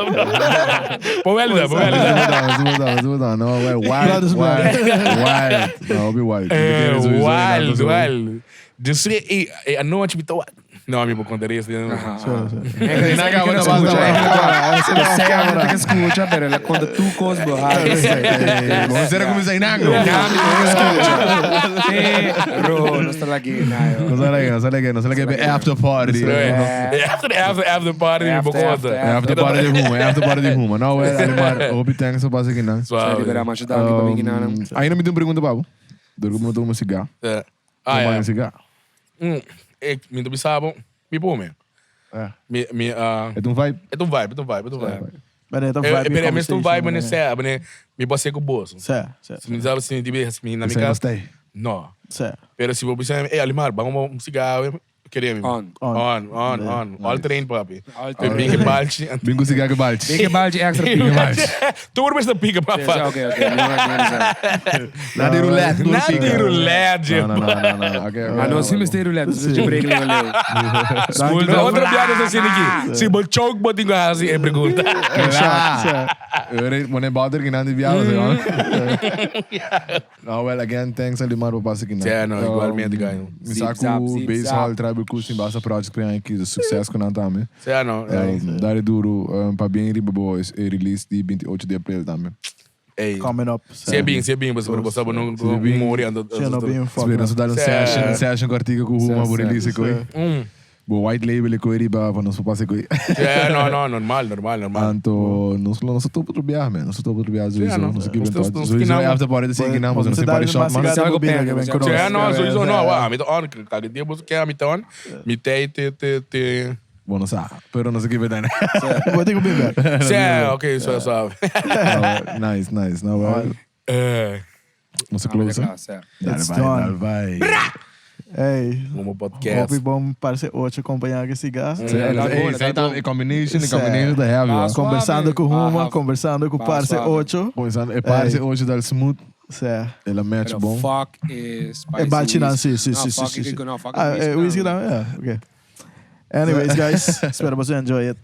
Pô, velho, pô, velho. Vamos mudar, vamos mudar. No, well, wild, Brothers, wild, wild. No, be wild. É, wild, wild. Dus e, e a noite me tô. Não, amigo, contaria isso. Sempre que escucha, pero ela conta tu cos borradas. Vamos ser como Zainango. Pero no está lá aqui. No sale que, no sale que, no sale que after party. After, after, after party, me After, conta. after, After party de Huma, after party de Huma. No, well, Alimar, hope thanks for passing in. Suave. Liberar mais danke para mim, não. Ainda me tem uma pergunta, Pablo. Durgo me toma um cigarro. É. Ah, Toma é. um cigarro. Ik, me do bisabo, me pô, man. É. Me, me, É um vibe. é um vibe, é um vibe, é um vibe. Maar nee, dat É, vibe. é, mas um vibe, né, sé, né, me passei com o bolso. Sé, sé, Se me sabe assim, tipo, assim, na Você minha casa. gostei. Não. sé. Pero se vou pensar, ei, Alimar, vamos um cigarro, queremos. On. On. On, on, on. All terrain, papi. All Bem que balde. Vem com cigarro que bate. Big balde extra pica. Tu mas da pica, papá. Ok, ok. Na de roulette. Na de roulette. Não, não, não, não. Ok, ok. Ah, não, se me roulette, se te break no leu. Não, outra piada assim aqui. Se bo choke, botin com a assim, é pergunta. Claro. Mone Bouter que nandi bialo, No, well, again, thanks Alimar por passar aqui. Yeah, no, igualmente, ganho. Me Zip, zap, saco zip, Base zap. Hall, Tribal Kush, basta project que aqui, de sucesso com também. Sei não. Dare duro, para bem riba boys, e release de 28 de abril também. Ei. Coming up. Se é bem, se é bem, você você sabe não bem. morrer ando. Se não bem, fuck. Esperando dar um session, session com artigo com uma por release coi. Bo white label coi riba, para nós passar coi. É, não, não, normal, normal, normal. Anto, nós nós topo outro viaje, man. Nós topo outro viaje, Yeah, sowieso. no. Nós aqui Nós bem temos- nós Sowieso que não- after party, assim que não, mas nós Você tem party dá shot, uma man. cigarra Algo bobina pega, que vem você- conosco. É, não, sowieso não. É. Ah, me on, cada dia você quer me on. Me te te te te. Bom, não sabe. Pero não sei que vai dar. Vou ter que beber. Sim, ok, só suave. Nice, nice. No, well, É, não se close. Dale, It's vai, done. dale, vai. Hey. um podcast. Hope bom parece ocho acompanhar que cigarro. Ei, sei tam, a combination, a combination da heavy. Ah, ó. Conversando com Ruma, Ah, conversando com ah, Parce suave. 8. Começando, e parece hoje dal smooth. Sea. El a match Pero bon. fuck e spicy E balchinan, whisky. si, si, No, si, si, fuck si, e si. no, fuck e Ah, whisky whisky tambe. tambe, yeah, okay. Anyways, guys, espero boso enjoy it.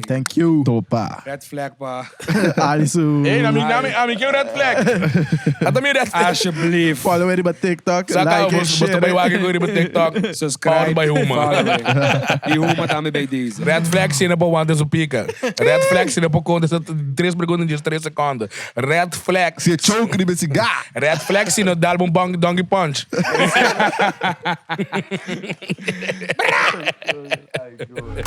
Thank you. Topa. Red flag pa. Alisu. Hey, ami, ami, ami, que red flag. Ata mi red flag. Alsjeblieft. Follow riba TikTok, Saka, like and você share. vai wag ko riba TikTok. Subscribe. Powered by Huma. Follow. E Huma tambe bij deze. Red flag sina po wanta su pica. Red flag sina po conta sa 3 preguntas de 3 seconden. Red flag. Si e choke riba si ga. Red flag sina dal bom bang donkey punch. Ay, good.